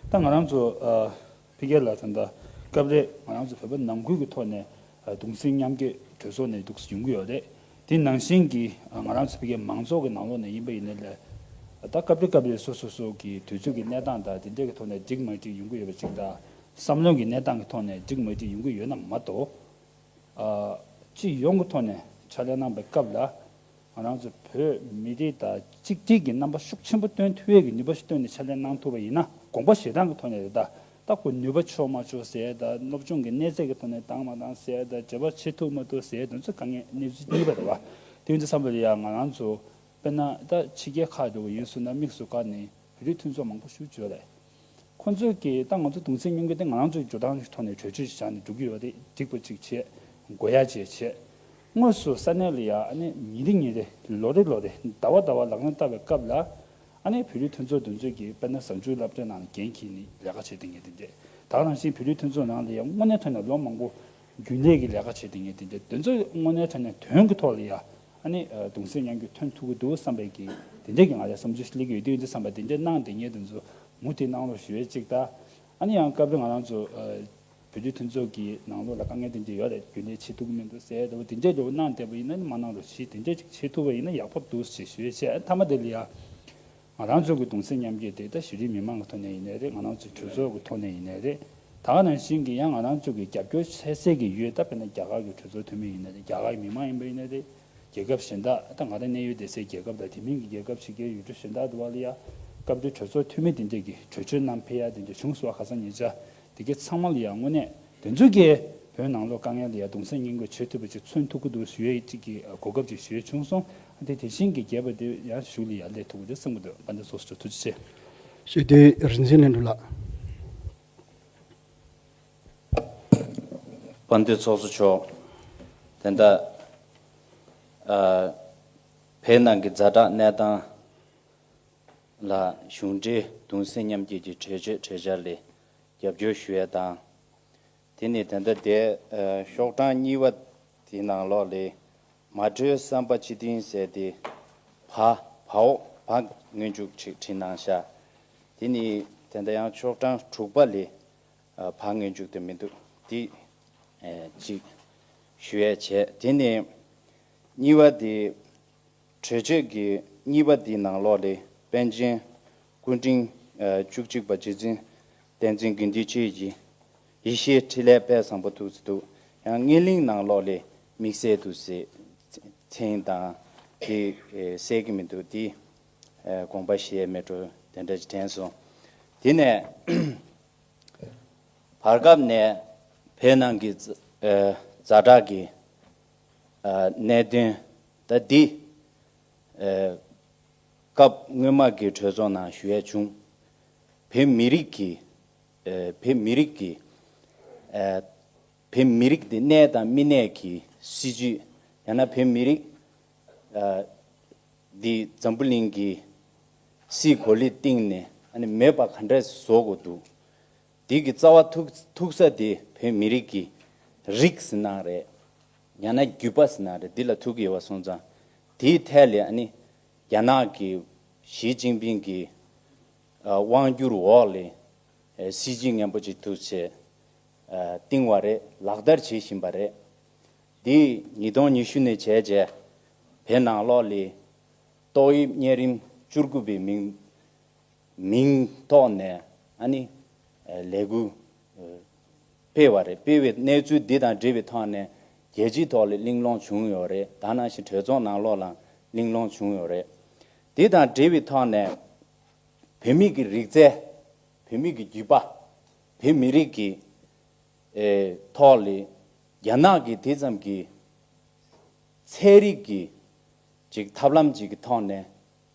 ད་ང་རང་ཚོ་ཨ་ཕི་གེ་ལ་ད་ལྟ་སྐབས་རེ་ང་རང་ཚོ་བོད་པ་ནང་ཁུལ་གྱི་ཐོག་ནས་ཨ་གདུང་སེམས་མཉམ་སྐྱེད་གྲོས་ཚོགས་ནས་འདུག་ཡོང་གི་ཡོད་རེད། དེ་ནང་བཞིན་གྱི་ཨ་ང་རང་ཚོ་ཕི་གེ་མང་ཚོགས་ཀྱི་ནང་ལོགས་ནས་ཡིན་པ་ཡིན་ན་ལས་ད་སྐབས་རེ་སྐབས་རེ་སོ་སོ་སོ་གི་དུས་ཚོད་ཀྱི་གནས་སྟངས་དང་དེ་འདྲས་ཀྱི་ཐོག་ནས་འགྲིག་མ་འགྲིག་ཡོང་གི་ཡོད་པ་ཅིག་དང་། བསམ་བློ་གི་གནས་སྟངས་ཀྱི་ཐོག་ནས་འགྲིག་མ་འགྲིག་ཡོང་གི་ཡོད་ན་མ་གཏོགས། ཨ་སྤྱི་ཡོངས་ཀྱི་ཐོག་ནས་ཕྱག་ལས་གནང་པའི་སྐབས་ལ་ང་རང་ཚོ་བོད་མི་རིགས་དང་གཅིག་སྒྲིལ་གྱི་རྣམ་པ་ཤུགས་ཆེན་པོ་སྟོན་ཐུབ་ཡས་ཀྱི་ནུས་པ་ཞིག་བཏོན་ནས་ཕྱག་ལས་གནང་ཐུབ་པ་ཡིན་ན། དགོངས་པ་བཞེས་སྟངས་ཀྱི་ཐོག་ནས་རེད། ད་ད་ཁོ་ནུས་པ་ཆོག་མ་ཆོག་ཟེར་ཡས་དང་། སློབ་སྦྱོང་གི་གནས་ཚད་ཀྱི་ཐོག་ནས་བཏང་མ་བཏང་ཟེར་ཡས་དང་། བྱེད་པ་བྱེད་ཐུབ་མ་ཐུབ་ཟེར་ཡས་དེ་ཚོ་དཀའ་ངལ་གནས་ཚུལ་གཉིས་པ་རེད་བ། དེ་ཡིན་དུས་བསམ་པ་ལ་ཡ་ང་རང་ཚོ་དཔེར་ན་ད་ཕྱི་རྒྱལ་ཁག་འགྲོ་གི་ཡིན་ཟེར་ན་དམིགས་སུ་བཀར་ནས་བོད་རིགས་མཐུན་ཚོགས་མང་པོ་ཞིག་ཡོད་རེད། ཁོང་ཚོས་ཀྱིས་ད་ང་ཚོ་གདུང་སེམས་མཉམ་སྐྱེད་དེ་ང་རང་ཚོའི་འགྲོ་སྟངས་ཀྱི་ཐོག་ནས་གྲོས་ཆོད་ཅིག་བཞག་ནས་འགྲོ་གི་ཡོད་རེད། འགྲིག་པ་ཅིག་བྱས། དགོས་ཡ་བྱས་བྱས། དངོས་སུ་ས་གནས་ལ་ཡ་ཨ་ནི་ཉིན་རེ་ཉིན་རེ་ལོ་རེ་ལོ་རེ་ཟླ་བ་ཟླ་བ་ལག་ལེན་བསྟར་བའི་སྐབས་ལ་ཨ་ནི་བོད་རིགས་མཐུན་ཚོགས་དེ་ཚོས་ཀྱིས་དཔེར་ན་གཟའ་མཇུག་སློབ་གྲྭའི་ནང་ལ་འགན་འཁྱེར་ནས་ལས་ཀ་བྱེད་བསྡད་མཁན་དེ་འདྲས། ད་ག་ནང་བཞིན་བོད་རིགས་མཐུན་ཚོགས་ནང་ལ་ཡ་དངོས་གནས་དྲང་གནས་ལོ་མང་པོ་རྒྱུན་ལས་ཀྱི་ལས་ཀ་བྱེད་བསྡད་མཁན་དེ་འདྲས། དེ་ཚོ་དངོས་གནས་དྲང་གནས་དོན་གྱི་ཐོག་ལ་ཡ་ཨ་ནི་གདུང་སེམས་མཉམ་སྐྱེད་ཐོན་ཐུབ་ཀྱི་འདུག་བསམ་པའི་གི་དེ་འདྲས་ཀྱི་ང་ལ་བསམ་ཚུལ་ཞིག་སླེབས་ཀྱི་ཡོད། དེ་ཡིན་དུས་བསམ་པ་དེ་འདྲས་གནང་བསྡད་མཁན་དེ་ཚོ་མུ་མཐུད་གནང་རོགས་ཞུ་ཡས་གཅིག་དང་། ཨ་ནི་ཡང་སྐབས་རེ་ང་རང་ཚོ་ཨ་བོད་རིགས་མཐུན་ཚོགས་ཀྱི་ནང་ལོགས་ལ་དཀའ་ངལ་དེ་འདྲས་ཡོད་རེད། རྒྱུན་ལས་བྱེད་ཐུབ་ཀྱི་མི་འདུག་ཟེར་འདྲ་བོ་དེ་འདྲས་འདྲ་བོ་གནང་བསྡད་པ་ཡིན་ན་ནི་མ་གནང་རོགས་ཞེས་དེ་འདྲས་ཅིག་བྱེད་ཐུབ་པ་ཡིན་ན་ཡག་པོ་འདུག་ཅེས་ཞུ་ཡས་བྱས། མཐའ་མ་དེ་ལ་ཡ་ང་རང་ཚོ་གི་གདུང་སེམས་མཉམ་སྐྱེད་དེ་ད་གཞི་རིམ་མི་མང་གི་ཐོག་ནས་ཡིན་ནའི་རེད། ང་རང་ཚོའི་གྲོས་ཚོགས་ཀྱི་ཐོག་ནས་ཡིན་ནའི་རེད། ད་ག་ནང་བཞིན་གྱི་ཡང་ང་རང་ཚོ་གི་རྒྱབ་སྐྱོར་འཚོལ་སའི་གི་ཡུལ་ད་དཔེར་ན་རྒྱ་གར་གྱི་གྲོས་ཚོགས་འཐུས་མི་ཡིན་ནའི་རེད། རྒྱ་གར་གྱི་མི་མང་ཡིན་པ་ཡིན་ནའི་རེད། རྒྱལ་ཁབ་གཞན་དག་ད་ང་རང་གནས་ཡུལ་བསྡད་སའི་རྒྱལ་ཁབ་དང་དེ་མིན་གྱི་རྒྱལ་ཁབ་ཕྱི་རྒྱལ་ཡུལ་གྲུ་གཞན་དག་ཏུ་བ་ལ་ཡ་སྐབས་དེ་གྲོས་ཚོགས་འཐུས་མི་དེ་འདྲས་ཀྱི་གྲོས་ཆོད་བསྣམས་ཕེབས་ཡ་དེ་འདྲས་བྱུང་སོང་བ། ཁ་སང་ཉེ་ཆར་དེ་གའི་ཚང་མ་ལ་ཡ་དངོས་གནས་དེ་ཚོ་གིས་བོད་ནང་ལོགས་དཀའ་ངལ་ལ་ཡ་གདུང་སེམས་མཉམ་སྐྱེད་བྱེད་ཐུབ་པ་ཅིག་མཚོན་ཐུབ་ཀྱི་འདུག་ཞུ་ཡས་ཅིག་གི་གོ་སྐབས་ཅིག་ཞུ་ཡས་བྱུང་སོང་། དེ་དེ་བཞིན་གྱི་རྒྱས་པ་དེ་ཡང་ཞུ་ལ་ཡ་སླེབས་ཐུབ་ཀྱི་འདུག་བསམ་གྱི་འདུག་དཔལ་ལྡན་ཚོགས་གཙོ་མཆོག་ཐུགས་རྗེ་ཆེ། ཞུ་དེ་རིན་ཆེན་ལྷུན་གྲུབ་ལགས། དཔལ་ལྡན་ཚོགས་གཙོ་མཆོག་ད་ལྟ་ཨ་བོད་ནང་གི་ཛ་དྲག་གནས་སྟངས་ལ་གཞུང་འབྲེལ་གདུང་སེམས་མཉམ་སྐྱེད་ཀྱི་གྲོས་ཆོད་གྲོས་འཆར་ལ་རྒྱབ་སྐྱོར་ཞུ་ཡས་དང་། དེ་ནས་ད་ལྟ་དེ་ཨ་ཤོག་གྲངས་གཉིས་པ་དེའི་ནང་ལོགས་ལ་མ་གྲོས་བསམ་པ་སྤྱི་མཐུན་ཟེར་ཏེ་བ་བའོ་བ་སྔོན་འཇུག་ཅིག་བྲིས་གནང་ཤག་དེ་ནས་ད་ལྟ་ཡང་ཤོག་གྲངས་དྲུག་པ་ལ་ཨ་བ་སྔོན་འཇུག་དེ་མི་འདུག་དེ་ཨ་ཅིག་ཞུ་ཡས་བྱས། དེ་ནས་གཉིས་པ་དེ་གྲོས་ཆོད་ཀྱི་གཉིས་པ་དེའི་ནང་ལོགས་ལ་པཎ་ཆེན་སྐུ་ཕྲེང་ཨ་བཅུ་གཅིག་པ་རྗེ་བཙུན་བསྟན་འཛིན་དགེ་འདུན་ཆོས་ཀྱི་ཡེ་ཤེས་འཕྲིན་ལས་དཔལ་བཟང་པོ་འདུག་ཟེར་འདུག་ཡང་དངོས་གླེང་ནང་ལོགས་ལ་དམིགས་བསལ་འདུག་ཟེར། མཚན་དང་དེ་ཨེ་གསལ་གྱི་མི་འདུག་དེ་ཨེ་དགོངས་པ་བཞེས་མེད་འགྲོ་དེ་འདྲ་ཞིག་དྲན་སོང་། དེ་ནས་བར་སྐབས་ནས་བོད་ནང་གི་ཛ་ཨེ་ཛ་དྲག་གི་ཨེ་གནད་དོན་ད་འདི་ཨེ་སྐབས་སྔོན་མ་གི་གྲོས་ཚོགས་ནང་ཞུ་ཡས་བྱུང་། བོད་མི་རིགས་ཀྱི་ཨེ་བོད་མི་རིགས་ཀྱི་ཨེ་བོད་མི་རིགས་འདི་གནས་དང་མི་གནས་ཀྱི་སྲིད་བྱུས། ཡང་ན་བོད་མི་རིགས་ཨེ་འདི་འཛམ་བུ་གླིང་གི་སའི་གོ་ལའི་སྟེང་ནས་ཨ་ནི་མེད་པ་ག་འདྲས་བཟོ་དགོས་འདུག་འདི་གི་རྩ་བ་ཐུག་ཐུག་ས་དེ་བོད་མི་རིགས་ཀྱི་རིགས་ཟེར་ན་རེད། ཡང་ན་རྒྱུད་པ་ཟེར་ན་རེད། འདི་ལ་ཐུག་གི་ཡོད་པ་སོང་ཙང་། དེའི་ཐད་ལ་ཨ་ནི་རྒྱ་ནག་གི་ཞི་ཅིན་ཕིང་གི་ཨ་དབང་སྒྱུར་འོག་ལ་ཨ་སྲིད་བྱུས་ངན་པ་ཅིག་འདུག་ཅེས་ཨ་བཏིང་བ་རེད། ལག་བསྟར་བྱེད་བཞིན་པ་རེད། འདི་ཉིས་སྟོང་ཉི་ཤུ་ནས་བྱས་རྗེས་བོད་ནང་ལོགས་ལ་ཏོག་དབྱིབས་གཉན་རིམས་བཅུ་དགུ་པའི་མིང་མིང་ཐོག་ནས་ཨ་ནི་ཨ་ལས་འགུལ་ཨ་སྤེལ་བ་རེད། སྤེལ་བའི་གནས་ཚུལ་འདི་དང་འབྲེལ་བའི་ཐོག་ནས་རྒྱལ་སྤྱིའི་ཐོག་ལ་གླེང་སློང་བྱུང་ཡོད་རེད། ད་ནང་བཞིན་གྲོས་ཚོགས་ནང་ལོགས་ལ་གླེང་སློང་བྱུང་ཡོད་རེད། འདི་དང་འབྲེལ་བའི་ཐོག་ནས་བོད་མི་གི་རིག་རྩལ། བོད་མི་གི་རྒྱུད་པ། བོད་མི་རིགས་ཀྱི་ཨེ་ཐོག་ལ་རྒྱ་ནག་གི་དེ་ཙམ་གྱི་ཚན་རིག་གི་ཅིག་ཐབས་ལམ་ཅིག་གི་ཐོག་ནས་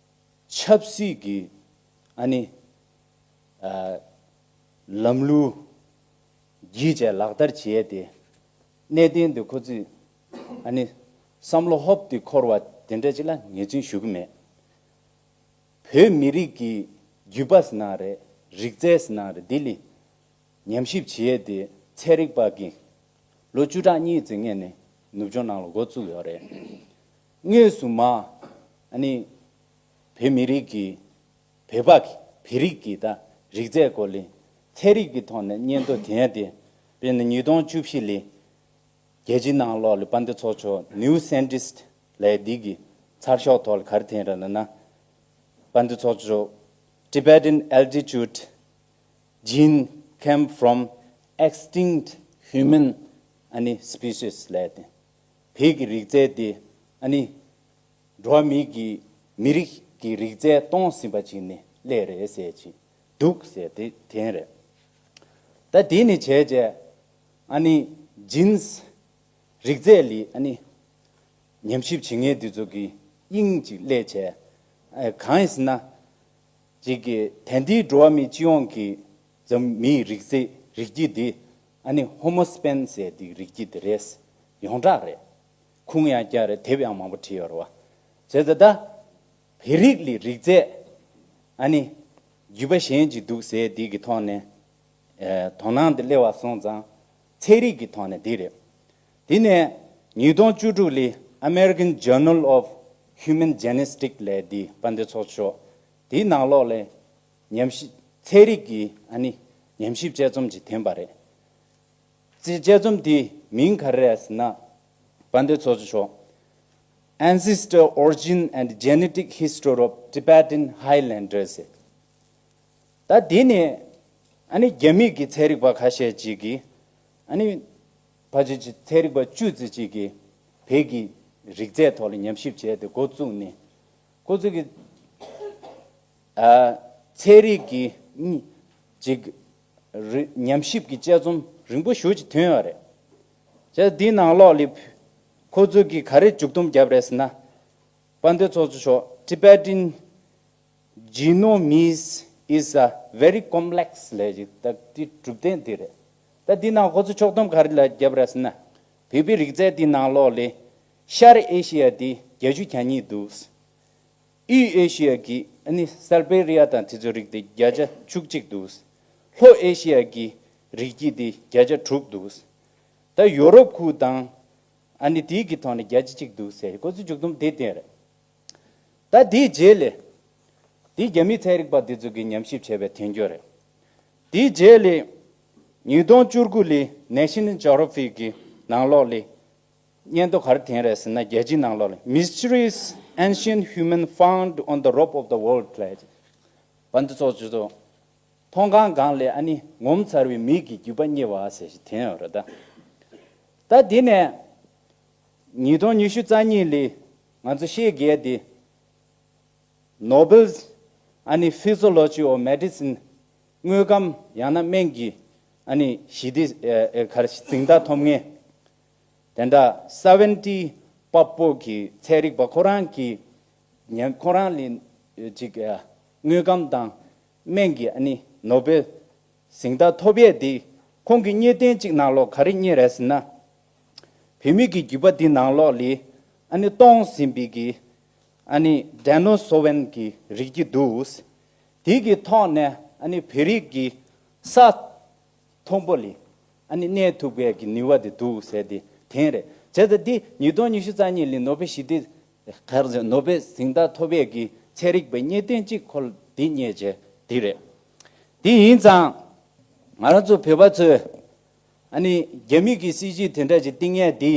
ཆབ་སྲིད་ཀྱི་ཨ་ནི་ཨ་ལམ་ལུགས་བརྒྱུད་བྱས་ལག་བསྟར་བྱས་ཏེ། གནད་དོན་དེ་ཁོ་ཚོས་ཨ་ནི་ བསམ་བློ་ཧོབ་ཏེ་འཁོར་བ་དེ་འདྲ་ཅིག་ལ་ངོས་འཛིན་ཞུ་གི་མེད། བོད་མི་རིགས་ཀྱི་རྒྱུད་པ་ཟེར་ན་རེད། རིག་རྩལ་ཟེར་ན་རེད། འདི་ལ་ཉམས་ཞིབ་བྱེད་ཡས་དེ་ཚན་རིག་པ་གིས་ལོ་བཅུ་ཕྲག་གཉིས་ཙམ་སྔོན་ནས་ནུབ་ཕྱོགས་ནང་ལ་འགོ་བཙུགས་ཡོད་རེད། དངོས་སུ་མ་ཨ་ནི་བོད་མི་རིགས་ཀྱི་བོད་པ་གི་བོད་རིགས་ཀྱི་ད་རིག་རྩལ་སྐོར་ལ་ཚན་རིག་གི་ཐོག་ནས་སྙན་ཐོ་འདོན་ཡས་དེ། དཔེར་ན་ཉིས་སྟོང་བཅུ་བཞི་ལ་རྒྱལ་སྤྱིའི་ནང་ལོགས་ལ་དཔལ་ལྡན་ཚོགས་གཙོ་New Scientist ལབ་ཡས་འདི་གི་ཚར་ཤོག་ཐོག་ལ་ག་རེ་འདོན་ར་ན་ན། དཔལ་ལྡན་ཚོགས་གཙོ། Tibetan altitude gene came from extinct human ཨ་ནི་species ལབ་ཡས་དེ། བོད་ཀྱི་རིག་རྩལ་དེ་ཨ་ནི་འགྲོ་བ་མི་གི་མི་རིགས་ཀྱི་རིག་རྩལ་སྟོངས་ཟིན་པ་ཅིག་ནས་སླེབས་རེད་ཟེར་ཅིག་འདུག་ཟེར་དེ་དེ་རེད། ད་དེ་ནས་བྱས་རྗེས་ཨ་ནི་genes རིག་རྩལ་ལ་ཨ་ནི་ཉམས་ཞིབ་བྱེད་མཁན་དེ་ཚོ་གི་དབྱིངས་ཅིག་སླེབས་བྱས། ཨ། གང་ཡིན་ཟེར་ན། ཅིག་གི་དེང་དུས་འགྲོ་བ་མིའི་སྤྱི་ཡོངས་ཀྱི་འཛམ་མིའི་རིག་རྩལ་རིགས་རྒྱུད་འདི་ཨ་ནི་Homo sapiens ཟེར་དེ་རིགས་རྒྱུད་དེ་རེད། ཡོངས་གྲགས་རེད། ཁུངས་ཡང་རྒྱ་རེད། དེབ་ཡང་མང་པོ་བྲིས་ཡོད་རེད་བ། བྱས་ཙང་ད་བོད་རིགས་ལ་རིག་རྩལ་ཨ་ནི་རྒྱུད་པ་གཞན་ཅིག་འདུག་ཟེར་དེ་གི་ཐོག་ནས། ཨེ། དོ་སྣང་དེ་སླེབས་པ་སོང་ཙང་ཚན་རིག་གི་ཐོག་ནས་འདི་རེད། དེ་ནས་ཉིས་སྟོང་བཅུ་དྲུག་ལ་American Journal of Human Genetics ལབ་དེ་དཔལ་ལྡན་ཚོགས་གཙོ་མཆོག་དེའི་ནང་ལོགས་ལ་ཉམས་ཞིབ་ཚན་རིག་གི་ཨ་ནི་ཉམས་ཞིབ་དཔྱད་རྩོམ་ཅིག་འདོན་པ་རེད། དཔྱད་རྩོམ་དེའི་མིང་ག་རེ་རེད་ཟེར་ན། དཔལ་ལྡན་ཚོགས་གཙོ་མཆོག Ancestor Origin and Genetic History of Tibetan Highlanders ཟེར། ད་དེ་ནས་ཨ་ནི་རྒྱ་མི་གི་ཚན་རིག་པ་ཁ་ཤས་ཅིག་གིས་ཨ་ནི་ཕལ་ཆེར་ཅིག་ཚན་རིག་པ་བཅུ་ཙམ་ཅིག་གིས་བོད་ཀྱི་རིག་རྩལ་ཐོག་ལ་ཉམས་ཞིབ་བྱས་ཏེ་འགོ་བཙུགས་ནས་ཁོ་ཚོ་གི་ཨ་ཚན་རིག་གི་ཅིག་རི་ཉམས་ཞིབ་ཀྱི་དཔྱད་རྩོམ་རིང་པོ་ཞེ་པོ་ཅིག་ཐོན་ཡོད་རེད། བྱས་ཙང་འདིའི་ནང་ལོགས་ལ་ཁོ་ཚོ་གིས་ག་རེ་མཇུག་སྡོམ་བརྒྱབ་རེད་ཟེར་ན། དཔལ་ལྡན་ཚོགས་གཙོ་མཆོག Tibetan genomics is a very complex ལབ་ཅིག་ད་འདི་གྲུབ་དོན་འདི་རེད། ད་འདི་ནང་ཁོ་ཚོ་ཕྱོགས་བསྡོམས་ག་རེ་ལ་བརྒྱབ་རེད་ཟེར་ན། བོད་པའི་རིག་རྩལ་འདི་ནང་ལོགས་ལ་ཤར་ཨེ་ཤི་ཡ་འདི་བརྒྱད་ཅུ་གྱ་གཉིས་འདུག་དབུས་ཨེ་ཤི་ཡ་གི་ཨ་ནི་སེར་བེ་རི་ཡ་དང་དེ་ཚོའི་རིགས་དེ་བརྒྱ་ཆ་བཅུ་གཅིག་འདུག་ལྷོ་ཨེ་ཤི་ཡ་གི་རིགས་རྒྱུད་དེ་བརྒྱ་ཆ་དྲུག་འདུག་ད་ཡོ་རོབ་ཁུལ་དང་ཨ་ནི་དེའི་གི་ཐོག་ནས་བརྒྱ་ཆ་གཅིག་འདུག་ཟེར། ཁོ་ཚོའི་མཇུག་སྡོམ་དེ་བསྟན་རེད། ད་དེའི་རྗེས་ལ་དེའི་རྒྱ་མི་ཚན་རིག་པ་དེ་ཚོ་གིས་ཉམས་ཞིབ་བྱས་པའི་དོན་འཁྱོལ་རེད། དེའི་རྗེས་ལ་ཉིས་སྟོང་བཅུ་དགུ་ལ་National Geographic གི་ནང་ལོགས་ལ་སྙན་ཐོ་ག་རེ་བཏོན་རེད་ཟེར་ན། རྒྱལ་སྤྱིའི་ནང་ལོགས་ལ་Mysterious Ancient Human Found on the Rock of the World ལབ་ཡ་ཅིག་དཔལ་ལྡན་ཚོགས་གཙོ་མཆོག་མཐོང་སྒང་སྒང་ལ་ཨ་ནི་ངོ་མཚར་བའི་མི་གི་རྒྱུད་པ་རྙེད་པ་ཟེར་ཞིག་བཏོན་ཡོད་རེད་ད། ད་དེ་ནས་ཉིས་སྟོང་ཉི་ཤུ་རྩ་གཉིས་ལ་ང་ཚོ་ཤེས་དགོས་དེ། Nobel ཨ་ནི་Physiology of Medicine དངོས་ཁམས་ཡང་ན་སྨན་གྱི་ཨ་ནི་ཞི་བདེ་ཨེ་ཨེ་ག་རེ་གཟེངས་རྟགས་ཐོབ་མཁན། དེ་འདྲ་Svante Pääbo གི་ཚན་རིག་པ་ཁོ་རང་གི་ཉན་ཁོ་རང་ལ་ཅིག་ཨ་དངོས་ཁམས་དང་སྨན་གྱི་ཨ་ནི་ནོ་བེལ་གཟེངས་རྟགས་ཐོབ་ཡས་དེ་ཁོང་གི་རྙེད་དོན་གཅིག་ནང་ལོགས་ག་རེ་རྙེད་རེད་ཟེར་ན། བུད་མེད་ཀྱི་རྒྱུད་པ་འདི་ནང་ལོགས་ལ་ཨ་ནི་སྟོངས་ཟིན་པའི་གི་ཨ་ནི་Denisovans གི་རིགས་རྒྱུད་འདུག་དེ་གི་ཐོག་ནས་ཨ་ནི་བོད་རིགས་ཀྱི་ས་མཐོན་པོ་ལ་ཨ་ནི་གནས་ཐུབ་པའི་གི་ནུས་པ་དེ་འདུག་ཟེར་ཏེ་དེ་རེད། བྱས་ཙང་འདི་ཉིས་སྟོང་ཉི་ཤུ་རྩ་གཉིས་ལ་ནོ་བེལ་ཞི་བདེ་གར་ནོ་བེལ་གཟེངས་རྟགས་ཐོབ་པའི་གི་ཚན་རིག་པའི་རྙེད་དོན་གཅིག་ཁོ་འདི་རྙེད་བྱས་འདི་རེད། དེ་ཡིན་ཙང་ང་རང་ཚོ་བོད་པ་ཚོས་ཨ་ནི་རྒྱ་མི་གི་སྲིད་ཇུས་དེ་འདྲ་ཅིག་བཏིང་ཡས་འདི་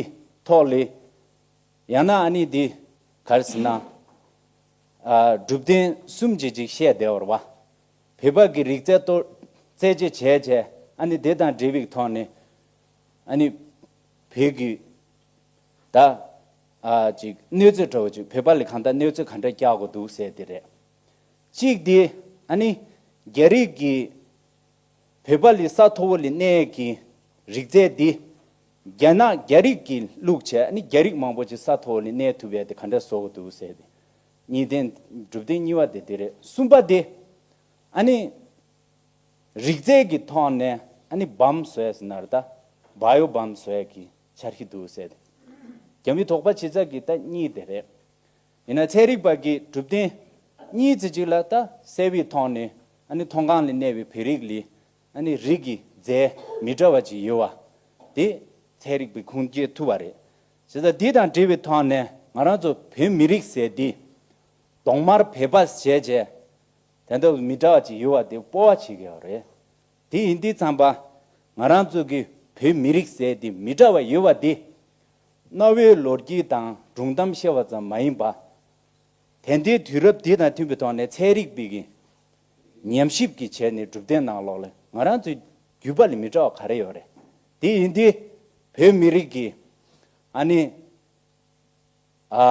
ཐོག་ལ་ཡང་ན་ཨ་ནི་འདི་ག་རེ་ཟེར་ན། ཨ་གྲུབ་དོན་གསུམ་ཅིག་ཅིག་བཤད་བསྡད་པ་རེད་བ། བོད་པ་གི་རིག་རྩལ་གཏོར་རྩད་གཅོད་བྱས་བྱས་ཨ་ནི་དེ་དང་འབྲེལ་བའི་ཐོག་ནས་ཨ་ནི་བོད་ཀྱི་ད་ཨ་ཅིག་གནོད་འཚེ་འདྲ་བོ་ཅིག་བོད་པ་ལ་གང་ལྟར་གནོད་འཚེ་ག་འདྲ་རྒྱག་དགོས་འདུག་ཟེར་དེ་རེད། གཅིག་དེ་ཨ་ནི་རྒྱ་རིགས་ཀྱི་བོད་པ་ལ་ས་མཐོ་བོ་ལ་གནས་ཀྱི་རིག་རྩལ་འདི་རྒྱ་ནག་རྒྱ་རིགས་ཀྱིས་བླུགས་བྱས་ཨ་ནི་རྒྱ་རིགས་མང་པོ་ཅིག་ས་མཐོ་བོ་ལ་གནས་ཐུབ་ཡས་དེ་ག་འདྲ་བཟོ་དགོས་འདུག་ཟེར་ཏེ། གཉིས་ལྡན་གྲུབ་དོན་གཉིས་པ་དེ་དེ་རེད། གསུམ་པ་དེ་ཨ་ནི་རིག་རྩལ་གྱི་ཐོག་ནས་ཨ་ནི་བམ་བཟོ་ཡས་ཟེར་ན་རེད་ད། བ་ཡོ་བམ་བཟོ་ཡས་ཀྱི་འཆར་གཞི་འདུག་ཟེར་ཏེ། རྒྱ་མི་དོགས་པ་བྱེད་ས་གི་ད་གཉིས་དེ་རེད། ཡིན་ན་ཚན་རིག་པ་གི་གྲུབ་དོན་གཉིས་ཙམ་ཅིག་ལ་ད་གསལ་བའི་ཐོག་ནས་ཨ་ནི་མཐོང་སྒང་ལ་གནས་པའི་བོད་རིགས་ལ་ཨ་ནི་རིགས་ཀྱི་རྫས་མི་འདྲ་བ་ཅིག་ཡོད་པ་དེ་ཚན་རིག་པས་ཁུངས་སྐྱེལ་ཐུབ་པ་རེད། བྱས་ཙང་འདི་དང་འབྲེལ་བའི་ཐོག་ནས་ང་རང་ཚོ་བོད་མི་རིགས་ཟེར་འདི་གདོང་དམར་བོད་པ་བྱས་བྱས་དེ་འདྲ་མི་འདྲ་བ་ཅིག་ཡོད་པ་དེ་སྤོབས་པ་བྱེད་ཀྱི་ཡོད་རེད། དེ་ཡིན་དུས་ཙམ་པ་ང་རང་ཚོ་གི་བོད་མི་རིགས་ཟེར་དེ་མི་འདྲ་བ་ཡོད་པ་དེ་གནའ་བོའི་ལོ་རྒྱུས་དང་སྒྲུང་གཏམ་བཤད་པ་ཙམ་མ་ཡིན་པ། དེང་དུས་དུས་རབས་འདི་དང་མཐུན་པའི་ཐོག་ནས་ཚན་རིག་པའི་གི་ཉམས་ཞིབ་ཀྱི་བྱས་ནས་གྲུབ་དོན་ནང་ལོགས་ལ་ང་རང་ཚོའི་བརྒྱུད་པ་ལས་མི་འདྲ་བ་ག་རེ་ཡོད་རེད། དེ་ཡིན་དུས་བོད་མི་རིགས་ཀྱི་ཨ་ནི་ཨ་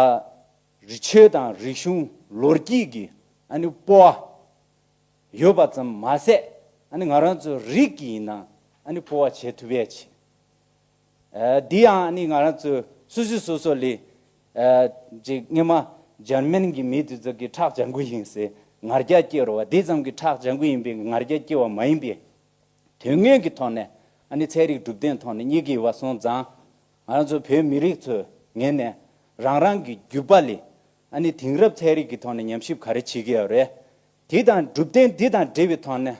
རི་ཆོས་དང་རིག་གཞུང་ལོ་རྒྱུས་ཀྱི་ཨ་ནི་སྤོབས་པ་ཡོད་པ་ཙམ་མ་ཟད་ཨ་ནི་ང་རང་ཚོའི་རིགས་ཀྱི་ཡིན་ན་ཨ་ནི་སྤོབས་པ་བྱེད་ཐུབ་ཡས་ཆེ། ཨ་འདི་ཡང་ཨ་ནི་ང་རང་ཚོ་སོ་སོ་སོ་སོ་ལས་ཨ་ཅིག་སྔོན་མ་འཇར་མན་གྱི་མི་དེ་ཚོ་གི་ཁྲག་ལྗང་གུ་ཡིན་ཟེར་ང་རྒྱལ་སྐྱེ་རོ་བ་འདི་ཙམ་གྱི་ཁྲག་ལྗང་གུ་ཡིན་པའི་ང་རྒྱལ་སྐྱེ་བ་མ་ཡིན་པའི་དོན་དངོས་ཀྱི་ཐོག་ནས་ཨ་ནི་ཚན་རིག་གྲུབ་དོན་ཐོག་ནས་རྙེད་ཀྱི་ཡོད་པ་སོང་ཙང་ང་རང་ཚོ་བོད་མི་རིགས་ཚོའི་ངོས་ནས་རང་རང་གི་བརྒྱུད་པ་ལས་ཨ་ནི་དེང་རབས་ཚན་རིག་གི་ཐོག་ནས་ཉམས་ཞིབ་ག་རེ་བྱེད་ཀྱི་ཡོད་རེད། དེ་དང་གྲུབ་དོན་འདི་དང་འབྲེལ་བའི་ཐོག་ནས་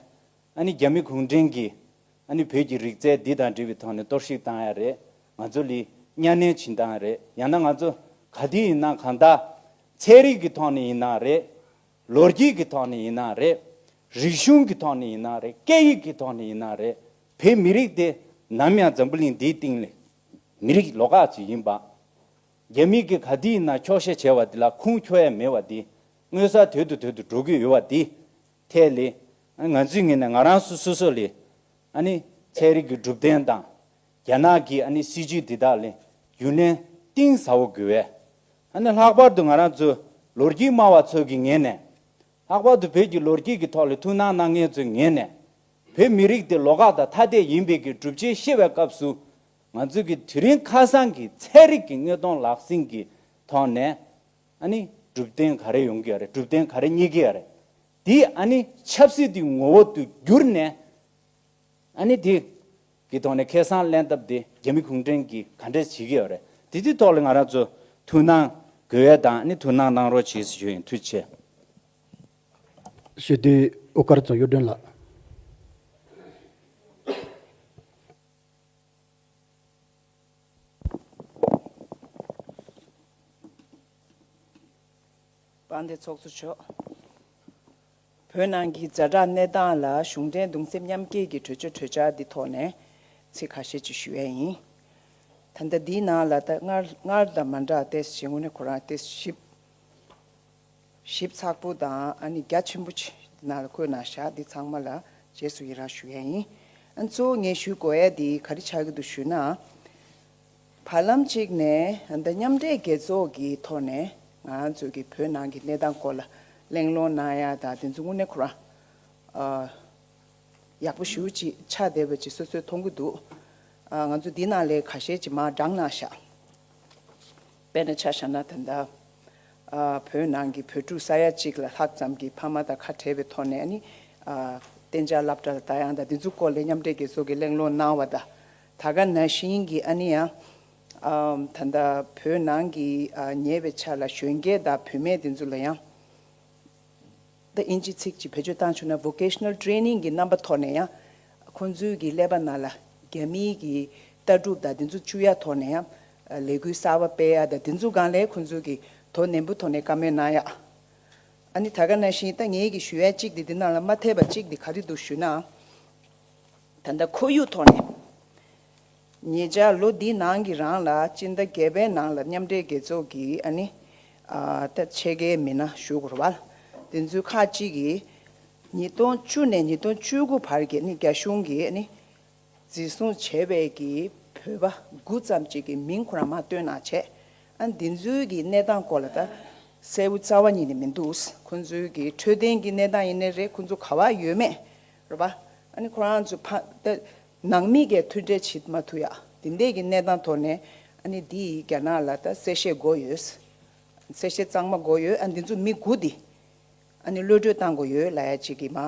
ཨ་ནི་རྒྱ་མི་གུང་ཁྲན་གྱིས་ཨ་ནི་བོད་ཀྱི་རིག་རྩལ་འདི་དང་འབྲེལ་བའི་ཐོག་ནས་གཏོར་བཤིག་བཏང་ཡ་རེད། ང་ཚོ་ལ་གཉའ་གནོན་བྱེད་སྟངས་རེད། ཡང་ན་ང་ཚོ་ག་དུས་ཡིན་ན་གང་ལྟར་ཚན་རིག་གི་ཐོག་ནས་ཡིན་ན་རེད། ལོ་རྒྱུས་ཀྱི་ཐོག་ནས་ཡིན་ན་རེད། རིག་གཞུང་གི་ཐོག་ནས་ཡིན་ན་རེད། སྐད་ཡིག་གི་ཐོག་ནས་ཡིན་ན་རེད། བོད་མི་རིགས་དེ་ནམ་ཡང་འཛམ་བུ་གླིང་འདིའི་སྟེང་ལ་མི་རིགས་ལོགས་ཀ་ཅིག་ཡིན་པ། རྒྱ་མི་གིས་ག་དུས་ཡིན་ན་འཁྱོག་བཤད་བྱས་པ་འདི་ལ་ཁུངས་འཁྱོལ་ཡ་མེད་པ་འདི་མངོན་གསལ་དོད་དུ་དོད་དུ་འགྲོ་གི་ཡོད་པ་འདི་ཐད་ལ་ང་ཚོའི་ངོས་ནས་ང་རང་སོ་སོ་སོ་ལ་ཨ་ནི་ཚན་རིག་གི་གྲུབ་དོན་དང་རྒྱ་ནག་གི་ཨ་ནི་སྲིད་ཇུས་འདི་དག་ལ་རྒྱུན་ལྡན་གཏིང་ཟབ་པོ་དགོས་པས། ཨ་ནི་ལྷག་པར་དུ་ང་རང་ཚོ་ལོ་རྒྱུས་སྨྲ་བ་ཚོ་གི་ངོས་ནས་ལྷག་པར་དུ་བོད་ཀྱི་ལོ་རྒྱུས་ཀྱི་ཐོག་ལ་ཐུགས་སྣང་གནང་མཁན་ཚོའི་ངོས་ནས་བོད་མི་རིགས་དེ་ལོགས་ཀ་དང་ཐ་དད་ཡིན་པའི་གི་སྒྲུབ་བྱེད་ཤེས་པའི་སྐབས་སུ་ང་ཚོས་ཀྱི་དུས་རིང་ཁ་སང་གི་ཚན་རིག་གི་དངོས་དོན་ལག་ཟིན་གྱི་ཐོག་ནས་ཨ་ནི་གྲུབ་དོན་ག་རེ་ཡོང་གི་ཡོད་རེད། གྲུབ་དོན་ག་རེ་རྙེད་ཀྱི་ཡོད་རེད། དེ་ཨ་ནི་ཆབ་སྲིད་དེ་ངོ་བོ་དུ་བསྒྱུར་ནས་ཨ་ནི་དེ་གི་ཐོག་ནས་ཁེ་བཟང་ལེན་ཐབས་དེ་རྒྱ་མི་གུང་ཁྲན་གྱིས་ག་འདྲས་བྱེད་ཀྱི་ཡོད་རེད། དེ་དེ་ཐོག་ལ་ང་རང་ཚོ་ཐུགས་སྣང་དགོས་ཡ་དང་ཨ་ནི་ཐུགས་སྣང་གནང་རོགས་བྱེད་ཞུ་ཡིན། ཐུགས་རྗེ་ཆེ། ཞུ་དུས་དབུ་དཀར་རྫོང་གཡུ་སྒྲོན་ལགས། དཔལ་ལྡན་ཚོགས་གཙོ་མཆོག་བོད་ནང་གི་ཛ་དྲག་གནས་སྟངས་ལ་གཞུང་འབྲེལ་གདུང་སེམས་མཉམ་སྐྱེད་ཀྱི་གྲོས་ཆོད་གྲོས་འཆར་འདི་ཐོག་ནས་ཚིག་ཁ་ཤས་ཅིག་ཞུ་ཡས་ཡིན། ད་ལྟ་འདིའི་ནང་ལ་ད་སྔར་སྔར་དང་མ་འདྲ་ཏེ་ཞེ་དངོས་གནས་ཁོ་རང་ཏེ་ཞིབ་ཞིབ་ཚགས་པོ་དང་ཨ་ནི་རྒྱ་ཆེན་པོ་ཅིག་འདི་ནང་ལ་བཀོད་གནང་ཤག་འདི་ཚང་མ་ལ་རྗེས་སུ་ཡི་རང་ཞུ་ཡས་ཡིན། ཨ་གཙོ་བོ་ངས་ཞུ་དགོས་ཡས་འདི་ག་རེ་ཆགས་ཀྱི་འདུག་ཞུ་ན། བར་ལམ་གཅིག་ནས་ད་མཉམ་འབྲེལ་རྒྱལ་ཚོགས་ཀྱི་ཐོག་ནས་ང་རང་ཚོ་གི་བོད་ནང་གི་གནས་སྟངས་སྐོར་ལ་གླེང་སློང་གནང་ཡ་དང་དེ་ཚོ་དངོས་གནས་ཁོ་རང་ཨ་ཡག་པོ་ཞེ་པོ་ཅིག་ཆགས་བསྡད་པ་ཅིག་སོ་སོས་མཐོང་གི་འདུག་ཨ་ང་ཚོ་འདི་ནང་ལས་ཁ་ཤས་ཅིག་མར་བགྲངས་གནང་ཤག་དཔེར་ན་ཆ་བཞག་ན་ད་ལྟ་ཨ་བོད་ནང་གི་བོད་ཕྲུག་ས་ཡ་གཅིག་ལ་ལྷག་ཙམ་གྱི་ཕ་མ་དང་ཁ་བྲལ་བའི་ཐོག་ནས་ཨ་ནི་ཨ་གཏན་འཇགས་སློབ་གྲྭ་ལ་ལྟ་ཡང་དང་འདི་ཚོ་སྐོར་ལ་མཉམ་འབྲེལ་རྒྱལ་ཚོགས་ཀྱིས་གླེང་སློང་གནང་བ་དང་། ད་ག་ནང་བཞིན་གྱི་ཨ་ནི་ཡང་ཨམ་ད་ལྟ་བོད་ནང་གི་ཨ་ཉེ་བའི་ཆར་ལ་གཞོན་སྐྱེས་དང་བུད་མེད་དེ་ཚོ་ལ་ཡང་ད་ཨིན་ཇི་ཚིག་ཅིག་བེད་སྤྱོད་བཏང་བཅུག་ན་vocational training གི་རྣམ་པ་ཐོག་ནས་ཡང་ཁོང་ཚོའི་གི་ཀླད་པ་ནང་ལ་རྒྱ་མིའི་གི་ལྟ་གྲུབ་དང་དེ་ཚོ་བཅུག་ཡ་ཐོག་ནས་ཡང་ལས་འགུལ་གསར་པ་སྤེལ་ཡ་དང་དེ་ཚོ་སྒང་ལས་ཁོང་ཚོའི་གི་དོ་ནན་པོ་ཐོག་ནས་བཀའ་མོལ་གནང་ཡ། ཨ་ནི་ད་ག་ནང་བཞིན་ད་ངེད་ཀྱི་ཞུ་ཡ་གཅིག་དེ་འདི་ནང་ལ་མ་ཐེབས་པ་གཅིག་དེ་ག་རེ་འདུག་ཞུ་ན། ད་ལྟ་ཁོར་ཡུག་ཐོག་ནས། ཉེ་ཆར་ལོ་འདིའི་ནང་གི་རང་ལ་སྤྱི་ཟླ་བརྒྱད་པའི་ནང་ལ་མཉམ་འབྲེལ་རྒྱལ་ཚོགས་ཀྱི་ཨ་ནི། ཨ་ད་ཕྱེད་ཀའི་མི་སྣ་ཞུ་དགོས་རེད་བ། དེ་ཚོའི་ཁག་ཅིག་གིས། ཉིས་སྟོང་བཅུ་ནས་ཉིས་སྟོང་བཅུ་དགུ་བར་གྱི་ཨ་ནི་རྒྱ་གཞུང་གིས་ཨ་ནི། འཛིན་བཟུང་བྱས་པའི་གི་བོད་པ་དགུ་ཙམ་ཅིག་གི་མིང་ཁོ་རང་མར་བཏོན་གནང་བྱས། ཨ་འདི་ཚོའི་གི་གནས་སྟངས་སྐོར་ལ་ད་གསལ་པོ་རྩ་བ་ཉིད་ནས་མི་འདུག་ཁོང་ཚོའི་གི་འཕྲོད་བསྟེན་གྱི་གནས་སྟངས་ཡིན་ནའི་རེད། ཁོང་ཚོ་ག་པར་ཡོད་མེད་རེད་པ། ཨ་ནི་ཁོ་རང་ཚོ་ཕ་ད་ནང་མི་གས་མཐུན་འབྲེལ་བྱེད་མ་ཐུབ་ཡ་འདི་འདྲས་ཀྱི་གནས་སྟངས་ཐོག་ནས་ཨ་ནི་འདི་རྒྱ་ནག་ལ་ད་གསལ་བཤད་དགོས་ཡོད། གསལ་བཤད་གཙང་མ་དགོས་ཡོད། ཨ་འདི་ཚོ་མི་དགུ་འདི། ཨ་ནི་གློད་གྲོལ་བཏང་དགོས་ཡོད་ལབ་ཡ་ཅིག་གི་མ།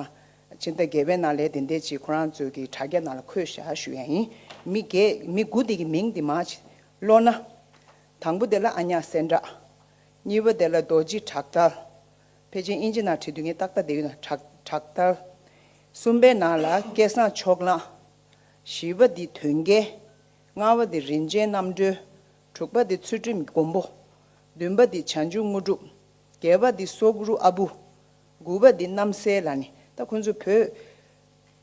ཕྱི་ཟླ་བརྒྱད་པའི་ནང་ལས་དེ་འདྲས་ཅིག་ཁོ་རང་ཚོའི་གི་དྲ་རྒྱ་ནང་ལ་འཁོད་བཞག་ཞུ་ཡ་ཡིན། མི་བརྒྱད་མི་དགུ་དེ་གི་མིང་དེ་མ་ཅིག་ཀློག་ན། དང་པོ་དེ་ལ་ཨ་ཉག་སེ་འབྲ། གཉིས་པ་དེ་ལ་རྡོ་རྗེ་བྲག་དར། ཕལ་ཆེར་ཨིན་ཇི་ནང་བྲིས་དུས་ངས་ཏག་ཏག་བསྡད་ཡོད་ན། བྲག་བྲག་དར། གསུམ་པའི་ནང་ལ་སྐལ་བཟང་ཕྱོགས་གླང་། བཞི་པ་འདི་དོན་རྒྱལ། ལྔ་པ་འདི་རིན་ཆེན་རྣམ་གྲོལ། དྲུག་པ་འདི་ཚུལ་ཁྲིམས་མགོན་པོ། བདུན་པ་འདི་བྱང་ཆུབ་དངོས་གྲུབ། བརྒྱད་པ་འདི་སོག་རུ་ཨ་བུ། དགུ་པ་འདི་རྣམ་སྲས་ལ་ནི། ད་ཁོང་ཚོ་བོད་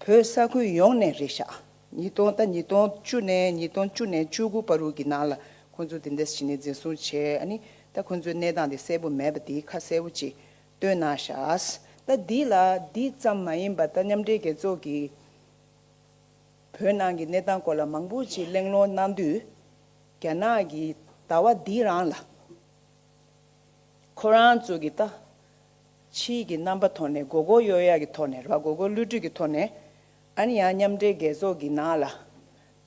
བོད་ས་ཁུལ་ཡོངས་ནས་རེད་ཤག་ཉིས་སྟོང་། ད་ཉིས་སྟོང་བཅུ་ནས་ཉིས་སྟོང་བཅུ་ནས་བཅུ་དགུ་བར་དུ་གི་ནང་ལ་ཁོང་ཚོ་དེ་འདྲ་བྱས་ནས་འཛིན་བཟུང་བྱས། ཨ་ནི་ད་ཁོང་ཚོའི་གནས་སྟངས་དེ་གསལ་པོ་མེད་པ་དེ་ཁ་གསལ་པོ་ཅིག་སྟོན་གནང་ཤག་ད་འདི་ལ་འདི་ཙམ་མ་ཡིན་པ། ད་མཉམ་འབྲེལ་རྒྱལ་ཚོགས་ཀྱིས་བོད་ནང་གི་གནས་སྟངས་སྐོར་ལ་མང་པོ་ཅིག་གླེང་སློང་གནང་དུས། རྒྱ་ནག་གིས་ཟླ་བ་འདི་རང་ལ་ཁོ་རང་ཚོ་གི་ད་ཕྱིའི་གི་རྣམ་པ་ཐོག་ནས། མགོ་སྐོར་གཡོག་ཡག་གི་ཐོག་ནས་རེད་བ། མགོ་སྐོར་གློད་གྲོལ་གྱི་ཐོག་ནས། ཨ་ནི་ཡང་མཉམ་འབྲེལ་རྒྱལ་ཚོགས་ཀྱི་ནང་ལ་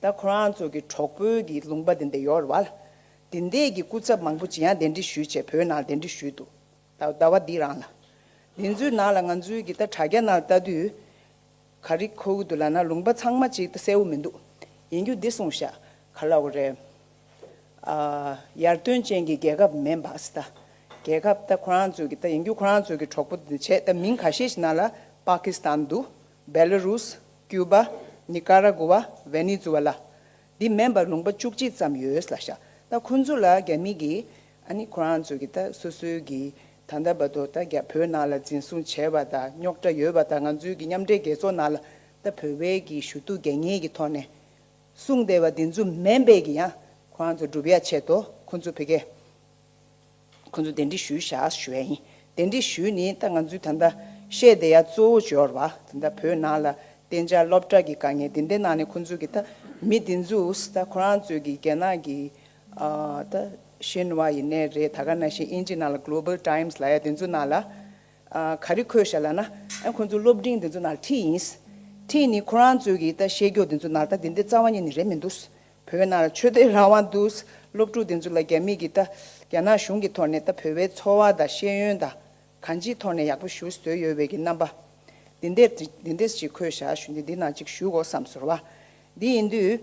ད་ཁོ་རང་ཚོ་གི་གྲོགས་པོའི་གི་ལུང་པ་དེ་འདྲ་ཡོད་རེད་བ། དེ་འདྲས་ཀྱི་སྐུ་ཚབ་མང་པོ་ཅིག་ཡང་གདན་འདྲེན་ཞུས་བྱས་བོད་ནང་གདན་འདྲེན་ཞུས་འདུག་ད་ཟླ་བ་འདི་རང་ལ། འདི་ཚོའི་ནང་ལ་ང་ཚོའི་གི་ད་དྲ་རྒྱ་ནང་ལྟ་དུས། ག་རེ་གོ་གི་འདུག་ལབ་ན། ལུང་པ་ཚང་མ་ཅིག་ད་གསལ་པོ་མི་འདུག་ཡིན་རྒྱུ་འདི་གསུངས་ཤག་ག་ལབ་དགོས་རེད། ཨ། ཡར་ཐོན་ཅན་གྱི་རྒྱལ་ཁབ་མིན་པ་ཟེར། ད་རྒྱལ་ཁབ་ད་ཁོ་རང་ཚོའི་གི་ད་ཡིན་རྒྱུ་ཁོ་རང་ཚོའི་གི་གྲོགས་པོ་དེ་བྱས། ད་མིང་ཁ་ཤས་ཤིག་ནང་ལ་པ་ཀི་སི་ཐན་འདུག་བེ་ལ་རུས། ཀྱུ་བ། ནི་ཀ་ར་གུ་བ། ཝེ་ནེ་ཛུ་ཝེ་ལ། འདི་མིན་པ་ལུང་པ་བཅུ་གཅིག་ཙམ་ཡོད་ལབ་ཤག་ད་ཁོང་ཚོ་ལ་རྒྱ་མི་གིས། ཨ་ནི་ཁོ་རང་ཚོ་གི་ད་སོ་སོའི་གི་ད་ལྟ་བར་དུ་ད་རྒྱ་བོད་ནང་ལ་འཛིན་བཟུང་བྱས་པ་དང་རྙོག་དྲ་ཡོད་པ་དང་། ང་ཚོའི་གི་མཉམ་འབྲེལ་རྒྱལ་ཚོགས་ནང་ལ་ད་བོད་པའི་གི་ཞུ་གཏུག་རྒྱག་མཁན་གྱི་ཐོག་ནས་གསུངས་བསྡད་པ་འདི་ཚོ་མིན་པའི་གི་ཡང་ཁོ་རང་ཚོ་སྒྲུབ་ཡ་ཆེད་དུ་ཁོང་ཚོ་ཕ་གིར། ཁོང་ཚོ་གདན་འདྲེན་ཞུས་བཞག་ཞུ་ཡ་ཡིན། གདན་འདྲེན་ཞུས་ནས་ད་ང་ཚོས་ད་ལྟ་བཤད་བསྡད་ཡ་གཙོ་བོ་འབྱོར་བ། ད་ལྟ་བོད་ནང་ལ་གཏན་འཇགས་སློབ་གྲྭ་གི་དཀའ་ངལ་དེ་འདྲའི་ནང་ནས་ཁོང་ཚོ་གི་ད་མི་དེ་ཚོས་ད་ཁོ་རང་ཚོའི་གི་རྒྱ་ནག་གི་ཨ་ད་ཤིན་ཧྭ་ཡིན་ནའི་རེད། ད་ག་ནང་བཞིན་ཨིན་ཇི་ནང་ལ་གྷོ་ལོ་བལ་ཊའིམ་སི་ལབ་ཡ་དེ་ཚོ་ནང་ལ་ཨ་ག་རེ་འཁོད་ཤག་ལབ་ན། ཨ་ཁོང་ཚོ་སློབ་འབྲིང་དེ་ཚོ་ནང་ཁྲིད་ཡིན། ཁྲིད་ནས་ཁོ་རང་ཚོའི་གི་ད་བཤད་རྒྱུ་དེ་ཚོ་ནང་ད་དེ་འདྲའི་རྩ་བ་ཉིད་ནས་རེད་མི་འདུག་བོད་ནང་ལ་ཆོས་དད་རང་དབང་འདུག་སློབ་ཕྲུག་དེ་ཚོ་ལ་རྒྱ་མི་གིས་ད་རྒྱ་ནག་གཞུང་གི་ཐོག་ནས་ད་བོད་པའི་འཚོ་བ་དང་ཤེས་ཡོན་དང་གང་ཅིའི་ཐོག་ནས་ཡག་པོ་ཞིག་བཟོས་ཡོད་པའི་གི་རྣམ་པ་འདི་འདྲས་འདི་འདྲས་ཅིག་འཁོད་བཞག་ཞུ་ནས་འདི་ནང་ཅིག་ཞུ་དགོས་བསམ་སོང་བ། འདི་ཡིན་དུས།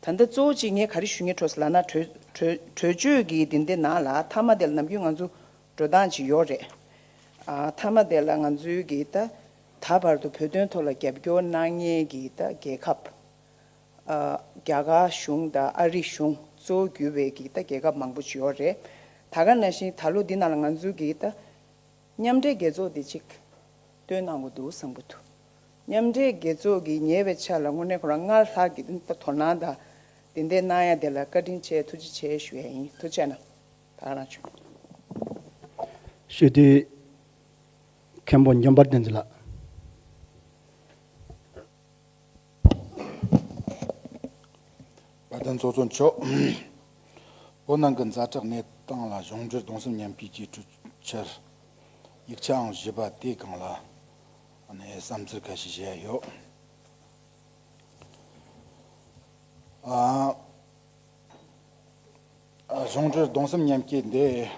ད་ལྟ་གཙོ་བོ་གཅིག་ངས་ག་རེ་ཞུ་སྙིང་འདོད་ལབ་ན། གྲོས་གྲོས་གྲོས་ཆོད་ཀྱི་འདི་འདྲའི་ནང་ལ་མཐའ་མ་དེ་ལ་ནམ་རྒྱུན་ང་ཚོ་འགྲོ་སྟངས་ཅིག་ཡོད་རེད། ཨ་མཐའ་མ་དེ་ལ་ང་ཚོའི་གི་ད་ད་བར་དུ་བོད་དོན་ཐོག་ལ་རྒྱབ་སྐྱོར་གནང་མཁན་གྱི་ད་རྒྱལ་ཁབ། ཨ་རྒྱ་གར་གཞུང་དང་ཨ་རི་གཞུང་གཙོ་བོ་གྱུར་བའི་གི་ད་རྒྱལ་ཁབ་མང་པོ་ཅིག་ཡོད་རེད། ད་ག་ནང་བཞིན་ད་ལོ་འདི་ནང་ལ་ང་ཚོའི་གི་ད་མཉམ་འབྲེལ་རྒྱལ་ཚོགས་འདི་ཅིག་བཏོན་གནང་དགོས་འདུག་བསམ་གྱི་འདུག་མཉམ་འབྲེལ་རྒྱལ་ཚོགས་ཀྱིས་ཉེ་བའི་ཆར་ལ་དངོས་གནས་ཁོ་རང་སྔར་ལྷག་གི་དོ་སྣང་དང་དེ་འདྲའི་གནང་ཡ་དེ་ལ་བཀའ་དྲིན་ཆེ། ཐུགས་རྗེ་ཆེ་ཞུ་ཡ་ཡིན། ཐུགས་རྗེ་གནང་། ད་ག་རང་བྱུང་། ཞུ་དུས་མཁན་པོ་འཇམ་དཔལ་བསྟན་འཛིན་ལགས། དཔལ་ལྡན་ཚོགས་གཙོ་མཆོག་བོད་ནང་གི་ཛ་དྲག་གནས་སྟངས་ལ་གཞུང་འབྲེལ་གདུང་སེམས་མཉམ་སྐྱེད་ཀྱི་གྲོས་འཆར་ཡིག་ཆའང་ཞུས་པ་དེའི་སྒང་ལ་ཨ་ནི་བསམ་ཚུལ་ཁ་ཤས་བཤད་ཡོད། ཨ་ཨ་གཞུང་འབྲེལ་གདུང་སེམས་མཉམ་སྐྱེད་འདི་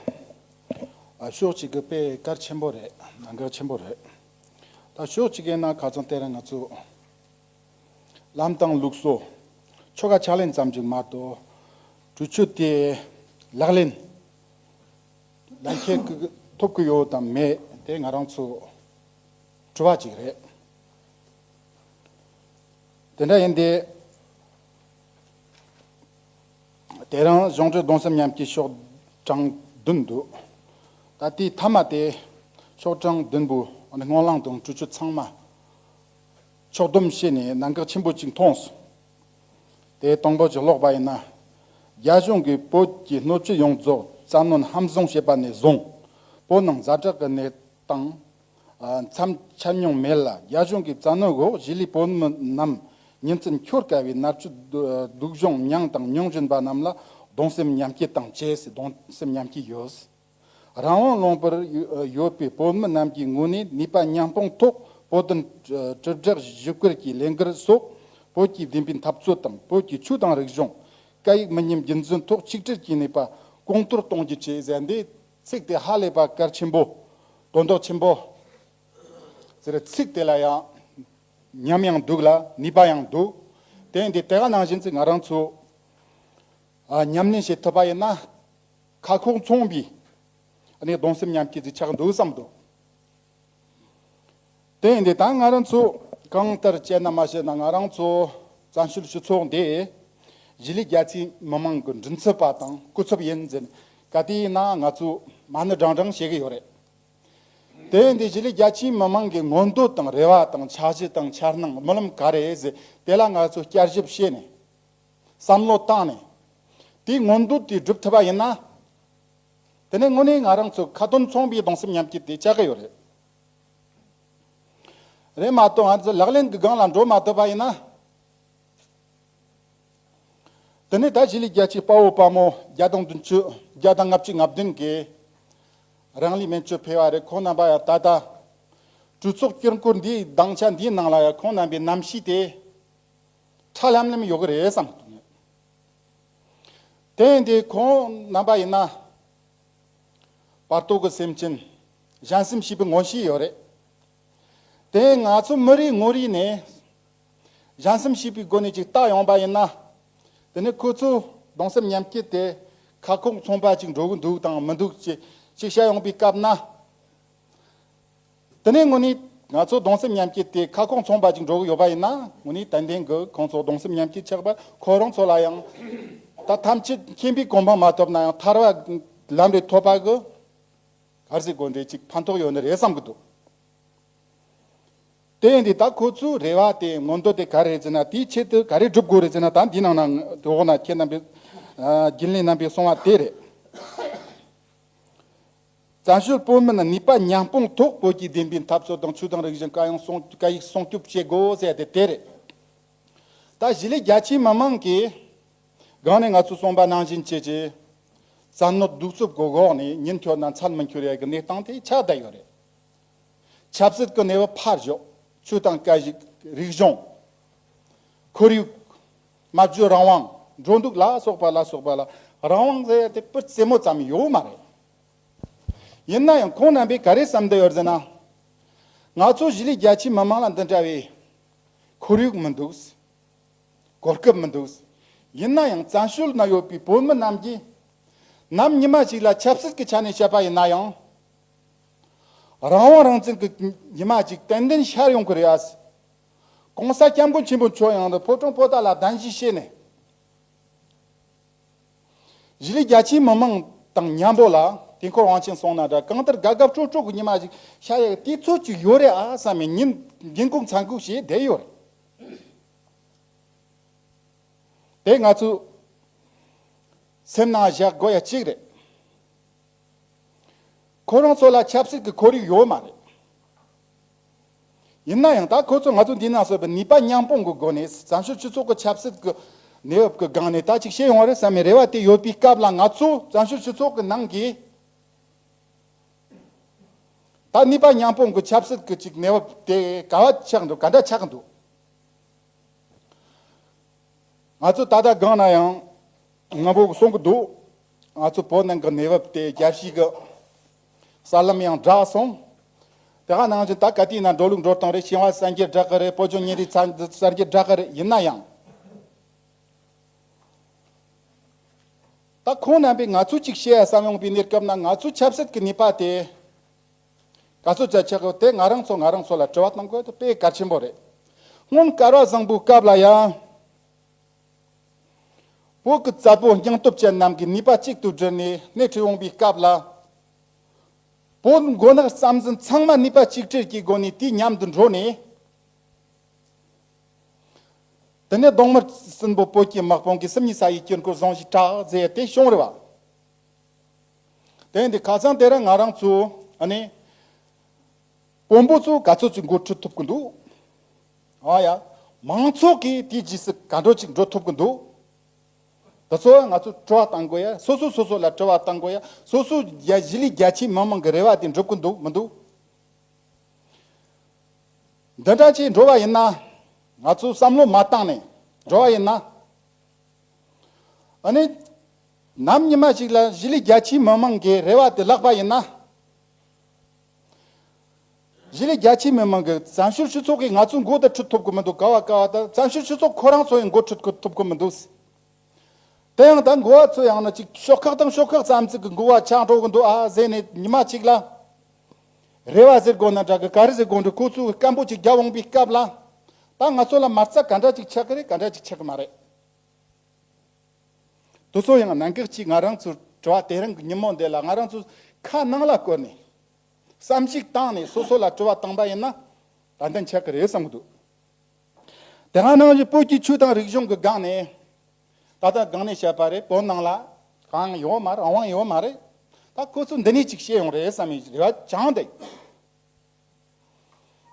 ཨ་ཕྱོགས་གཅིག་གི་དཔེ་གལ་ཆེན་པོ་རེད། གནད་འགག་ཆེན་པོ་རེད། ད་ཕྱོགས་གཅིག་གི་ནང་ཁ་ཚང་དེ་རིང་ང་ཚོ་ལམ་དང་ལུགས་སྲོལ་ཆོ་ག་ཕྱག་ལེན་ཙམ་ཅིག་མ་གཏོགས་གྲོས་ཆོད་དེ་ལག་ལེན་ལེན་མཁན་གྱི་ཐོབ་ཀྱི་ཡོད་དམ་མེད་དེ་ང་རང་ཚོ་དྲི་བ་གཅིག་རེད། དེ་འདྲ་ཡིན་ཏེ། དེ་རིང་གཞུང་འབྲེལ་གདུང་སེམས་མཉམ་སྐྱེད་ཤོག་གྲངས་བདུན་འདུག་ད་ལྟའི་མཐའ་མ་དེ་ཤོག་གྲངས་བདུན་པོ་སྔོན་གླེང་དང་གྲོས་ཆོད་ཚང་མ་ཕྱོགས་བསྡོམས་བྱས་ནས་གནད་འགག་ཆེན་པོ་གཅིག་མཐོང་སོང་། དེ་དང་པོ་ཅིག་ཀློག་པ་ཡིན་ན། རྒྱ་གཞུང་གིས་བོད་ཀྱི་སྣོད་བཅུད་ཡོངས་རྫོགས་བཙན་གནོན་ཧམ་བཟུང་བྱས་པ་ནས་བཟུང་བོད་ནང་ཛ་དྲག་གི་གནས་སྟངས་མཚམས་ཆད་མྱོང་མེད་ལ། རྒྱ་གཞུང་གིས་བཙན་གནོན་འོག་གཞིས་ལུས་བོད་མི་རྣམས་ཉིན་མཚན་འཁྱོལ་དཀའ་བའི་མནར་གཅོད་སྡུག་སྦྱོང་མྱངས་དང་མྱོང་བཞིན་པ་རྣམས་ལ་གདུང་སེམས་མཉམ་སྐྱེད་དང་བཅས་སུ་གདུང་སེམས་མཉམ་སྐྱེད་ཡོད། རང་དབང་ལུང་པར་ཡོད་པའི་བོད་མི་རྣམས་ཀྱི་ངོས་ནས་ནུས་པ་མཉམ་སྤུངས་ཐོག་བོད་དོན་དྲིལ་བསྒྲགས་ཞུ་སྐུལ་གྱི་ལས་འགུལ་སོགས་བོད་ཀྱི་བདེན་པའི་འཐབ་རྩོད་དང་བོད་ཀྱི་ཆོས་དང་རིག་གཞུང་། སྐད་ཡིག་མི་ཉམས་རྒྱུན་འཛིན་ཐོག་ཆིག་སྒྲིལ་གྱིས་ནུས་པ་གོང་མཐོར་གཏོང་རྒྱུ་བཅས་ཟེར། འདི་ཚིག་དེ་ཧ་ལས་པ་གལ་ཆེན་པོ། དོན་དག་ཆེན་པོ་ཟེར། ཚིག་དེ་ལ་ཡང་ཉམས་ཡང་འདུག་ལ་ནུས་པ་ཡང་འདུག་དེ་ཡིན་དུས་དེ་ག་ནང་བཞིན་ཚིག་ང་རང་ཚོ་ ཨ་ཉམས་ལེན་བྱེད་ཐུབ་པ་ཡིན་ན། ཁ་ཁོག་མཚུངས་པའི་ཨ་ནི་གདུང་སེམས་མཉམ་སྐྱེད་ཅིག་ཆགས་འདུག་བསམ་འདུག་དེ་ཡིན་དུས་ད་ང་རང་ཚོ་གང་ལྟར་བྱས་ན་མ་བྱས་ན་ང་རང་ཚོ་བཙན་བྱོལ་སྤྱི་ཚོགས་འདི་གཞིས་ལུས་རྒྱ་ཆེའི་མི་མང་གི་མགྲིན་ཚབ་པ་དང་སྐུ་ཚབ་ཡིན་ཟེར། ག་དུས་ཡིན་ན་ང་ཚོ་མ་ཎི་བགྲང་བགྲང་བྱེད་ཀྱི་ཡོད་རེད། དེ་ཡིན་དུས་གཞིས་ལུས་རྒྱ་ཆེའི་མི་མང་གི་མངོན་འདོད་དང་རེ་བ་དང་འཆར་གཞི་དང་འཆར་སྣང་རྨི་ལམ་ག་རེ་ཟེར། དེ་ལ་ང་ཚོ་བསྐྱར་ཞིབ་བྱས་ནས་བསམ་བློ་བཏང་ནས་དེའི་མངོན་འདོད་དེ་སྒྲུབ་ཐུབ་པ་ཡིན་ན། དེ་ནས་དངོས་གནས་ང་རང་ཚོ་ཁ་ཏོན་མཚུངས་པའི་གདུང་སེམས་མཉམ་སྐྱེད་དེ་ཆགས་ཀྱི་ཡོད་རེད། རེད་མ་གཏོགས་ང་ཚོ་ལག་ལེན་གྱི་སྒང་ལ་འགྲོ་མ་ཐུབ་པ་ཡིན་ན། དེ་ནས་ད་གཞིས་ལུས་རྒྱ་ཆེའི་དཔའ་བོ་དཔའ་མོ་བརྒྱ་དང་བདུན་ཅུ་བརྒྱ་དང་ལྔ་བཅུ་ང་བདུན་གིས་རང་ལུས་མེ་མཆོད་ཕུལ་བ་རེད། ཁོང་རྣམ་པ་ཡང་ད་ལྟ་གྲོས་ཚོགས་དཀྱིལ་འཁོར་འདིའི་སྡིངས་ཆ་འདིའི་ནང་ལ་ཡང་ཁོང་རྣམ་པའི་རྣམ་ཤེས་དེ་ཁྲ་ལམ་ལམ་ཡོད་ཀྱི་རེད་བསམ་གྱི་འདུག་དེ་ཡིན་དུས་ཁོང་རྣམ་པ་ཡིན་ན་བར་དོ་གི་སེམས་ཅན་གཞན་སེམས་ཤེས་པའི་མངོན་ཤེས་ཡོད་རེད། དེ་ང་ཚོ་མི་རེ་ངོ་རེ་ནས་གཞན་སེམས་ཤེས་པའི་སྒོ་ནས་ཅིག་བལྟ་ཡོང་པ་ཡིན་ན། དེ་ནས་ཁོ་ཚོ་གདུང་སེམས་མཉམ་སྐྱེད་དེ་ཁ་ཁོག་མཚུངས་པ་ཅིག་འགྲོ་གི་འདུག་དང་མི་འདུག་ཅེས་ཅིག་བཤད་ཡོང་པའི་སྐབས་ན། དེ་ནས་དངོས་གནས་ང་ཚོ་གདུང་སེམས་མཉམ་སྐྱེད་དེ་ཁ་ཁོག་མཚུངས་པ་ཅིག་འགྲོ་གི་ཡོད་པ་ཡིན་ན། དངོས་གནས་ཏན་ཏན་གྱི་ཁོང་ཚོ་གདུང་སེམས་མཉམ་སྐྱེད་ཆགས་པ་ཁོ་རང་ཚོ་ལ་ཡང་ད་ཐམས་ཅད་མཁྱེན་པའི་གོ་འཕང་མ་ཐོབ་ན་ཡང་ཐར་བ་ལམ་རེ་ཐོབ་པ་གི་ག་རེ་ཟེར་དགོས་རེད། ཅིག་ཕན་ཐོགས་ཡོད་ནི་རེད་བསམ་གི་འདུག་དེ་ཡིན་དུས་ད་ཁོ་ཚོའི་རེ་བ་དེ་མངོན་འདོད་དེ་ག་རེ་རེད་ཟེར་ན། དེའི་ཆེད་དུ་ག་རེ་སྒྲུབ་དགོས་རེད་ཟེར་ན། ད་འདི་ནང་ན་འོག་ན་ཁྱེད་རྣམ་པས་ཨ་རྒྱུན་ལས་རྣམ་པས་གསུངས་པ་དེ་རེད། བཙན་བྱོལ་བོད་མིའི་ནུས་པ་མཉམ་སྤུངས་ཐོག་བོད་ཀྱི་བདེན་པའི་འཐབ་རྩོད་དང་ཆོས་དང་རིག་གཞུང་བཀའ་དབྱིངས་སྲུང་བཀའ་ཡིག་སྲུང་སྐྱོབ་བྱེད་དགོས་ཟེར་ཏེ་དེ་རེད། ད་གཞིས་ལུས་རྒྱ་ཆེའི་མི་མང་གིས་སྒང་ནས་ང་ཚོས་གསུངས་པ་ནང་བཞིན་བྱས་རྗེས་བཙན་གནོན་གདུག་རྩུབ་ཀྱི་འོག་ནས་ཉིན་འཁྱོལ་ན་མཚན་མི་འཁྱོལ་ཡ་གི་གནས་སྟངས་དེ་ཆགས་བསྡད་ཡོད་རེད། ཆབ་སྲིད་ཀྱི་གནས་བབ་ཕར་ཞོག་ཆོས་དང་བཀའ་བཞིན་རིག་གཞུང་། ཁོར་ཡུག་སྨྲ་བརྗོད་རང་དབང་། འགྲོ་འདུག་ལ་སོགས་པ་ལ་སོགས་པ་ལ་རང་དབང་ཟེར་ཡ་དེ་སྤུ་རྩེ་མོ་ཙམ་ཡོད་མ་རེད། ཡིན་ན་ཡང་ཁོང་རྣམ་པས་ག་རེ་བསམ་བསྡད་ཡོད་ཟེར་ན། ང་ཚོ་གཞིས་ལུས་རྒྱ་ཆེའི་མི་མང་ལ་འདི་འདྲ་བའི་ཁོར་ཡུག་མི་འདུག་གོ་སྐབས་མི་འདུག་ཡིན་ན་ཡང་བཙན་བྱོལ་ན་ཡོད་པའི་བོད་མི་རྣམས་ཀྱིས་ནམ་ཉི་མ་ཞིག་ལ་ཆབ་སྲིད་ཀྱི་ཆ་ནས་བཤད་པ་ཡིན་ན་ཡང་། རང་དབང་རང་བཙན་གྱི་ཉི་མ་ཅིག་ཏན་ཏན་ཤར་ཡོང་གི་རེད་ཨ། ༸གོང་ས་༸སྐྱབས་མགོན་ཆེན་པོ་མཆོག་ཡང་ཕོ་བྲང་པོ་ཏཱ་ལ་གདན་ཞུ་བྱས་ནས། གཞིས་ལུས་རྒྱ་ཆེའི་མི་མང་དང་མཉམ་པོ་ལ་དུས་འཁོར་དབང་ཆེན་སོང་ན་འདྲ། གང་ལྟར་དགའ་དགའ་སྤྲོ་སྤྲོ་གི་ཉི་མ་ཞིག་ཤར་ཡག་དུས་ཚོད་ཅིག་ཡོད་རེད་ཨ་བསམ་ནས་ཉིན་ཉིན་གུང་མཚན་གུང་བྱས་བསྡད་ཡོད་རེད། དེ་ང་ཚོས་སེམས་ནང་བཞག་དགོས་ཡ་གཅིག་རེད། ཁོ་རང་ཚོ་ལ་ཆབ་སྲིད་ཀྱི་ཁོར་ཡུག་ཡོད་མ་རེད། ཡིན་ན་ཡང་ད་ཁོ་ཚོ་ང་ཚོ་འདི་ན་སོགས་པའི་ནུས་པ་མཉམ་སྤུངས་ཀྱི་སྒོ་ནས་བཙན་བྱོལ་སྤྱི་ཚོགས་ཀྱི་ཆབ་སྲིད་ཀྱི་གནས་བབ་ཀྱི་སྒང་ནས་ད་ཅིག་བཤད་ཡོང་བ་རེད་བསམ་པའི་རེ་བ་དེ་ཡོད་པའི་སྐབས་ལ། ང་ཚོ་བཙན་བྱོལ་སྤྱི་ཚོགས་ཀྱི་ནང་གི་ད་ནུས་པ་མཉམ་སྤུངས་ཀྱི་ཆབ་སྲིད་ཀྱི་ཅིག་གནས་བབ་དེ་ག་བ་ཆགས་འདུག་ག་འདྲ་ཆགས་འདུག་ང་ཚོ་ད་ལྟ་སྒང་ན་ཡང་མང་པོ་གསུང་གི་འདུག་ང་ཚོ་བོད་ནང་གི་གནས་བབ་དེ་རྒྱལ་སྤྱི་གི་གསར་ལམ་ཡང་བསྒྲགས་སོང་། དེ་ག་ནང་བཞིན་ད་ག་དུས་ན་འགྲོ་ལུགས་འགྲོ་སྟངས་རེད། ཞིང་པ་གསར་འགྱུར་བསྒྲགས་གི་རེད། བོད་ལྗོངས་ཉིན་རེའི་གསར་འགྱུར་བསྒྲགས་གི་རེད། ཡིན་ན་ཡང་། ད་ཁོང་རྣམ་པས་ང་ཚོས་ཅིག་བཤད་ཡ་བསམ་ཡོང་པའི་གནས་སྐབས་ན། ང་ཚོའི་ཆབ་སྲིད་ཀྱི་ནུས་པ་དེ་ག་ཚོད་ཙམ་ཆགས་ཡོད་དེ་ང་རང་ཚོ་ང་རང་ཚོ་ལ་དྲི་བ་གཏོང་དགོས་དེ་དཔེ་གལ་ཆེན་པོ་རེད། སྔོན་སྐལ་བ་བཟང་པོའི་སྐབས་ལ་ཡང་། བོད་ཀྱི་བཙད་པོ་སྙིང་སྟོབས་ཅན་རྣམས་ཀྱིས་ནུས་པ་གཅིག་ཏུ་བསྒྲིལ་ནས་སྣེ་ཁྲིད་འོང་པའི་སྐབས་ལ། བོད་མགོ་ནག་བསམ་འཛིན་ཚང་མ་ནུས་པ་གཅིག་སྒྲིལ་གྱི་སྒོ་ནས་དུས་མཉམ་དུ་འགྲོ་ནས། དེ་ནས་གདོང་དམར་སྲིན་པོ་བོད་ཀྱི་དམག་དཔུང་གིས་སེམས་ཉིད་ས་ཡི་དཀྱིལ་འཁོར་བཟུང་ཞིང་གྲགས་ཟེར་དེ་བྱུང་རེད་བ། དེ་ཡིན་དུས་ཁ་སང་དེ་རིང་ང་རང་ཚོ་ཨ་ནི་དཔོན་པོ་ཚོ་ག་ཚོད་ཅིག་འགོ་ཁྲིད་ཐུབ་ཀྱི་འདུག་ཨ་ཡ། མང་ཚོགས་ཀྱིས་དེའི་རྗེས་སུ་ག་འདྲ་ཅིག་འགྲོ་ཐུབ་ཀྱི་འདུག་དེ་ཚོ་ང་ཚོས་དྲི་བ་བཏང་དགོས་ཡ། སོ་སོ་སོ་སོ་ལ་དྲི་བ་བཏང་དགོས་ཡ། སོ་སོ་རྒྱ་གཞིས་ལུས་རྒྱ་ཆེའི་མི་མང་གི་རེ་བ་དེ་འགྲུབ་ཀྱི་འདུག་མི་འདུག་འདི་འདྲ་ཅིག་འགྲོ་བ་ཡིན་ན། ང་ཚོས་བསམ་བློ་མ་བཏང་ནས་འགྲོ་བ་ཡིན་ན། ཨ་ནི། ནམ་ཉི་མ་ཞིག་ལ་གཞིས་ལུས་རྒྱ་ཆེའི་མི་མང་གི་རེ་བ་དེ་བརླག་པ་ཡིན་ན། གཞིས་ལུས་རྒྱ་ཆེའི་མི་མང་གི་བཙན་བྱོལ་སྤྱི་ཚོགས་ཀྱིས་ང་ཚོའི་མགོ་དེ་ཁྲིད་ཐུབ་ཀྱི་མི་འདུག་ག་བ་ག་བ་དང་བཙན་བྱོལ་སྤྱི་ཚོགས་ཁོ་རང་ཚོ་ཡི་མགོ་ཁྲིད་ཐུབ་ཀྱི་མི་འདུག་དེ་ཡང་ད་འགོ་བ་ཚོ་ཡང་ན་ཅིག་ཤོག་ཁག་དང་ཤོག་ཁག་ཙམ་ཅིག་གི་འགོ་བ་ཆགས་འགྲོ་གི་འདུག་ཨ་ཟེར་ནས། ཉི་མ་གཅིག་ལ་རེ་བ་ཟེར་དགོས་ན་འདྲ་གི། ག་རེ་ཟེར་དགོས་འདུག། ཁོ་ཚོས་སྐད་འབོད་ཅིག་རྒྱབ་འོང་པའི་སྐབས་ལ། ད་ང་ཚོ་ལ་མ་རྩ་ག་འདྲ་ཅིག་ཆགས་ཀྱི་རེད། ག་འདྲ་ཅིག་ཆགས་ཀྱི་མ་རེད། དེ་ཚོ་ཡང་གནད་འགག་ཅིག། ང་རང་ཚོའི་དྲི་བ་དེ་རིང་གི་ཉིན་མོ་འདི་ལ་ང་རང་ཚོ་ཁ་ནང་ལ་བསྐོར་ནས་བསམ་གཞིག་བཏང་ནས་སོ་སོ་ལ་དྲི་བ་བཏང་པ་ཡིན་ན་ཏན་ཏན་ཆགས་ཀྱི་རེད་བསམ་གྱི་འདུག། དེ་སྔ་ནང་བཞིན་བོད་ཀྱི་ཆོས་དང་རིག་གཞུང་གི་སྒང་ནས། ད་ལྟ་སྒང་ནས་བཤད་པ་རེད། བོད་ནང་ལ་གང་ཡོད་མ་རེད། རང་དབང་ཡོད་མ་རེད། ད་ཁོ་ཚོས་འདི་ནས་ཅིག་བཤད་ཡོང་རེད་བསམ་པའི་རེ་བ་བཅངས་ཏེ།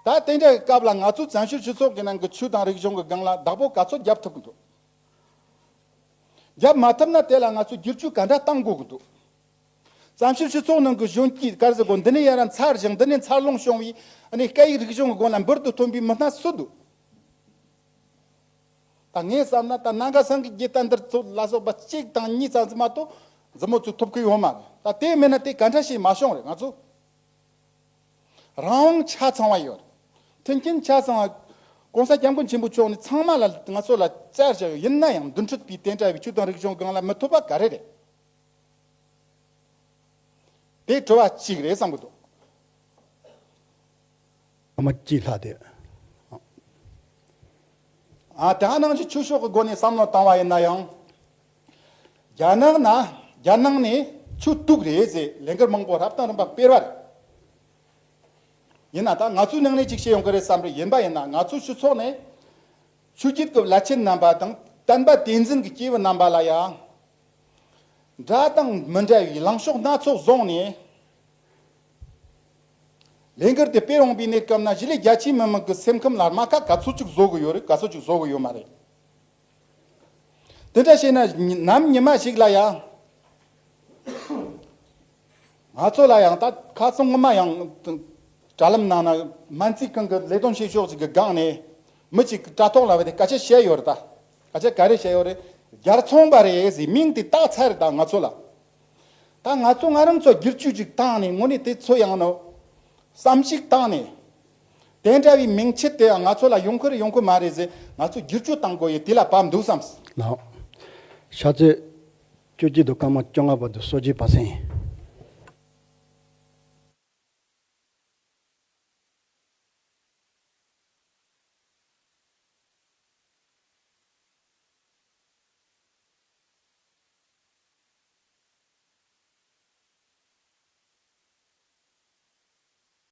ད་དེ་འདྲའི་སྐབས་ལ་ང་ཚོ་བཙན་བྱོལ་སྤྱི་ཚོགས་ཀྱི་ནང་གི་ཆོས་དང་རིག་གཞུང་གི་སྒང་ལ་བདག་པོ་ག་ཚོད་རྒྱབ་ཐུབ་ཀྱི་འདུག། རྒྱབ་མ་ཐུབ་ན་དེ་ལ་ང་ཚོས་བསྒྱུར་བཅོས་ག་འདྲ་གཏང་དགོས་ཀྱི་འདུག། བཙན་བྱོལ་སྤྱི་ཚོགས་ནང་གི་གཞོན་སྐྱེས་ག་རེ་ཟེར་དགོས། འདི་ནས་ཡར་འཚར་ཞིང་འདི་ནས་འཚར་ལོངས་བྱུང་བའི་ཨ་ནི་སྐད་ཡིག་རིག་གཞུང་གི་སྒོ་ནས་འབུར་དུ་ཐོན་པའི་མི་སྣ་སུ་འདུག། ད་ངས་བསམ་ན་ད་ནང་ག་སང་གི་རྒྱལ་བསྟན་འདིར་ཚོ་ལ་སོགས་པ་གཅིག་དང་གཉིས་ཙམ་ཙམ་མ་གཏོགས་མཛུབ་མོ་ཚོས་ཐོབ་ཀྱི་ཡོད་མ་རེད། ད་དེ་མེད་ན་དེ་ག་འདྲ་ཞིག་མ་བྱུང་རེད། ང་ཚོ་རང་དབང་ཆ་ཚང་བ་ཡོད་རེད། མཐུན་རྐྱེན་ཆ་ཚང་བ། ༸གོང་ས་༸སྐྱབས་མགོན་ཆེན་པོ་མཆོག་ནས་ཚང་མ་ལ་ང་ཚོ་ལ་བསྩལ་བཞག་ཡོད། ཡིན་ན་ཡང་མདུན་སྐྱོད་པའི་དེ་འདྲ་བའི་ཆོས་དང་རིག་གཞུང་སྒང་ལ་མི་ཐོབ་པ་ག་རེ་རེད། དེ་དྲི་བ་གཅིག་རེད་བསམ་གྱི་འདུག། ཨ་མ་གཅིག་ལྷག་དེ། ཨ་དེ་ནང་བཞིན་ཆོས་ཕྱོགས་ཀྱི་སྒོ་ནས་བསམ་བློ་བཏང་བ་ཡིན་ན་ཡང་། རྒྱ་ནག་ན་རྒྱ་ནང་ནས་ཆོས་གཏུག་རེད་ཟེར་ལས་འགུལ་མང་པོ་རབ་དང་རིམ་པ་སྤེལ་བ་རེད། ཡིན་ན་ད་ང་ཚོའི་ནང་ནས་ཅིག་བཤད་ཡོང་གི་རེད་བསམ་རེད། ཡིན་པ་ཡིན་ན་ང་ཚོའི་སྤྱི་ཚོགས་ནས་ཆོས་བརྒྱུད་ཀྱི་བླ་ཆེན་རྣམ་པ་དང་བསྟན་པ་དེ་འཛིན་གྱི་སྐྱེས་བུ་རྣམ་པ་ལ་ཡང་འདྲ་དང་མི་འདྲ་བའི་ལངས་ཕྱོགས་སྣ་ཚོགས་བཟུང་ནས། ལས་འགུལ་དེ་སྤེལ་འོང་པའི་གནས་སྐབས་ན་གཞིས་ལུས་རྒྱ་ཆེའི་མི་མང་གི་སེམས་ཁམས་ལ་རྨ་ཁ་ག་ཚོད་ཅིག་བཟོ་གི་ཡོད་རེད། ག་ཚོད་ཅིག་བཟོ་གི་ཡོད་མ་རེད། དེ་འདྲ་བྱས་ན་ནམ་ཉི་མ་ཞིག་ལ་ཡང་ང་ཚོ་ལ་ཡང་ད་ཁ་སང་སྔོན་མ་ཡང་དྲ་ལམ་ནང་ན་སྨན་རྩིས་ཁང་གི་ལས་དོན་བྱེད་ཕྱོགས་ཅིག་གི་སྒང་ནས་མི་གཅིག་གིས་དྲ་ཐོག་ལ་བས་ཏེ་སྐད་ཆ་བཤད་ཡོད་རེད། ད་སྐད་ཆ་ག་རེ་བཤད་ཡོད་རེད། རྒྱལ་ཚོང་པ་རེད་ཟེར་མིང་དེ་བཏགས་ཚར་རེད། ད་ང་ཚོ་ལ། ད་ང་ཚོ་ང་རང་ཚོ་བསྒྱུར་བཅོས་ཅིག་བཏང་ནས་དངོས་གནས་དེ་ཚོ་ཡང་ནོ་བསམ་གཞིག་བཏང་ནས། དེ་འདྲ་བའི་མིང་ཚིག་དེ་ཡང་ང་ཚོ་ལ་ཡོང་གི་རེད་ཡོང་གི་མ་རེད་ཟེར། ང་ཚོ་བསྒྱུར་བཅོས་བཏང་དགོས་ཡོད། དེ་ལ་བབ་འདུག་བསམ། ལགས། ཕྱག་འཚལ། བཅུ་གཅིག་དང་སྐར་མ་བཅོ་ལྔ་བར་དུ་གསོ་སྤྱོད་པ་སེང་